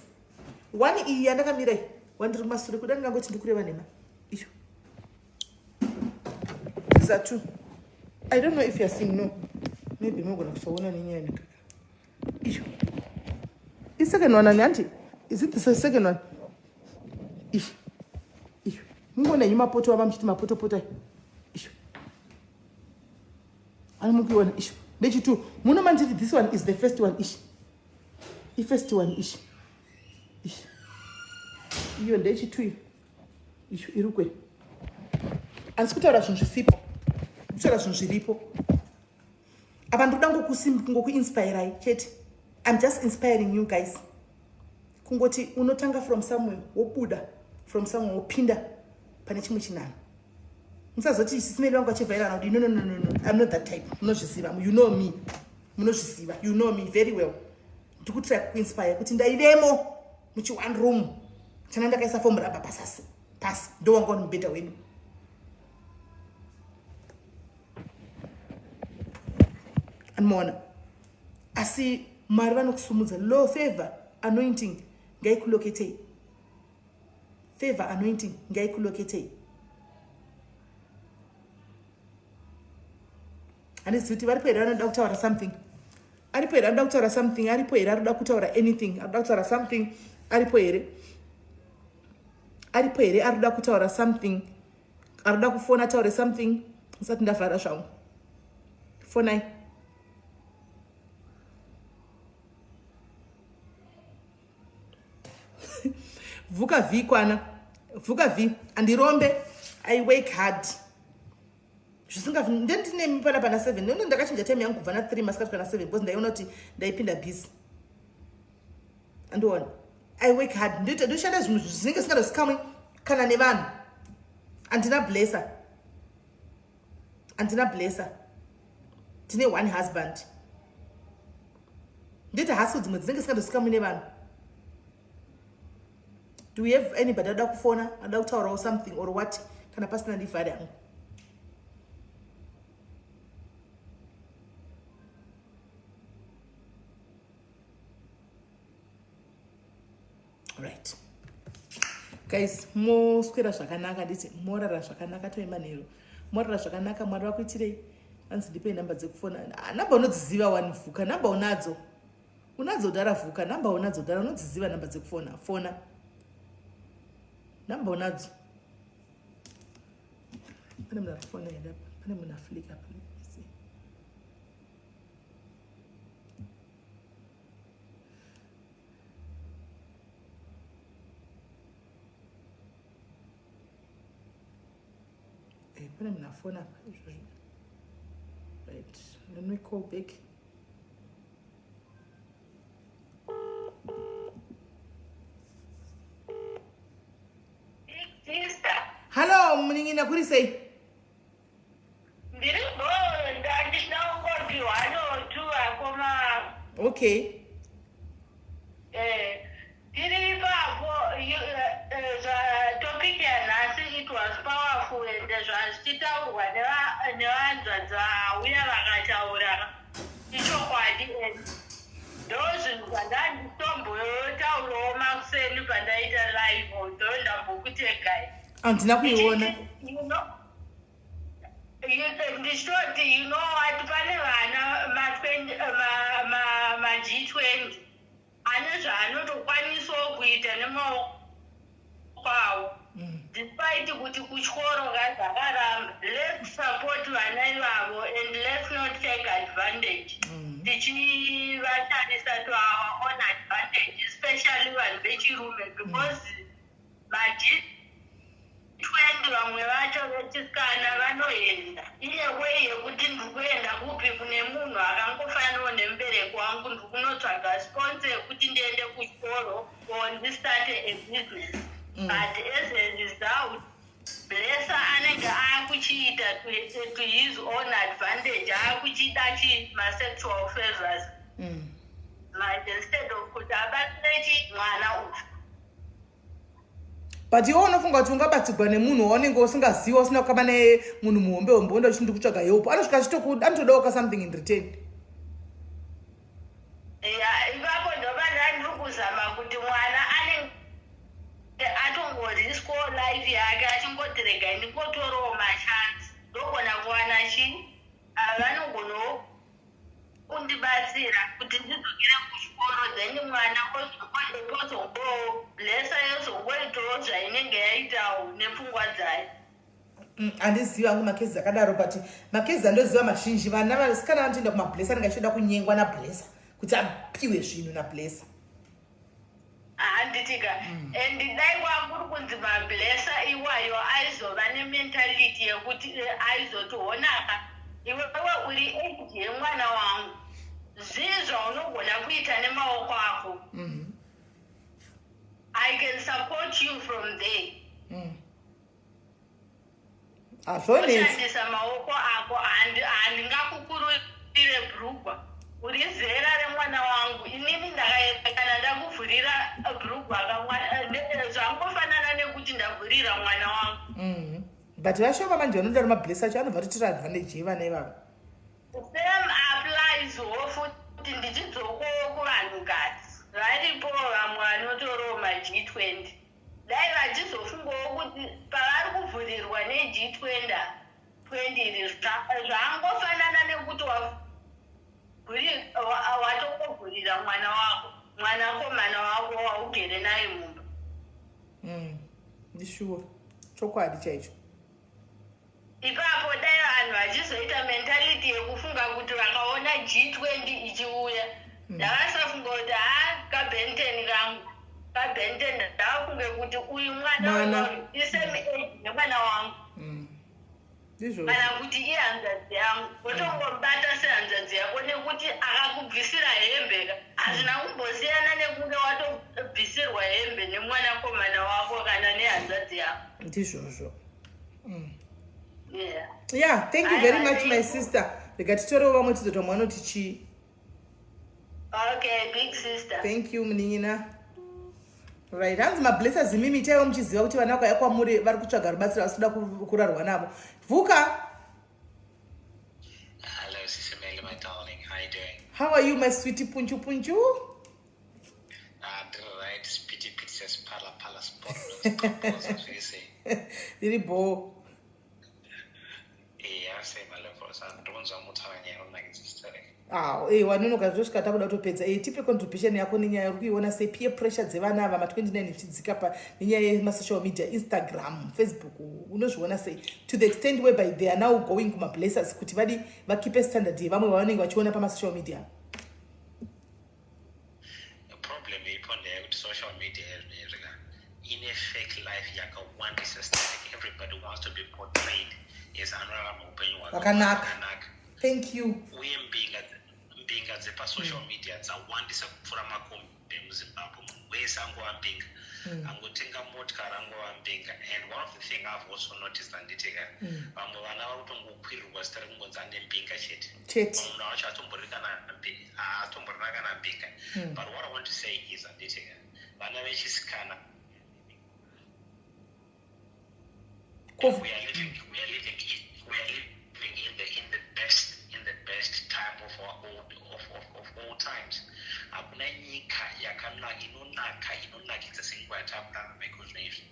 one iyi yandakamira iyi, one ndiri kumasure kuda ndingangoti ndikureva nhema. Iyo, these are two. I don't know if you're seeing. No, maybe mogona kusaona nenyaya nekaka. Iyo isecond one ani hanti? Is it the second one? Iyo, iyo mungoona henyu mapoto ava muchiti mapotopoto. Iyo ani mukuiona? Isho ndechitu muno manditi this one is the first one. Ishi ifirst one ishi, ishi iyo ndechitu isho iri kwe. Handisi kutaura zvinhu zvisipo, kutaura zvinhu zviripo apa. Ndoda ngokuinspirai chete. I'm just inspiring you guys kungoti unotanga from somewhere, wobuda from somewhere, wopinda pane chimwe chinhanho. Musazoti sisimeli vangu vachivhairana kuti no, no, no, no, no, I'm not that type. Munozviziva, you know me, munozviziva, you know me very well. Ndikutry kuinspire kuti ndaivemo muchi one room chana ndakaisa fomu raba pasasi pasi, ndowanga uri mubhedha wedu. Anomaona, asi Mwari vanokusumudza. Low favor anointing ngaikuloketei, favor anointing ngaikuloketei. Handizivi kuti varipo here vanoda kutaura something. Aripo here anoda kutaura something? Aripo here arikuda kutaura anything? Arikuda kutaura something, aripo here? Aripo here arikuda kutaura something? Arikuda kufona ataure something ndisati ndavhara zvangu? Fonai. Vuka v kwana, vuka v. Andirombe, I work hard zvisinga ndendinemi pana pana 7 nono. Ndakachinja time yangu kubva na3 masikati kana 7 because ndaiona kuti ndaipinda busy. Andiona, I work hard, ndoshanda zvinhu zvinenge zvisingatozikamwe kana nevanhu. Handina blesser, handina blesser. Tine one husband. Nditi hustle dzimwe dzinenge zisingatozikamwe nevanhu. Do we have anybody ada kufona, ada kutaurawo something or what? Kana pasina, ndivhare hangu. Right guys, moswera zvakanaka, nditi morara zvakanaka. Toimanhero, morara zvakanaka. Mwari vakuitirei. Anzi ndipei namba dzekufona. Ah, namba unodziziva wani, vhuka. Namba unadzo, unadzo dhara. Vhuka, namba unadzo dhara, unodziziva namba dzekufona. Fona, namba unadzo. Pane munhu ari kufona here apa? Pane munhu aflika apa? Let me see. Pane munhu afona apa izvozvo. Right, let me call back. Sister, Hallo munin'ina, kuri sei? Ndiri ndandida kungoti one or two akoma. Tiri ipapo topic yanhasi, it was powerful and zvazvichitaurwa nevanzvadzi vauya vakataura ichokwadi, and ndo zvinhu zvandanditombotaurawo makuseni pandaita live, although ndambokutegai. Handina kuiona. Ndichitoti, you know what, pane vana maG20 ane zvaanotokwanisawo kuita nemaoko avo despite kuti kutyoro zvakaramba. Let's support vana ivavo and let's not take advantage tichivatarisa to our own advantage, especially vanhu vechirume, because maG20 vamwe vacho vechisikana vanoenda iye way yekuti ndiri kuenda kupi kune munhu akangofanirawo nemubereki wangu, ndiri kunotsvaga sponsor yekuti ndiende kuchikoro or ndistarte a business. But as a result, blesser anenge aakuchiita to his own advantage, aakuchida chi masexual favors manje instead of kuti abatsire chi mwana uyu. But iwe unofunga kuti ungabatsigwa nemunhu waunenge usingaziva, usina kukamba naye, munhu muhombe hombe, wonda uchindi kutsvaga help, anosvika achitokuda, anotodawo ka something in return. Ya, ipapo ndopa ndiri kuzama kuti mwana anenge atongoriskawo life yake, achingoti regai ndingotorawo machance, ndogona kuwana chii, vanogonawo kundibatsira kuti ndidzokere kuchikoro. Then mwana pozongoblesa, yozongoitawo zvainenge yaitawo nepfungwa dzayo. Handizivi hangu macases akadaro, but macases andoziva mazhinji, vana vasikana vanotoenda kumablesser, anenge achitoda kunyengwa nablesser kuti apiwe zvinhu nablesser. Handitika. And dai kwakuri kunzi mablesser iwayo aizova nementality yekuti aizoti, "Honaka, iwewe uri age yemwana wangu, zvii zvaunogona kuita nemaoko ako? I can support you from there." Hazvonetsi. Kushandisa maoko ako, handingakukurire bhurugwa. Uri zera remwana wangu. Inini kana ndakuvhurira bhurugwa, zvangofanana nekuti ndavhurira mwana wangu. But vashoma manje vanodaro. Mablesser acho anobva totora advantage yevana ivavo. Same applies wo futi ndichidzokowo kuvanhukadzi. Varipo vamwe vanotorawo maG20. Dai vachizofungawo kuti pavari kuvhurirwa neG20 20 iri, zvangofanana nekuti watongovhurira mwana wako, mwanakomana wako waugere naye mumba. Ndishuwa, chokwadi chaicho. Ipapo dai vanhu vachizoita mentality yekufunga kuti vakaona G20 ichiuya, ndavasafunga kuti, "Ha, kabenten kangu, kabenten." Ndavafunge kuti uyu mwana Mwana. uyu isame age nemwana wangu Ndizvozvo. kana kuti ihanzvadzi yangu, wotongobata sehanzvadzi yako, nekuti akakubvisira hembe ka, hazvina kumbosiyana nekunge watobvisirwa hembe nemwanakomana wako kana nehanzvadzi yako. Ndizvozvo. Yeah. Yeah, thank you very Aiwa, much, my thank you. sister. Rega titorewo vamwe, tizoti vamwe vanoti chii. Okay, big sister. Thank you, munin'ina. Right, hanzi mablessers, imimi itaiwo muchiziva kuti vana vakauya kwamuri vari kutsvaga rubatsiro, asi kuda kurarwa navo. Vhuka. Hello, Sister Meli, my darling. How you doing? How are you, my sweetie punchu punchu? Right, spitty pit says pala pala spot. Zviri sei? Ndiri bho. Eh, sei malevels. Ndonzwa mutaura nyaya unonakidza sister. Ah, wanonoka, zvosvika takuda kutopedza. Tipe contribution yako nenyaya uri kuiona sei, peer pressure dzevana ava ma29 ichidzika pa nenyaya yemasocial media, Instagram, Facebook. Unozviona sei to the extent whereby they are now going kumablessers kuti vadi vakeepe standard yevamwe vavanenge vachiona pamasocial media? The problem iripo ndeyekuti social media yezvinezvi ka ine fake life yakawandisa. Like everybody wants to be portrayed as anorarama upenyu hwakanaka. Hwakanaka. Thank you. Uye mbinga dzepasocial media dzawandisa kupfuura makombi emuZimbabwe. Munhu wese angova mbinga, angotenga motikari angova mbinga. And one of the thing I've also noticed, handitika, vamwe vana vari kutongokwirirwa zita rekungonzi ane mbinga chete. Chete. Munhu wacho haatomborina kana mbinga. But what I want to say is, handitika, vana vechisikana, we are living in the best time of our old of all times. Hakuna nyika yakana inonaka, inonakidza senguva yatakurarama iko zvino izvi.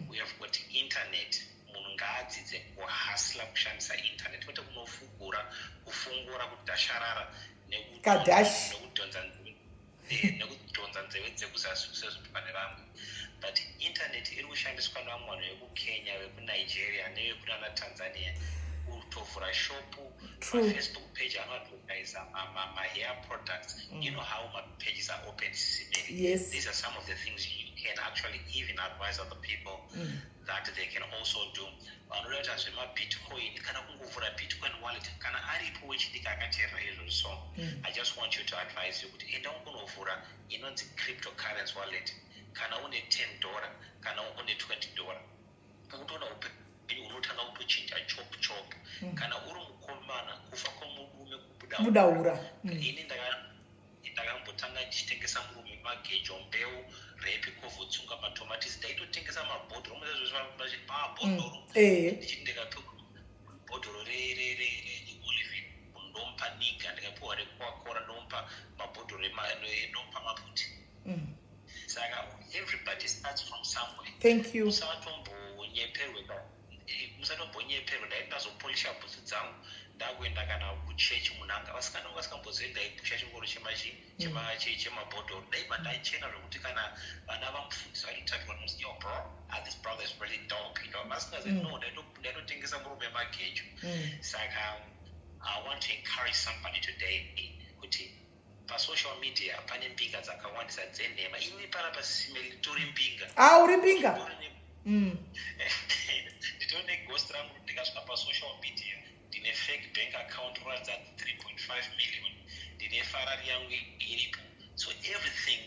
We have got internet. Munhu ngaadzidze kuhustla, kushandisa internet, kwete kunofugura, kufungura, kudhasharara Kadash. nekudhonza nzeve dzekuzasi sezviri pane vamwe. But internet iri kushandiswa nevamwe vanhu vekuKenya, vekuNigeria nevekunana Tanzania kutovhura shopu. MaFacebook page anoadvertisa mahair products. You know how mapages are open. Yes. These are some of the things you can actually even advise other people that they can also do. Vanoda kuita zvemabitcoin kana kungovhura bitcoin wallet, kana aripo wechidiki akateerera izvozvo, so I just want you to advise you kuti enda ungonovhura inonzi cryptocurrency wallet. Kana une $10, kana une $20, ukutoona upenyu unotanga kutochinja chop chop. Kana uri mukomana, kufa kwomurume kubuda Budaura. Ini ndakambotanga ndichitengesa murume magejo, mbeu. Repi kovhotsunga matomatisi, ndaitotengesa mabhodhoro mabhodhoro. Ndichiti ndikapiwa bhodhoro reOlivin, ndomupa niga, ndikapiwa reCoca-Cola, ndomupa mabhodhoro, ndomupa maputi. Saka everybody starts from somewhere. Thank you. Musatombonyeperwe, musatombonyeperwe. Ndaiti ndazopolisha bhutsu dzangu, ndakuenda kana kuchechi, munhu anga vasikana vasingambozivi ndaipusha chingoro chemabhodhoro. Ndaibva ndachena zvokuti kana vana vamufundisi vaitotakirwa nozi, "Yo bro, ah, this brother is really dope." Vasingazivi, no, ndaitotengesa murume magejo. Saka I want to encourage somebody today kuti pasocial media pane mbinga dzakawandisa dzenhema. Ini panapa simeli tori mbinga. Ah, uri mbinga. Nditori neghost rangu. Ndikasvika pasocial media, ndine fake bank account roratidza 3.5 million, ndine Ferrari yangu iripo. So everything,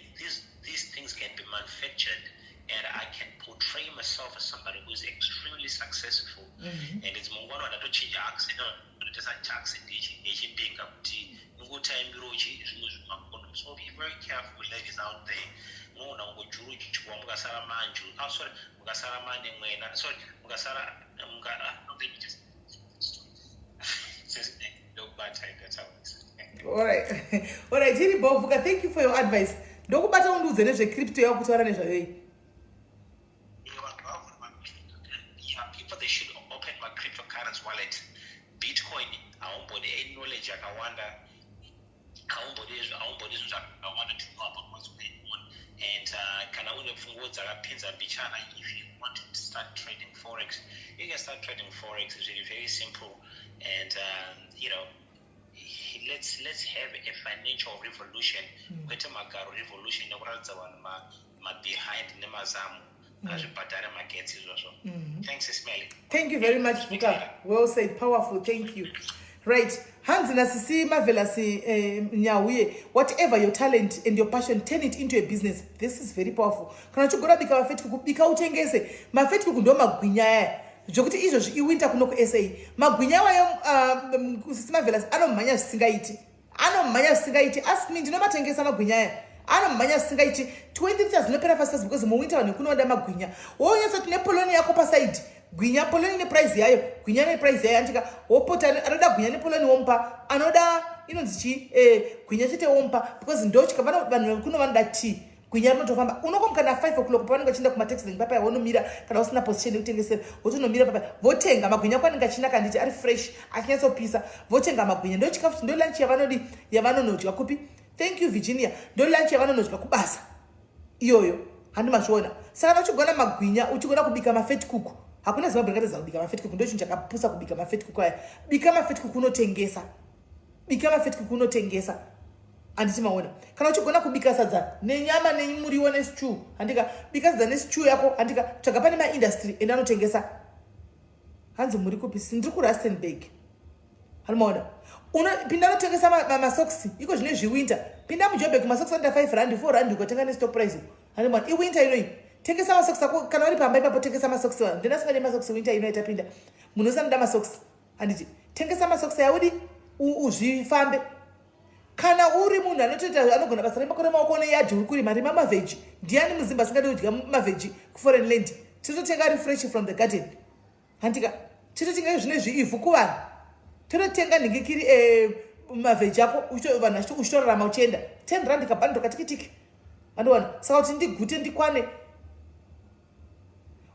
these things can be manufactured and I can portray myself as somebody who is extremely successful. And it's mungwana wandatochinja accent, ndotoisa accent yechimbinga kuti ingotaimbirawo zvimwe zvimakondo. So be very careful, ladies out there. Munoona kungojuruchwa, mukasara manju, ah, sorry, mukasara mane mwena, sorry, mukasara ah, let me just ndokubata ndataurisa. Alright, iri bovuka. Thank you for your advice. Ndokubata, undiudze nezvecrypto yakutaura nezvayo iyi. Yeah, people, they should open my cryptocurrency wallet. Bitcoin haumbodi any knowledge yakawanda, haumbodi zvinhu zvakawanda to know about what's going on. And kana une pfungwa dzakapinza mbichana, if you want to start trading forex, you can start trading forex. It's really very simple. And let's have a financial revolution, kwete magaro revolution nekuratidza vanhu mabehind nemazamu. Azvibhadhare magetsi izvozvo. Thanks, Ismail. Thank you very much, Vuka. Well said, powerful. Thank you. Right, hanzi nasisi Marvelous Nyauye, "Whatever your talent and your passion, turn it into a business." This is very powerful. Kana uchigona bika mavetkoek, bika utengese mavetkoek. Ndo magwinya aya zvokuti izvozvi iwinter kuno kuSA. Magwinya wayo, sisi Marvelous, anomhanya zvisingaiti, anomhanya zvisingaiti. Ask me, ndinomatengesa magwinya aya, anomhanya zvisingaiti. 20 liters zinopera fast fast because muwinter vanhu kunoda magwinya. Wonyatsoti nepoloni yako pasaidi, gwinya, poloni neprice yayo, gwinya neprice yayo, andika wopota. Anoda gwinya nepoloni womupa, anoda inonzi chii, gwinya chete womupa, because ndochika vanhu kuno vanoda tea. Gwinya rinotofamba. Unokomuka na5 o'clock pavanenge vachienda kumataxi papa, vonomira. Kana usina position yekutengesera, votonomira papa, votenga magwinya kwanenge achinaka, nditi ari fresh, achinyatsopisa, votenga magwinya. Ndo chikafu, ndo lunch yavanodi, yavanonodya kupi. Thank you, Virginia. Ndo lunch yavanonodya kubasa iyoyo, handi mazviona? Saka kana uchigona magwinya, uchigona kubika mavetkoek, hakuna Zimbabwe ringatadza kubika mavetkoek. Ndo chinhu chakapusa kubika mavetkoek aya. Bika mavetkoek unotengesa, bika mavetkoek unotengesa, handiti maona? Kana uchigona kubika sadza nenyama nemuriwo nestew, handika bika sadza nestew yako, handika tsvaga pane maindustry ende anotengesa. Hanzi muri kupi? Ndiri kuRustenburg, handimaona? Pinda unotengesa masocks iko zvine zviwinter. Pinda muJoburg, masocks anoita 5 rand, 4 rand, ukatenga nestock price, handimaona? Iwinter inoi, tengesa masocks ako. Kana uri pamba ipapo, tengesa masocks. Ndinasingadi masocks winter ino yatapinda, munhu usanoda masocks, handiti? Tengesa masocks yaudi, uzvifambe. Kana uri munhu anotoita, anogona basa remakore maoko neyadhi, uri kurima, rima maveggie. Ndiani muzimba asingadi kudya maveggie kuforeign land? Titotenga ari fresh from the garden, handika? Titotenga zvine zviivhu kuvanhu, tototenga nhingikiri, maveggie ako, vanhu uchitorarama, uchienda 10 rand kabhando katikitiki, andiwana. Saka kuti ndigute, ndikwane.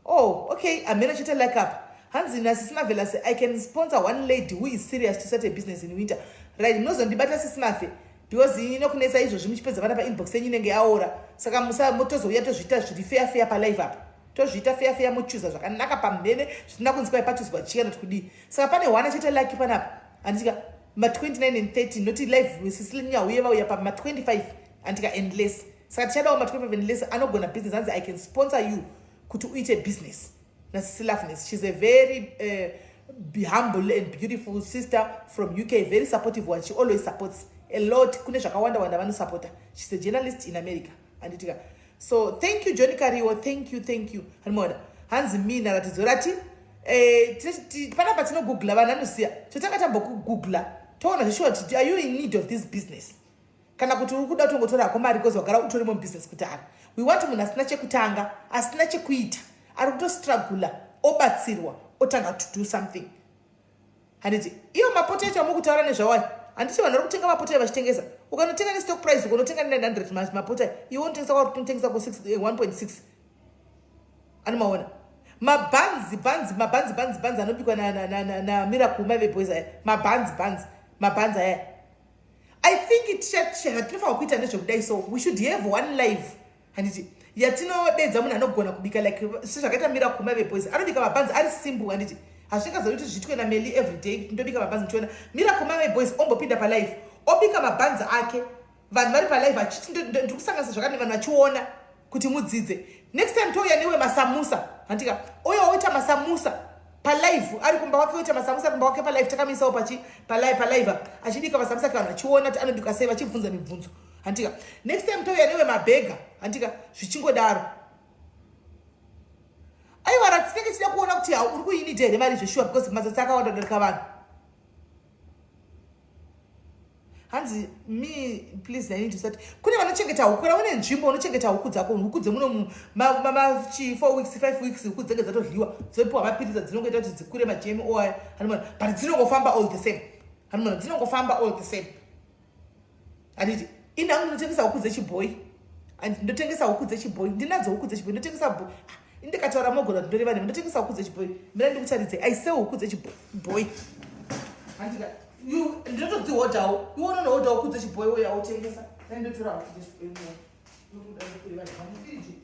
Oh, okay, amene chete like up. Hanzi nasisi Marvelous, "I can sponsor one lady who is serious to start a business in winter." Right, munozondibata, sisi Mafe, because inokunetsa izvozvi. Muchipedza vana painbox yenyu inenge yaora, saka musa tozouya tozviita zviri fair fair palive apa. Tozviita fair fair, mochuza zvakanaka pamhene, zvisina kunzi kwai pachuzwa chiya noti kudii. Saka pane hwana chete like panapa, handitika ma29 and 30, noti live sisi Nyauye vauya pama25, handika, and less. Saka tichadawo ma25 and less anogona business. Hanzi, "I can sponsor you kuti uite business." Nasisi Loveness, she's a very humble and beautiful sister from UK, very supportive one. She always supports a lot. Kune zvakawanda wanda vanosupporta. She's a journalist in America, handitika? So thank you, Johnny Kariwo. Thank you, thank you. Hanimona hanzi mina ratidzo rati panapa tinogoogla. Vanhu anoziya, totanga tambokugoogla, toona zveshuwa kuti are you in need of this business. Kana kuti uri kuda kutongotora hako mari because wagara utorimo mubusiness kudhara. We want munhu asina chekutanga, asina chekuita, ari kutostrugula, obatsirwa, otanga to do something. Handiti iyo mapoto yacho amukutaura nezvawayo, handiti vanhu vari kutenga mapoto ayo vachitengesa. Ukanotenga nestock price, ukonotenga ne900 mapoto ayo, iwe unotengesa kwauri kutengesa ku 1.6. Anomaona mabhanzi bhanzi mabhanzi bhanzi bhanzi anobikwa naMiracle maive boys aya, mabhanzi bhanzi mabhanzi aya. I think tinofanira kuita nezvekudai, so we should have one live, handiti, yatinodedza munhu anogona kubika like sezvakaita Miracle maive boys anobika mabhanzi ari simple, handiti? Hazvingazoi kuti zviitwe naMeli everyday, ndobika mabhanzi ndichiona Miracle maive boys ombopinda palive, obika mabhanzi ake, vanhu vari palive achiti ndiri kusanganisa zvakadini, vanhu vachiona kuti mudzidze. Next time touya newe masamusa, handika, uyo oita masamusa palive ari kumba kwake, oita masamusa kumba kwake palive, takamisawo pachi palive palive achibika masamusa ake, vanhu vachiona kuti anobika sei, vachibvunza mibvunzo, handika. Next time touya newe mabhega, handika, zvichingodaro. Aiwa, tinenge tichida kuona kuti uri kuinida here mari zveshuwa, because matsotsi akawanda kudarika vanhu. Hanzi me please, I need to start. Kune vanochengeta huku, kana une nzvimbo unochengeta huku dzako, huku dzemuno machi 4 weeks, 5 weeks, huku dzinenge dzatodyiwa, dzopiwa mapiritsi dzinongoita kuti dzikure, maGMO aya, hanimona, but dzinongofamba all the same, hanimona, dzinongofamba all the same, handiti? Inhangu ndinotengesa huku dzechibhoi, ndotengesa huku dzechibhoi, ndinadzo huku dzechibhoi, ndotengesa. Ah, indikataura mogona kuti ndoreva nemi. Ndotengesa huku dzechibhoi, mira ndikutaridzei. I sell huku dzechibhoi, handika? Ndinotodzihodhawo, iwe unonohodha huku dzechibhoi, uya wotengesa. Ndotora huku dzechibhoi. Mufiriji.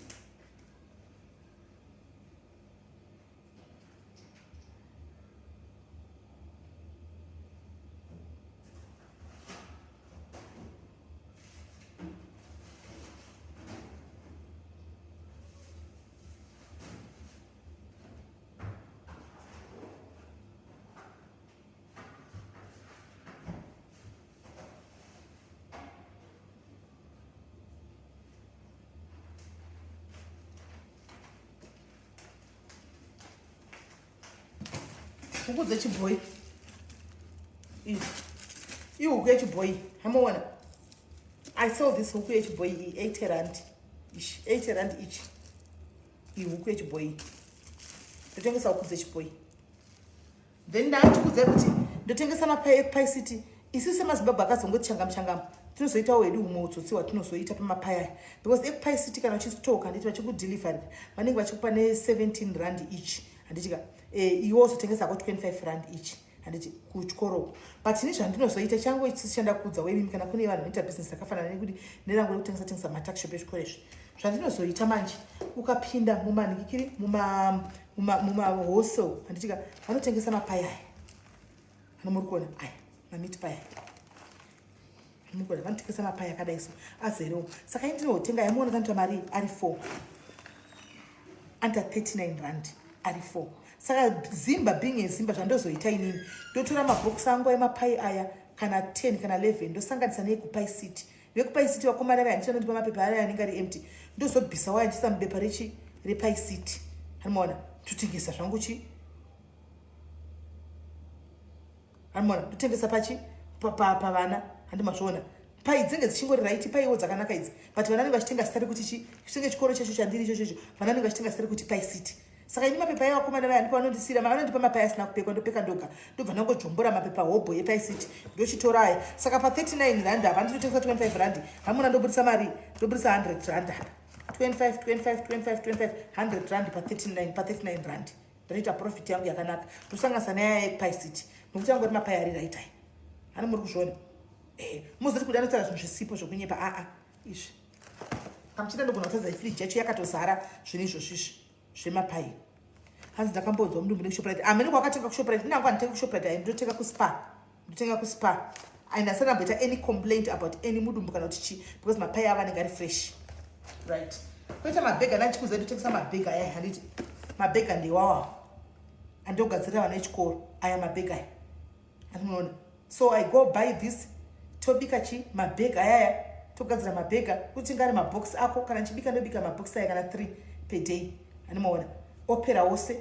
Huku dzechibhoi iyi, ihuku yechibhoi, hamuona? I sell this huku yechibhoi iyi 80 rand, 80 rand each. Iyi huku yechibhoi, ndotengesa huku dzechibhoi. Then ndaachikudzai kuti ndotengesa mapai ekuPie City. Isu semaZimbabwe akazongoti changamu changamu, tinozoitawo hedu humwe utsotsi hwatinozoita pamapai aya, because ekuPie City kana uchisitoka, handiti, vachikudelivery vanenge vachikupa ne17 rand each, handitika? Iwe wozotengesa ko 25 rand each, handiti, kuchikoro. But ini zvandinozoita changu chanda kuudza wemimi, kana kune vanhu vanoita business rakafanana nekuti nerangu rekutengesa tengesa matuckshop echikoro izvi, zvandinozoita manje, ukapinda mumanhikikiri, mumawholesale, handitika, vanotengesa mapai aya, ano muri kuona aya, mameat pie aya muri kuona, vanotengesa mapai akadai so azerewo. Saka ini ndinotenga, yamuona kanoita mari ari 4, under 39 rand ari 4. Saka zimba being ezimba, zvandozoita inini, ndotora mabhokisi angu emapai aya, kana 10 kana 11, ndosanganisa neekuPie City. VekuPie City vakomana vaya ndichanondipa mapepa aya anenge ari empty, ndozobvisa waya ndichisa mubepa rechi rePie City, hanimaona? Totengesa zvangu chi, hanimaona? Ndotengesa pachi pavana, handi mazviona? Pai dzinenge dzichingori right, paiwo dzakanaka idzi, but vana vanenge vachitenga zita rekuti chi chinenge chikoro chacho chandiri ichocho icho, vana vanenge vachitenga zita rekuti Pie City. Saka ini mapepa evakomana vaya ndipo vanondisiyira, vanondipa mapai asina kupekwa, ndopeka ndoga, ndobva ndangodzvombora mapepa hobho yePie City, ndochitora aya. Saka pa39 rand apa ndinotengesa 25 rand, hamuna? Ndobudisa mari, ndobudisa 100 rand apa, 25 25 25 25, 100 rand pa39, pa39 rand ndinoita profit yangu yakanaka. Ndosanganisa neaya yekuPie City, nokuti angori mapai ari right aya, hani muri kuzviona? Muzoti kuda anotaura zvinhu zvisipo zvokunyepa. Aa, izvi kamuchida, ndogona kutadza. Ifriji yacho yakatozara zvinhu izvozvizvi zvemapai. Hanzi ndakambonzwa mudumbu nekuShoprite. Amene kwakatenga kuShoprite, inangu handitenga kuShoprite, ai, ndotenga kuSpar, ndotenga kuSpar, and asati amboita any complaint about any mudumbu kana kuti chi, because mapai avo anenge ari fresh, right? Koita mabhega, ndachikuza ndotengesa mabhega aya, handiti? Mabhega ndewawa andogadzirira vana vechikoro aya, mabhega aya, andinoona. So I go buy this, tobika chi mabhega ayaya, togadzira mabhega kuti ngari mabhokisi ako. Kana ndichibika, ndobika mabhokisi aya kana 3 per day, andimaona? Opera wose,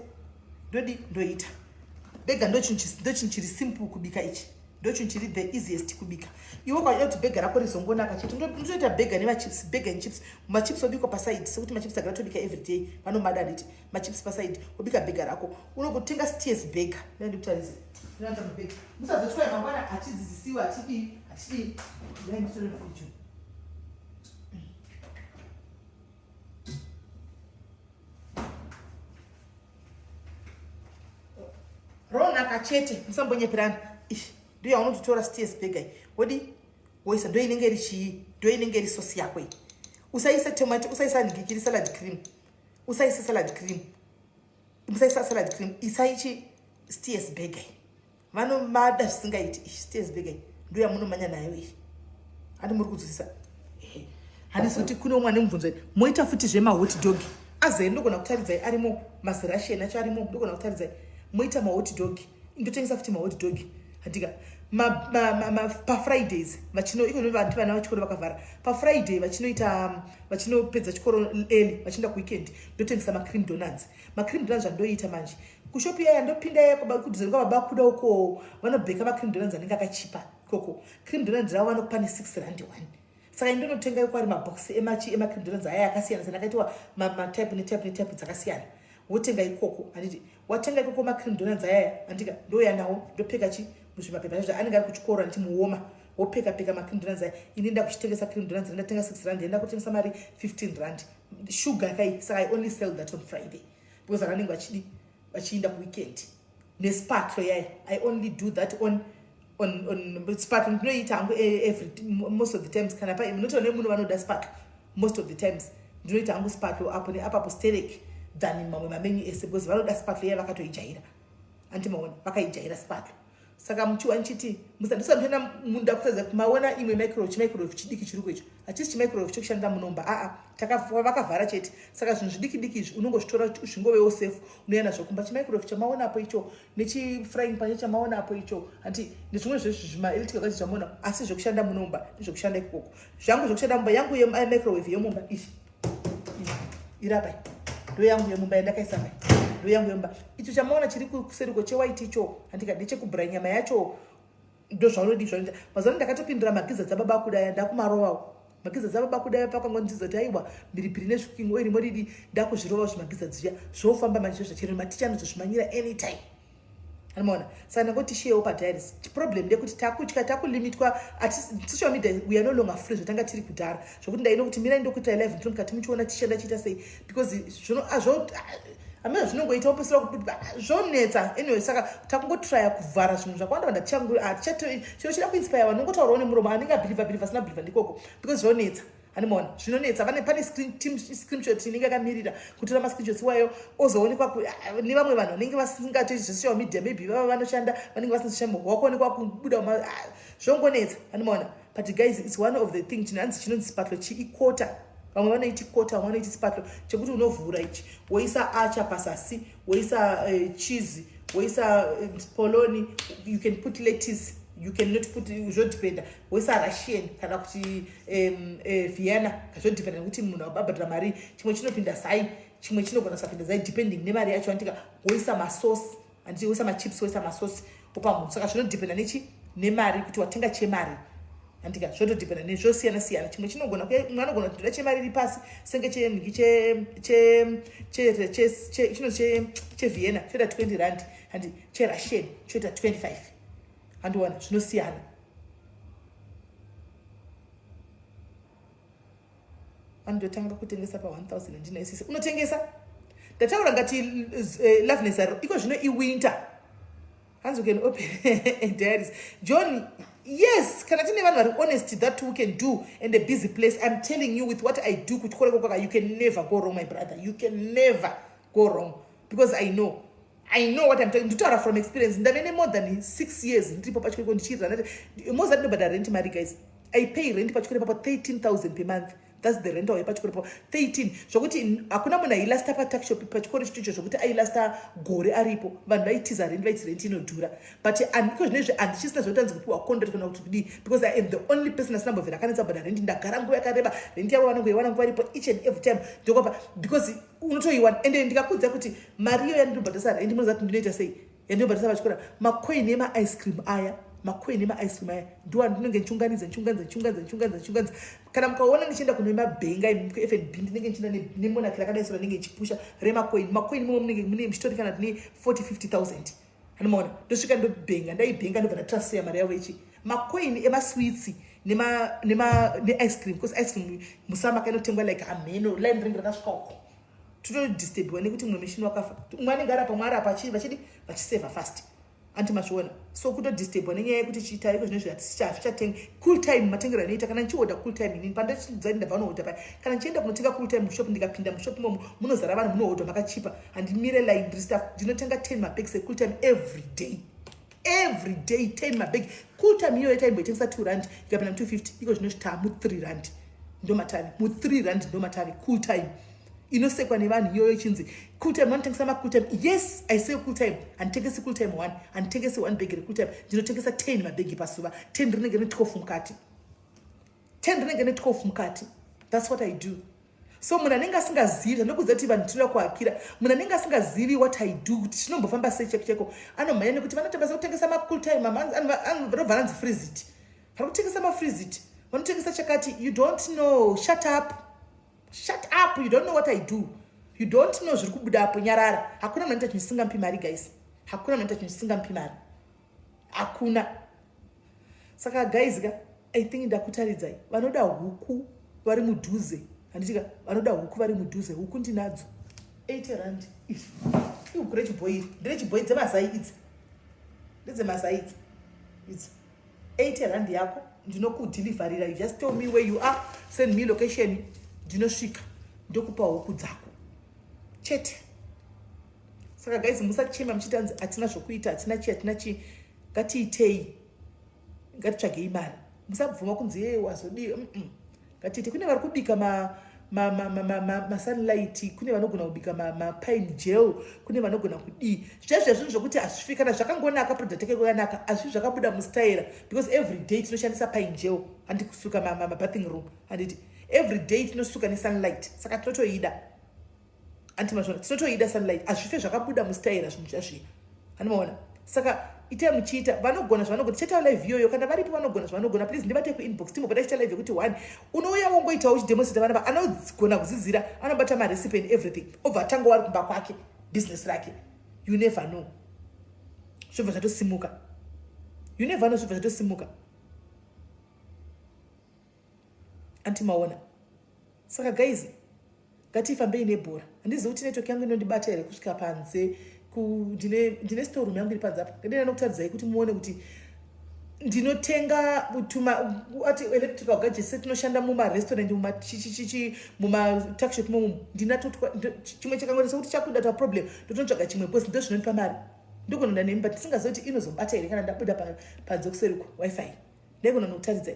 ndodi ndoita bhega. Ndochinhu chiri simple kubika ichi. Ndochinhu chiri the easiest kubika. Iwe ukaida kuti bhega rako rizongonaka chete, ndotoita bhega nemachips, bhega and chips. Machips obikwa paside, sekuti machips agara tobika everyday, vanomada handiti? Machips paside, wobika bhega rako. Unogotenga Steers bhega. Ndikutaridze. Ndinoita mabhega. Musazotwaya mangwana hatidzidzisiwe, hatidii, hatidii. Ndai nditore video. Ronaka chete, musambonyeperana. Ish, ndiyo yaunototora Steers bhega iyi. Wodi woisa, ndo inenge iri chii? Ndo inenge iri sosi yako iyi. Usaisa tomato, usaisa ngikiri salad cream. Usaisa salad cream. Musaisa salad cream. Isai chi Steers bhega iyi. Vanomada zvisingaiti. Ish, Steers bhega iyi. Ndo yamunomanya nayo iyi. Handi muri kunzwisisa? Ehe. Handisi kuti kune umwe ane mubvunzo. Moita futi zvema hot dog. Azere ndogona kutaridzai arimo, mazirasheni acho arimo, ndogona kutaridzai. Moita ma hot dog. Ndotengesa futi ma hot dog. Handika paFridays vachino iko vanhu vana vachikoro vakavhara. PaFriday vachinoita vachinopedza chikoro early vachienda kuweekend, ndotengesa ma cream donuts. Ma cream donuts zvandoita manje. Kushop iya ndopinda iya kudhuze kwa baba kuda uko vanobheka ma cream donuts anenge akachipa ikoko. Cream donuts ravo vanokupa ne 6 rand 1. Saka ndinotenga iko ari mabox emachi ema cream donuts aya akasiyana siyana akaitwa ma type ne type ne type dzakasiyana. Wotenga ikoko handiti? Watenga ikoko ma cream donuts aya handika, ndouya nawo ndopeka chi muzvimapepa zvacho anenge ari kuchikoro handiti, muoma wopeka peka ma cream donuts aya. Ini ndakuchitengesa cream donuts, ndatenga 6 rand, ndakutenga mari 15 rand. Sugar kai, saka I only sell that on Friday because vanenge vachidi vachiinda kuweekend. Nesparkle yaya, I only do that on sparkle. Ndinoita hangu every most of the times kana pa munotaura nemuno vanoda sparkle. Most of the times ndinoita hangu sparkle apo neapapo sterek than mamwe mamenyu ese because vanoda sparkle yaya, vakatoijaira. Anti maona vakaijaira sparkle. Saka muchiwa nchiti musandisandena munda kutadza maona imwe microwave, chimicrowave chidiki chiri icho hachisi chimicrowave chokushandira munomba. Aa, vakavhara chete. Saka zvinhu zvidiki diki izvi unongozvitora zvingovewo safe, unouya nazvo kumba. Chimicrowave chamaonapo icho nechifrying pan chamaonapo icho hanti, nezvimwe zvezvi zvimaelectrical gadgets zvamaona, asi zvekushanda munomba nezvekushanda ikoko zvangu zvekushanda mumba yangu yemicrowave yemumba izvi irapai ndo yangu yemumba yandakaisa pai, ndo yangu yemumba. Icho chamaona chiri kuseriko chewhite icho handika ndechekubhura nyama yacho. Ndo zvaunodi zvanoita mazuva ano. Ndakatopindura magiza dzababa kudaya, ndakumarovawo magiza dzababa kudaya. Pakangondidzidza kuti aiwa mhiripiri nezvicooking oil moridi, ndakuzvirova zvimagiza dziya zvofamba manje zvachero maticha anozozvimanyira anytime, anomaona. Saka ndangoti shiyewo padiaries. Problem ndekuti takutya, takulimitwa social media. We are no longer free zvatanga tiri kudhara, zvokuti ndaino kuti mirai ndokuita live ndiri mukati muchiona tichishanda chiita sei, because zvino amene zvinongoita upesera zvonetsa. Anyway, saka takungotraya kuvhara zvinhu zvakawanda wanda. Chiro chida kuinspire vanhu, ungotaurawo nemuromo, anenge abhilivha bhilivha, asina bhilivha ndikoko, because zvonetsa. Handimaona zvinonetsa. Vane pane screenshot inenge yakamirira kutora mascreenshots iwayo, ozoonekwa nevamwe vanhu vanenge vasingatoiti zvesocial media, maybe vava vanoshanda vanenge vasina social media, wakuonekwa kubuda, zvongonetsa. Handimaona. But guys, it's one of the thing chinanzi chinonzi sparkle chiikota. Vamwe vanoiti kota, vamwe vanoiti sparkle, chekuti unovhura ichi, woisa acha pasasi, woisa cheese, woisa polony. You can put lettuce, you cannot put, zvodependa. Woisa Russian kana kuti Vienna, zvodependa nekuti munhu ababhadhara mari. Chimwe chinopinda zai, chimwe chinogona kusapinda zai, depending nemari yacho. Andika woisa masosi handiti, woisa machips, woisa masosi, wopa munhu. Saka zvinodependa nechi nemari kuti watenga chemari, handika. Zvotodependa nezvosiyana siyana. Chimwe chinogona, mumwe anogona kuti ndoda chemari iri pasi, senge chenhiki chino cheVienna choita 20 rand handi, cheRussian choita 25. Handiona zvinosiyana. Anototanga kutengesa pa1000 andina isisi unotengesa. Ndataura ngati Loveness iko zvino iwinter. Hanzi we can open a diaries, John. Yes, kana tine vanhu vari honest that we can do and a busy place. I'm telling you, with what I do kuchikoro kwaka, you can never go wrong, my brother. You can never go wrong because I know what I'm talking. Nditaura from experience. Ndave ne-more than 6 years ndiripo pachikoro ndichirira. Mozati ndobhadhara rent mari, guys. I pay rent pachikoro papo 13,000 per month. That's the rental yepachikoro papo, 13. Zvokuti hakuna munhu ailasta patuckshop pachikoro chitocho zvokuti ailasta gore aripo. Vanhu vaitiza rent, vaiti rent inodhura. But iko zvinezvi handichisina zvokuti anzi kupiwa contract kana kuti kudii, because I am the only person asina mbobvira akanetsa kubhadhara rent. Ndagara nguva yakareba, rent yavo vanongoiwana nguva iripo each and every time. Ndokwapa because unotoiwana. Ende ndikakudza kuti mari iyo yandinobhadharisa rent, munoziva kuti ndinoita sei yandinobhadharisa pachikoro? Makoini emaice cream aya. Macoin emaice cream aya ndo andinenge ndichiunganidza, ndichiunganidza, ndichiunganidza, ndichiunganidza, ndichiunganidza. Kana mukaona ndichienda kune mabhenga kuFNB, ndinenge ndichienda nemonaki rakadai so, ranenge ndichipusha remacoin. Macoin imomo munenge mune muchitori kana tine 40 50,000, anomaona. Ndosvika ndobhenga, ndaibhenga, ndobva ndatransfer mari yavo ichi macoin emasweets neice cream, because ice cream musama kainotengwa like hameno, line rinenge rakasvika uko. Totodisturbiwa nekuti mumwe mishini wakafa, umwe anenge arapa, umwe arapa, vachidi vachiseva fast, anti mazviona. So kutodisturbwa nenyaya yekuti chitariko zvino hazvichatenga Cool Time. Matengero anoita kana ndichiodha Cool Time inini, pandachidza ndabva nohodha paya, kana ndichienda kunotenga Cool Time mushop, ndikapinda mushop imomo munozara vanhu, munohodwa makachipa, handimire line, ndiri staff, ndinotenga 10 mabags eCool Time every day, every day 10 mabag. Cool Time iyoyo taimboitengesa 2 rand, ikapinda mu250. Iko zvino zvita mu3 rand ndo matave, mu3 rand ndo matave. Cool Time inosekwa nevanhu iyoyo, ichinzi Cool Time, vanotengesa maCool Time. Yes, I say Cool Time. Handitengesi Cool Time one, handitengesi one bag reCool Time, ndinotengesa 10 mabhegi pasuva. 10 rinenge ne12 mukati, 10 rinenge ne12 mukati. That's what I do. So munhu anenge asingazivi zvandokudza kuti vanhu tinoda kuakira, munhu anenge asingazivi what I do, kuti chinombofamba sei cheko cheko, anomhanya nekuti vanotambasa kutengesa maCool Time, vanobva ranzi Freezit, vari kutengesa maFreezit, vanotengesa chakati. You don't know, shut up, shut up. You don't know what I do, you don't know zviri kubudapo, nyarara. Hakuna munhu anoita chinhu chisingamupi mari, guys. Hakuna munhu anoita chinhu chisingamupi mari, hakuna. Saka guys ka, I think ndakutaridzai. Vanoda huku vari mudhuze, handitika? Vanoda huku vari mudhuze, huku ndinadzo, 80 rand. Ihuku rechibhoi iri, nderechibhoi, dzemazai idzi, ndedzemazai idzi, idzi 80 rand yako, ndinokudhilivharira. You just tell me where you are, send me location, ndinosvika ndokupa huku dzako chete. Saka guys, musachema muchiti anzi hatina zvokuita, hatina chii, hatina chii. Ngatiitei, ngatitsvagei mari. Musabvuma kunzi ye wazodii. Ngatiite. Kune vari kubika maSunlight, kune vanogona kubika mapine gel, kune vanogona kudii zvezve zvinhu zvokuti hazvifi kana zvakangonaka, product yake yakanaka, hazvifi zvakabuda mustaira, because every day tinoshandisa pine gel, handi kusuka mabathing room, handiti? Every day tinosuka neSunlight, saka tinotoida, anti mazvona? Tinotoida Sunlight, hazvife zvakabuda mustaira zvinhu zvazviya, handimaona? Saka itai muchiita. Vanogona zvavanogona, tichaitawo live iyoyo. Kana varipo vanogona zvavanogona, please ndibate kuinbox, timbobuda tichita live yekuti one unouya wongoitawo uchidemonstrata. Vana anogona kudzidzira, anobata marecipe and everything, obva atanga wari kumba kwake business rake. You never know, zvobva zvatosimuka. You never know, zvobva zvatosimuka, anti maona? Saka guys, ngatifambei nebhora. Handizivi kuti network yangu inondibata here kusvika panze. Ndine storeroom yangu iri panze apa, ngadina nokutaridzai kuti muone kuti ndinotenga tuma ati electrical gadgets setinoshanda mumarestaurant, mumachichichichi, mumatuckshop momu. Ndinatotwa chimwe chakangoita sekuti chakuda ta problem, ndotonotsvaga chimwe because ndo zvinondipa mari. Ndogononda nemi, but tisingazivi kuti inozobata here kana ndabuda panze kuseriko WiFi. Ndaigona nokutaridzai.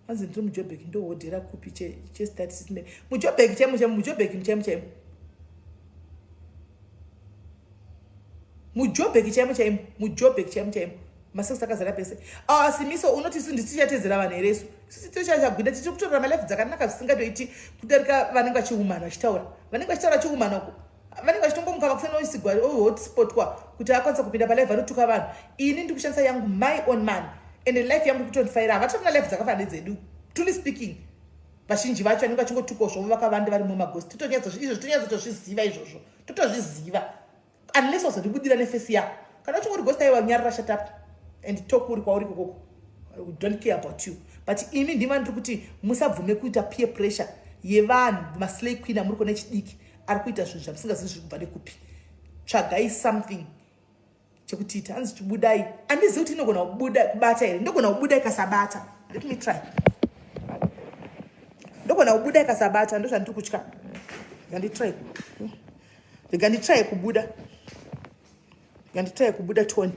Hanzi ndiri muJobek, ndohodhera kupi chestart? MuJobek chaimo chaimo, muJobek chaimo chaimo, muJobek chaimo chaimo, muJobek chaimo chaimo. Masex akazara pese. Ah, Simiso, unoti isu ndisichatedzera vanhu here? Isu isusu tichachagwida, tichiri kutorera malife dzakanaka zvisingatoiti kudarika vanenge vachiumana vachitaura, vanenge vachitaura chiumana uko, vanenge vachitongomuka vakufanira kuisigwa hotspotwa kuti akwanisa kupinda palive vanotuka vanhu. Ini ndiri kushandisa yangu my own money and life yangu kutondifaira. Havatorina life dzakafanana nedzedu, truly speaking. Vazhinji vacho vanenge vachingotukawo zvavo, vakavanda vari mumagosi. Izvo tonyatsotozviziva izvozvo, totozviziva, unless wazondibudira neface yako. Kana uchingori ghost, aiwa, nyarara, shut up and talk uri kwauri kokoko. We don't care about you. But imi ndima ndiri kuti musabvume kuita peer pressure yevanhu, maslay queen amuri kuona echidiki ari kuita zvinhu zvamusingazivi zviri kubva nekupi. Tsvagai something chekutiita. Hanzi chibudai, handizivi kuti inogona kubuda kubata here. Ndogona kubuda ikasabata. Let me try. Ndogona kubuda ikasabata, ndo zvandiri kutya. Nganditry, rega nditry kubuda, nganditry kubuda, tione.